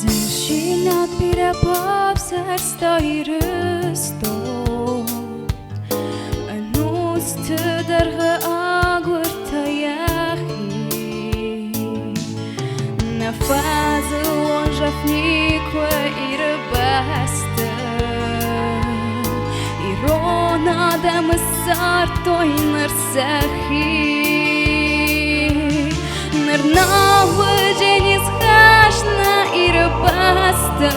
Зӕрсинад бирӕ бавзӕрста Ирыстон, Ӕнусты дӕргъы агуырдта йӕхи. Нӕ фӕзылон зӕхх никуы Иры бӕсты. Ирон адӕмы ссардтой ныр сӕхи. Ныр нал уыдзӕнис хӕст нӕ Иры бӕсты.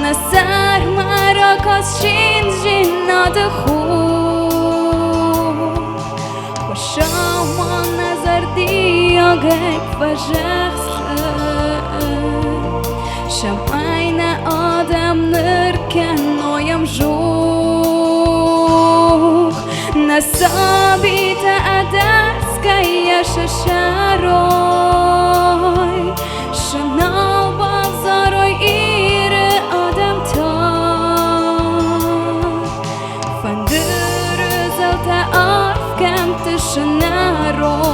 Нӕ сӕрмӕ ракаст зиндзинады хур. Хуыцау нӕ зӕрдиагӕй фӕзӕхсы, Цӕмӕй нӕ адӕм ныр кӕной ӕмзор. Нӕ сабитӕ ӕдӕрсгӕйӕ сӕрой, Сы нал бавзарой Иры адӕмтӕ. Фӕндыры зӕлтӕ арф кӕмтты сынӕрой,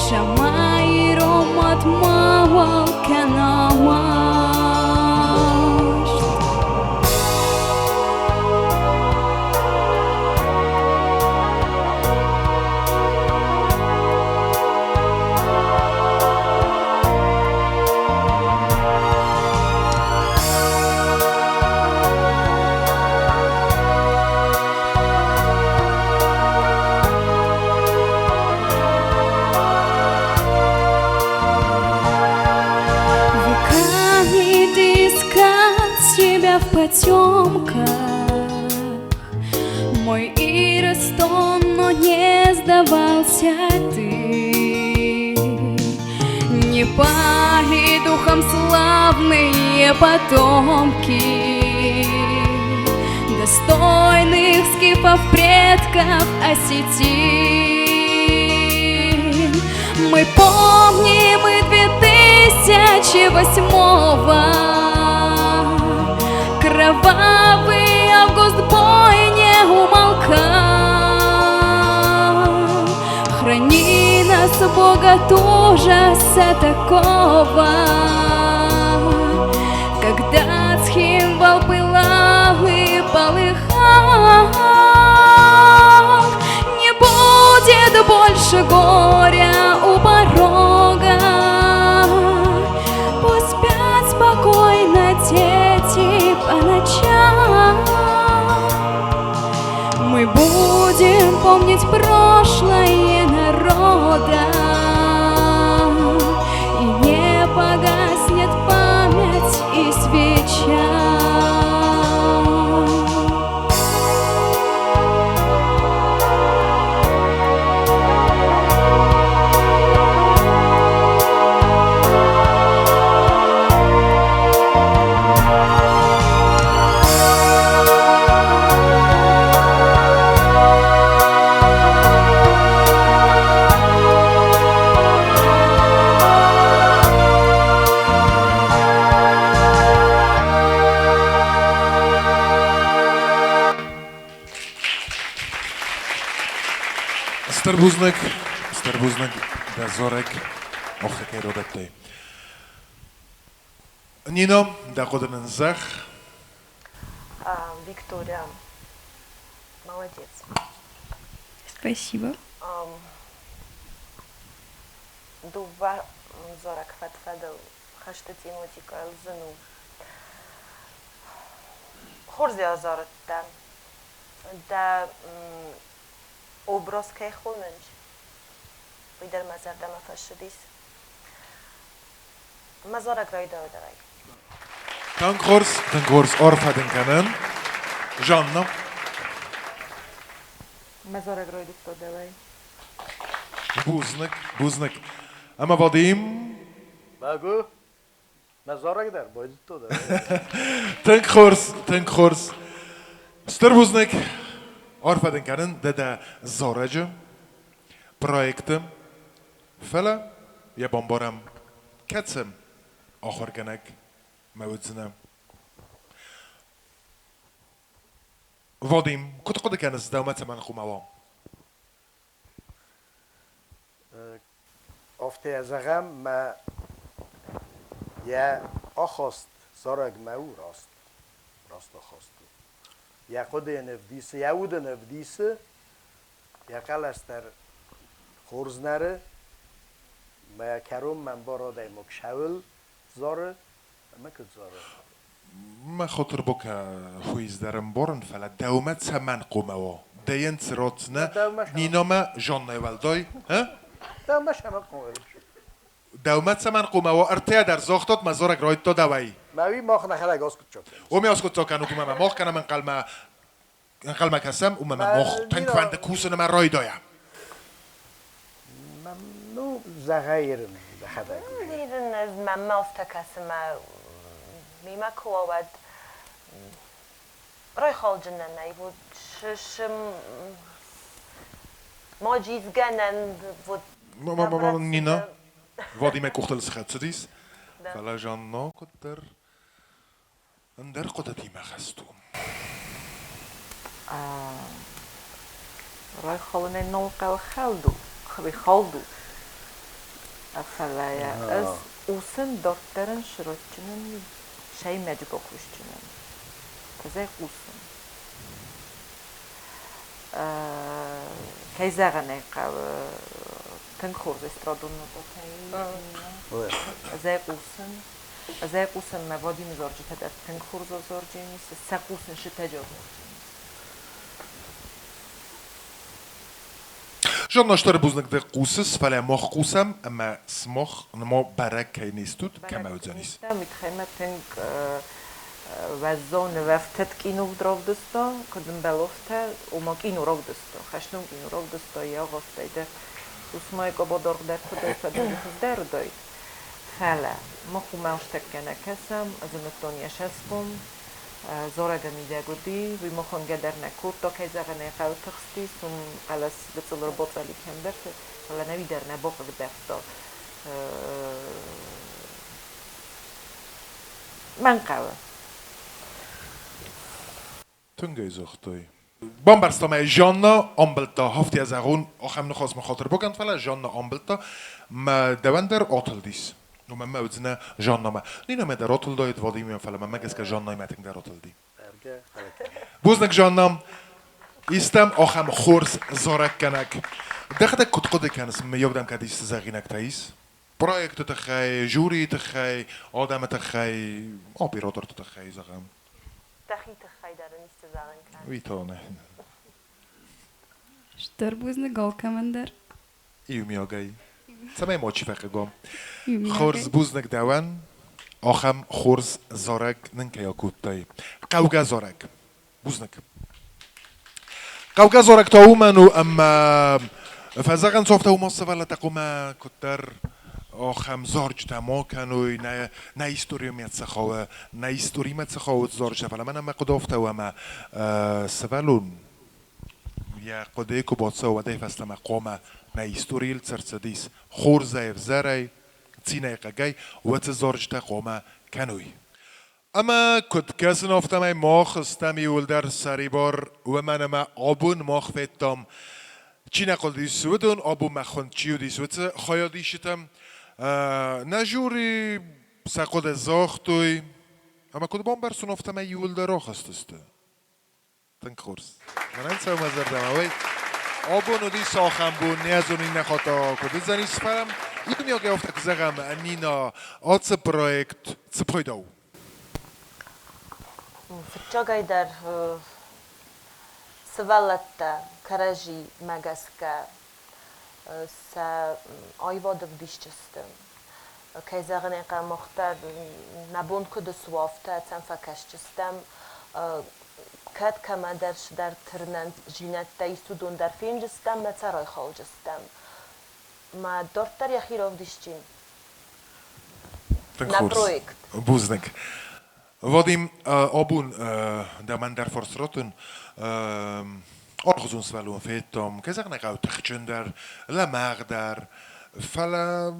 Цӕмӕй ирон мад мауал кӕна маст. Веками ты искал себя в потемках, Мой Иростон, но не сдавался ты. Не пали духом славные потомки, Достойных скифов предков осетин. Мы помним и 2008-го. Кровавый август бой не умолкал. Храни нас, Бог, от ужаса такого, Когда Цхинвал пылал и полыхал. Не будет больше горя у порога, Пусть спят спокойно дети по ночам. Мы будем помнить прошлое народа, И не погаснет память и свеча. Стыр бузныг, стыр бузныг дӕ зарӕг махы кӕй радӕттай. Нина, дӕ хъуыды нын зӕгъ. Виктория, молодец. Спасибо. Дыууӕ зарӕг фӕд-фӕдыл хӕсты тематикӕйыл зын у. Хорз йӕ зарыдтӕ. Дӕ образ кӕй хонынц, уый дӕр мӕ зӕрдӕмӕ фӕцыдис. Мӕ зарӕг райдайы дӕрӕй. Тынг хорз, тынг хорз арфӕ дын кӕнын. Жанна. Мӕ зарӕг райдыдта дӕуӕй. Бузныг, бузныг. Ӕмӕ Вадим? Бӕгуы. Мӕ зарӕг дӕр байдыдта дӕуӕй. Тынг хорз, тынг хорз. Стыр бузныг. Арфӕ дын кӕнын дӕ дӕ зарӕджы проекты. Фӕлӕ йӕ бамбарӕм, кӕцы ахуыргӕнӕг мӕ уыдзынӕ. Вадим, куыд хъуыды кӕныс, дӕумӕ цӕмӕн хъуамӕ уа? Афтӕ зӕгъӕм, мӕ йӕ ахаст зарӕгмӕ у раст. Раст ахаст у. Йӕ хъуыдыйӕн ӕвдисы, йӕ удӕн ӕвдисы, йӕ хъӕлӕс дӕр хорз нӕры, мӕ кӕронмӕ ӕмбар адӕймаг цӕуыл зары ӕмӕ куыд зары. Мӕ хатыр бакӕ, хуыздӕр ӕмбарын, фӕлӕ дӕумӕ цӕмӕн хъуамӕ уа? Дӕйӕн цы ратдзынӕ, Нинамӕ Жаннӕ уӕлдай, ӕ? Дӕумӕ цӕмӕн хъуамӕ Дӕумӕ цӕмӕн хъуамӕ уа? Ӕртӕйӕ дӕр загътат, мӕ зарӕг райдыдта дӕуӕй. Мӕ уый мах нӕхӕдӕг аскъуыддзаг кӕнӕм. Уымӕй аскъуыддзаг кӕнут, уымӕ мах кӕнӕм ӕнхъӕлмӕ ӕнхъӕлмӕ кӕсӕм, уымӕ мӕ мах тынг фӕнды кусын ӕмӕ райдайӕм. Ну, зӕгъай ерын дӕхӕдӕг. Ерын ӕз мӕнмӕ афтӕ кӕсы, мӕ мемӕ куы уа, уӕд райхалджынӕн ӕй вот маджизгӕнӕн вот. Нина, Вадимӕ къухтыл схӕцыдис, фӕлӕ Жанна куыддӕр ӕндӕр хъуыдытимӕ хӕст у. Райхалынӕн нал хъӕуы хӕлд у, хӕлд у. Фӕлӕ ӕз усын дарддӕрӕн сырӕтджынӕн сӕймӕджы бакусджынӕн. Ӕз ӕй хъусын. Кӕй зӕгъын ӕй хъӕуы, тынг хорз эстрадон нотатӕй Ӕз ӕй хъусын. Ӕз ӕй хъусын, мӕ Вадимы зарджытӕ дӕр тынг хорз азарджынис, сӕ хъусын сытӕджы азарджынис. Жанна, стыр бузныг дӕ хъусыс, фӕлӕ мах хъусӕм ӕмӕ сымах нырма бӕрӕг кӕй не стут, кӕмӕ уыдзӕнис. Уый тынг уӕззау нывӕфтыд кино равдыста, куыд ӕмбӕлофтӕ, ома кино равдыста, хӕстон кино равдыста йӕ агъӕстӕй дӕр. Усмайы къабадаргъ дӕр куыдӕй фӕдӕнджы хуыздӕр уыдаид. Фӕлӕ мах уымӕ устӕккӕ нӕ кӕсӕм, ӕз уыдтон йӕ сӕсгом, зарӕгы мидӕг уыди, уый махонгӕ дӕр нӕ кодта, кӕй зӕгъын ӕй хъӕуы, тыхстис, уым хъӕлӕс гыццыл ӕрбацъӕли кӕмдӕрты, фӕлӕ нӕ уый дӕр нӕ бахъыгдардта. Мӕн хъӕуы. Тынг ӕй загътай. Бамбӕрстам ӕй, Жанна амбылдта хафт йӕ зӕгъон, ахӕм ныхас мын хатыр бакӕн, фӕлӕ Жанна амбылдта, мӕ дӕуӕн дӕр атылдис. Ну, мӕнмӕ уыдзынӕ Жаннамӕ. Нинамӕ дӕр атылдаид Вадимимӕ, фӕлӕ мӕнмӕ гӕсгӕ Жаннаимӕ тынгдӕр атылди. Бузныг, Жанна. Истӕм ахӕм хорз зарӕггӕнӕг. Дӕхӕдӕг куыд хъуыды кӕныс, мыййаг дӕм кӕд исты зӕгъинӕгтӕ ис? Проекты тыххӕй, жюрийы тыххӕй, адӕмы тыххӕй, операторты тыххӕй, зӕгъӕм. Дӕхи тыххӕй дӕр ын исты зӕгъын кӕн. Уый та нӕ. Стыр бузныг алкӕмӕн дӕр. Иумиагӕй. Цӕмӕй мачи фӕхъыг уа. Хорз бузныг дӕуӕн, ахӕм хорз зарӕг нын кӕй акодтай. Хъӕугӕ зарӕг. Бузныг. Хъӕугӕ зарӕг та уымӕн у, ӕмӕ фӕзӕгъынц афтӕ уымӕ сывӕллӕттӕ хъуамӕ куыддӕр ахӕм зарджытӕ ма кӕной, нӕ историмӕ цы хауы, нӕ историмӕ цы хауы зарджытӕ, фӕлӕ мӕнӕн мӕ хъуыды афтӕ у, ӕмӕ сывӕллон йӕ хъуыдыйы куы бацӕуа, уӕдӕй фӕстӕмӕ хъуамӕ нӕ историйыл цы рцыдис, хорзӕй, ӕвзӕрӕй, цинӕй, хъыгӕй, уӕд цы зарджытӕ хъуамӕ кӕной. Ӕмӕ куыд кӕсын, афтӕмӕй мах стӕм иууылдӕр сӕрибар, уымӕн ӕмӕ абон мах федтам, чи нӕ хъуыдис, уыдон, абон мӕ хуынд чи уыдис, уыцы хайадисджытӕ. Нӕ жюри сӕ хъуыды загътой, ӕмӕ куыд бамбӕрстон, афтӕмӕй иууылдӕр ахызтысты. Тынг хорз. Мӕнӕн цӕуы мӕ зӕрдӕмӕ. Уый абон уыдис ахӕм бон, не зон иннӕ хатт куыд уыдзӕнис, фӕлӕ иумиагӕй афтӕ куы зӕгъӕм, Нина, ацы проект цы пайда у? Фыццагӕйдӕр сывӕллӕттӕ кӕрӕдзимӕ гӕсгӕ сӕ аивады ӕвдисджысты. Кӕй зӕгъын ӕй хъӕуы, мах дӕр нӕ бон куыд суа, афтӕ сӕм фӕкӕсджыстӕм. Кӕд кӕмӕдӕр цыдӕр тырнӕндзинӕдтӕ ис, уыдон дӕр фенджыстӕм мӕ сӕ райхалджыстӕм. Мӕ дарддӕр йӕхи равдисджын. Тынг На хорз. проект. Бузныг. Вадим, абон дӕмӕн дӕр фарст раттын. Алыхуызон сывӕллон федтам, кӕй зӕгъын ӕй хъӕуы, тыхджындӕр, лӕмӕгъдӕр. Фӕлӕ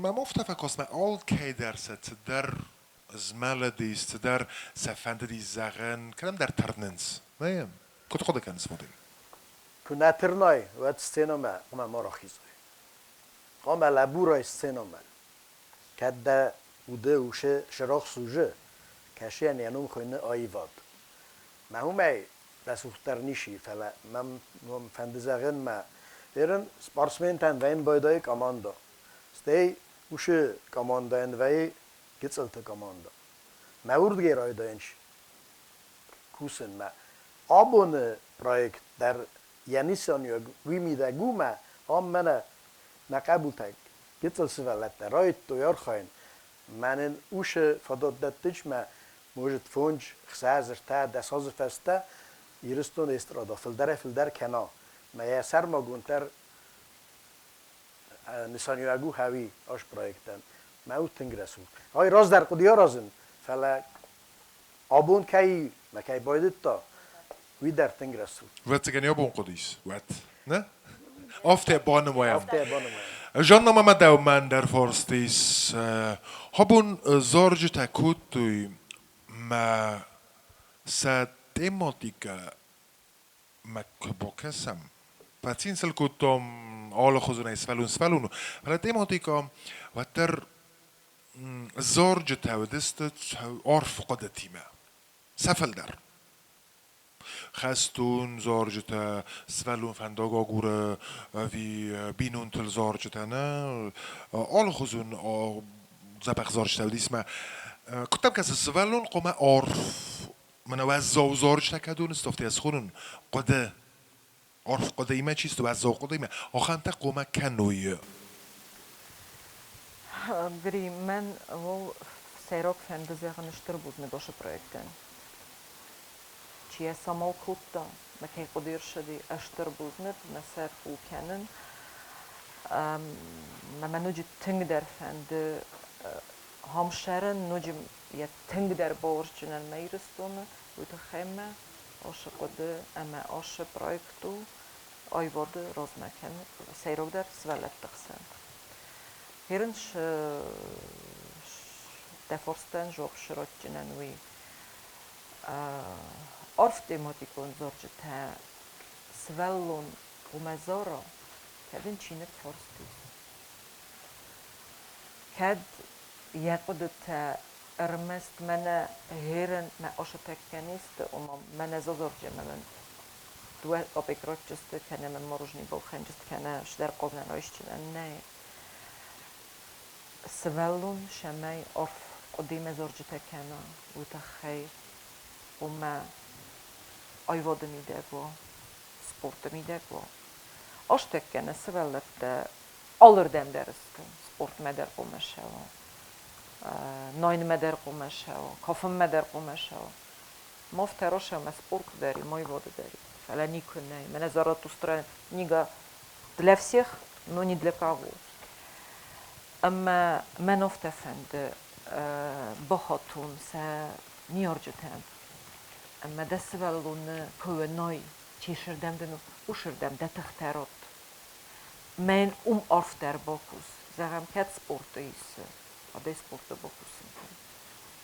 мӕм афтӕ фӕкаст, мӕ алкӕйдӕр сӕ цыдӕр змӕлыдис, цыдӕр сӕ фӕндыдис зӕгъын, кӕдӕмдӕр тырнынц. Нӕ, куыд хъуыды кӕныс, Вадим? Куы нӕ тырнай, уӕд сценӕмӕ хъуамӕ ма рахизай. Хъуамӕ лӕбурай сценӕмӕ. Кӕд дӕ уды усы сырох сузы, кӕсийӕн йӕ ном хуыйны аивад. Мӕ уымӕй рӕсугъддӕр ничи, фӕлӕ мӕм фӕнды зӕгъын мӕ ерын спортсментӕн вӕййын байдайы командӕ. Стӕй уыцы командӕйӕн вӕййы гыццылты командӕ. Мӕ уырдыгӕй райдайын кусынмӕ. Абоны проект дӕр йӕ нысаниуӕг уый мидӕг у мӕ ам мӕнӕ мӕ хъӕбултӕ гыццыл сывӕллӕттӕ райдыдтой архайын. Мӕнӕн усы фадат дӕттынц мӕ может фондз, хсӕз, ӕртӕ, дӕс азы фӕстӕ Ирыстоны эстрада фылдӕрӕй-фылдӕр кӕна. Мӕ йӕ сӕрмагонд дӕр нысаниуӕг у хӕуи ас проектӕн. Мӕ у тынг рӕсугъд. Ай раздӕр хъуыди аразын, фӕлӕ абон кӕй мӕ кӕй байдыдта, уый дӕр тынг рӕсугъд. Ӕвӕццӕгӕн абон хъуыдис, уӕд, нӕ? Афтӕ банымайӕм. Афтӕ банымайӕм. Жанна мӕ дӕумӕ ӕндӕр фарст ис. Абон зарджытӕ кодтой мӕ сӕ тематикӕ мӕ куы бакӕсӕм, фӕцин сыл кодтам алыхуызонӕй сывӕллон-сывӕллон у, фӕлӕ тематикӕ уӕддӕр зарджытӕ уыдысты арф хъуыдытимӕ, сӕ фылдӕр. Хӕстон зарджытӕ, сывӕллон фӕндаг агуры ӕви бинонтыл зарджытӕ, нӕ алыхуызон дзӕбӕх зарджытӕ уыдис мӕ куыд дӕм кӕсы, сывӕллон хъуамӕ арф Мӕнӕ уӕззау зарджытӕ кӕд уыныс, афтӕ йӕ схонын хъуыды, арф хъуыдыимӕ чи сты, уӕззау хъуыдыимӕ, ахӕмтӕ хъуамӕ кӕной. Гри, мӕн уол сӕйраг фӕнды зӕгъын стыр бузныг ацы проектӕн. Чи йӕ самал кодта, мӕ кӕй хъуыды ӕрцыди, стыр бузныг, мӕ сӕр къул кӕнын. Мӕ мӕ ноджы тынгдӕр фӕнды Хамсарӕн ноджы йӕ тынгдӕр бауырзджынӕн мӕ Ирыстоны, уый тыххӕй мӕ ацы хъуыды ӕмӕ ацы проект у аивады размӕ кӕны, сӕйрагдӕр сывӕллӕтты хсӕн. Херын дӕ фарстӕн жуапп срадджынӕн уый. Арф тематикон зарджытӕ сывӕллон хъумӕ зара, кӕд ын чиныг фарст ис. Кӕд йӕ хъуыдытӕ ӕрмӕст мӕнӕ гъерӕн мӕ асатӕккӕ не сты, ома мӕнӕ зазарджы ӕмӕ мӕн дыууӕ къапекк ратджысты, кӕнӕ мӕн мороженый балхӕнджысты, кӕнӕ цыдӕр хъавнӕн райсджынӕн. Нӕ. Сывӕллон цӕмӕй арф хъуыдыимӕ зарджытӕ кӕна, уый тыххӕй хъуамӕ аивады мидӕг уа, спорты мидӕг уа. Азтӕккӕ нӕ сывӕллӕттӕ алырдӕм дӕр сты, спортмӕ дӕр хъуамӕ ссӕуа, найынмӕ дӕр хъуамӕ ссӕуа, кафынмӕ дӕр хъуамӕ ссӕуа. Ма второшӕ мӕ спорт дӕр и, ма аивады дӕр и. Фӕлӕ никуы нӕй. Мӕнӕ Заратустра книга для всех, но не для кого. Ӕмӕ мӕн афтӕ фӕнды бахатон сӕ ныййарджытӕм. Ӕмӕ дӕ сывӕллоны куы уынай, чи сырдӕм дын у, уыцырдӕм дӕ тыхтӕ ратт. Мӕн уым арфдӕр бакус. Зӕгъӕм, кӕд спорты ис, уӕд спорты бакусын кӕн.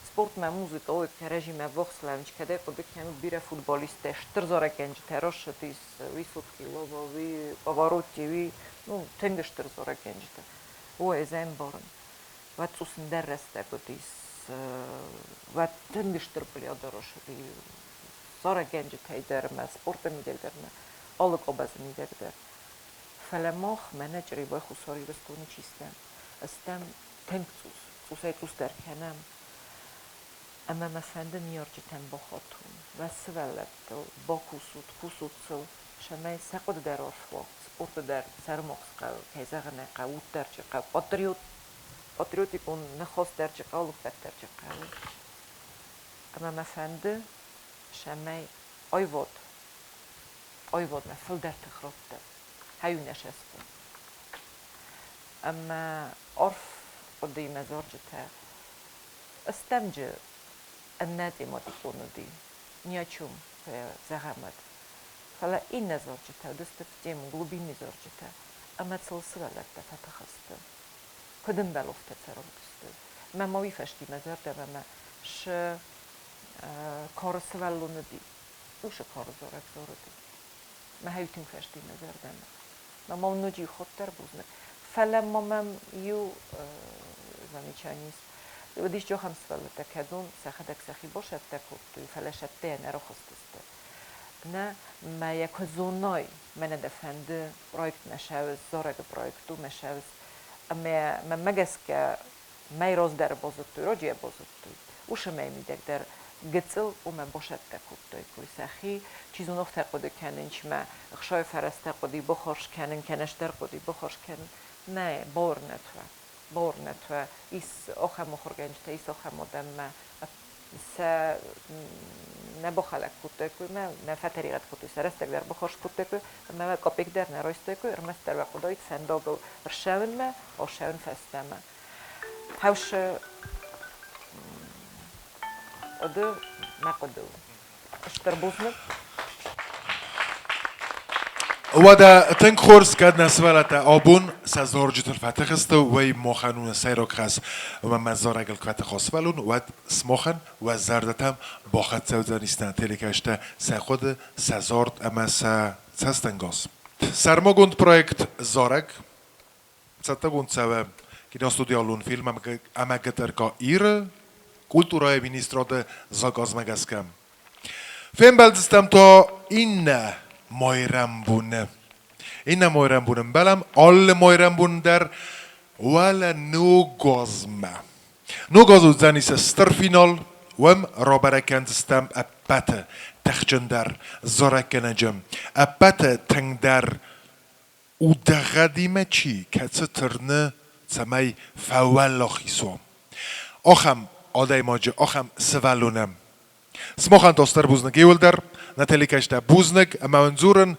Спортмӕ, музыкӕ, ой, кӕрӕдзимӕ ӕввахс лӕууынц, кӕдӕй хъуыды кӕнут, бирӕ футболисттӕ стыр зарӕггӕнджытӕ рацыдис, Высоцкий, Лава, уый Паваротти, уый, ну, тынг стыр зарӕггӕнджытӕ. Ой, ӕз ӕмбарын. Уӕд цъус ӕндӕр рӕстӕг уыдис, уӕд тынг стыр плеяда рацыди зарӕггӕнджытӕй дӕр ӕмӕ спорты мидӕг дӕр ӕмӕ алы къабазы мидӕг дӕр. Фӕлӕ мах, мӕнӕ Чъребай Хуссар Ирыстоны чи стӕм, стӕм тынг цъус, цъусӕй цъусдӕр кӕнӕм. Ӕмӕ мӕ фӕнды ныййарджытӕм бахатон, уӕ сывӕллӕттыл бакусут, кусут сыл, цӕмӕй сӕ хъуыды дӕр арф уа, спорты дӕр сӕрымагъз хъӕуы, кӕй зӕгъын ӕй хъӕуы, уд дӕр чи хъӕуы, патриот, патриотикон ныхас дӕр чи хъӕуы, лӕггад дӕр чи хъӕуы. Ӕмӕ мӕ фӕнды, цӕмӕй аивад, аивадмӕ фылдӕр тых радта, хӕюнӕсӕстон. Ӕмӕ арф хъуыдыимӕ зарджытӕ стӕмджы иннӕ тематикон уыди, ни о чем зӕгъӕм уӕд. Фӕлӕ иннӕ зарджытӕ уыдысты в тему, глубинный зарджытӕ, ӕмӕ сыл сывӕллӕттӕ фӕтых сты. Куыд ӕмбӕлы, афтӕ цӕрӕг уыдысты. Мӕ ма уый фӕстимӕ зӕрдӕмӕ мӕ шы кары сывӕллон уыди, уышы кары зарӕг зарыди. Мӕ хӕй тынг фӕсти мӕ зӕрдӕмӕ. Мӕ ма ноджы иу хатт дӕр бузныг. Фӕлӕ ма мӕм иу замечание ис. Уыдис ахӕм сывӕллӕттӕ, кӕдон сӕхӕдӕг сӕхи басӕттӕ кодтой, фӕлӕ сӕттӕйӕ нӕ рахызтысты. Нӕ, мӕ йӕ куы зонай, мӕнӕ дӕ фӕнды проект мӕ сӕуыс, зарӕгы проект у мӕ сӕуыс. Ӕмӕ мӕнмӕ гӕсгӕ мӕй раздӕр базыдтой, раджы йӕ базыдтой. Уыцы мӕй мидӕг дӕр гыццыл уымӕ басӕттӕ кодтой кой сӕхи. Чи зоны, афтӕ хъуыды кӕнын, чи мӕ ӕхсайы фӕрӕзтӕ хъуыди бахарз кӕнын, кӕнӕ стӕр хъуыди бахарз кӕнын. Нӕ, бауырнӕд уӕ. Бауырнӕд уӕ, ис ахӕм ахуыргӕнджытӕ, ис ахӕм адӕммӕ сӕ нӕ бахӕлӕг кодтаиккой мӕ, нӕ фӕтӕригъӕд кодтой, сӕ рӕстӕг дӕр бахарз кодтаиккой ӕмӕ мӕ къапекк дӕр нӕ райстаиккой, ӕрмӕстдӕр уӕ хъуыдаид фӕндагыл ӕрцӕуынмӕ, ацӕуын фӕстӕмӕ. Хӕусы хъуыды мӕ хъуыды у. Стыр бузныг. Уӕдӕ тынг хорз, кӕд нӕ сывӕллӕттӕ абон сӕ зарджытыл фӕтых сты, уый махӕн у нӕ сӕйраг хӕс. Ӕмӕ мӕ зарӕгыл куы фӕтых уа сывӕллон, уӕд сымахӕн уӕ зӕрдӕтӕм бахӕццӕ уыдзӕнис нӕ телекӕсджытӕ сӕ хъуыды, сӕ зард ӕмӕ сӕ цӕстӕнгас. Сӕрмагонд проект Зарӕг цӕттӕгонд цӕуы киностудиалон фильм ӕмӕ ГТРК Ир-ы культурӕйы министрады заказмӕ гӕсгӕ. Фембӕлдзыстӕм та иннӕ майрӕмбоны. Иннӕ майрӕмбоны мбӕлӕм алы майрӕмбон дӕр уӕлӕ Ногазмӕ. Ногаз уыдзӕнис стыр финал, уым рабӕрӕг кӕндзыстӕм ӕппӕты тыхджындӕр зарӕггӕнӕджы, ӕппӕты тынгдӕр удӕгъӕдимӕ чи, кӕцы тырны, цӕмӕй фӕуӕлахиз уа. Ахӕм адӕймаджы, ахӕм сывӕллоны. Сымахӕн та стыр бузныг иуылдӕр, нӕ телекӕсджытӕ бузныг ӕмӕ уын дзурын,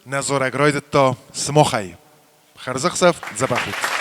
нӕ зарӕг райдыдта сымахӕй. Хӕрзӕхсӕв, дзӕбӕх ут!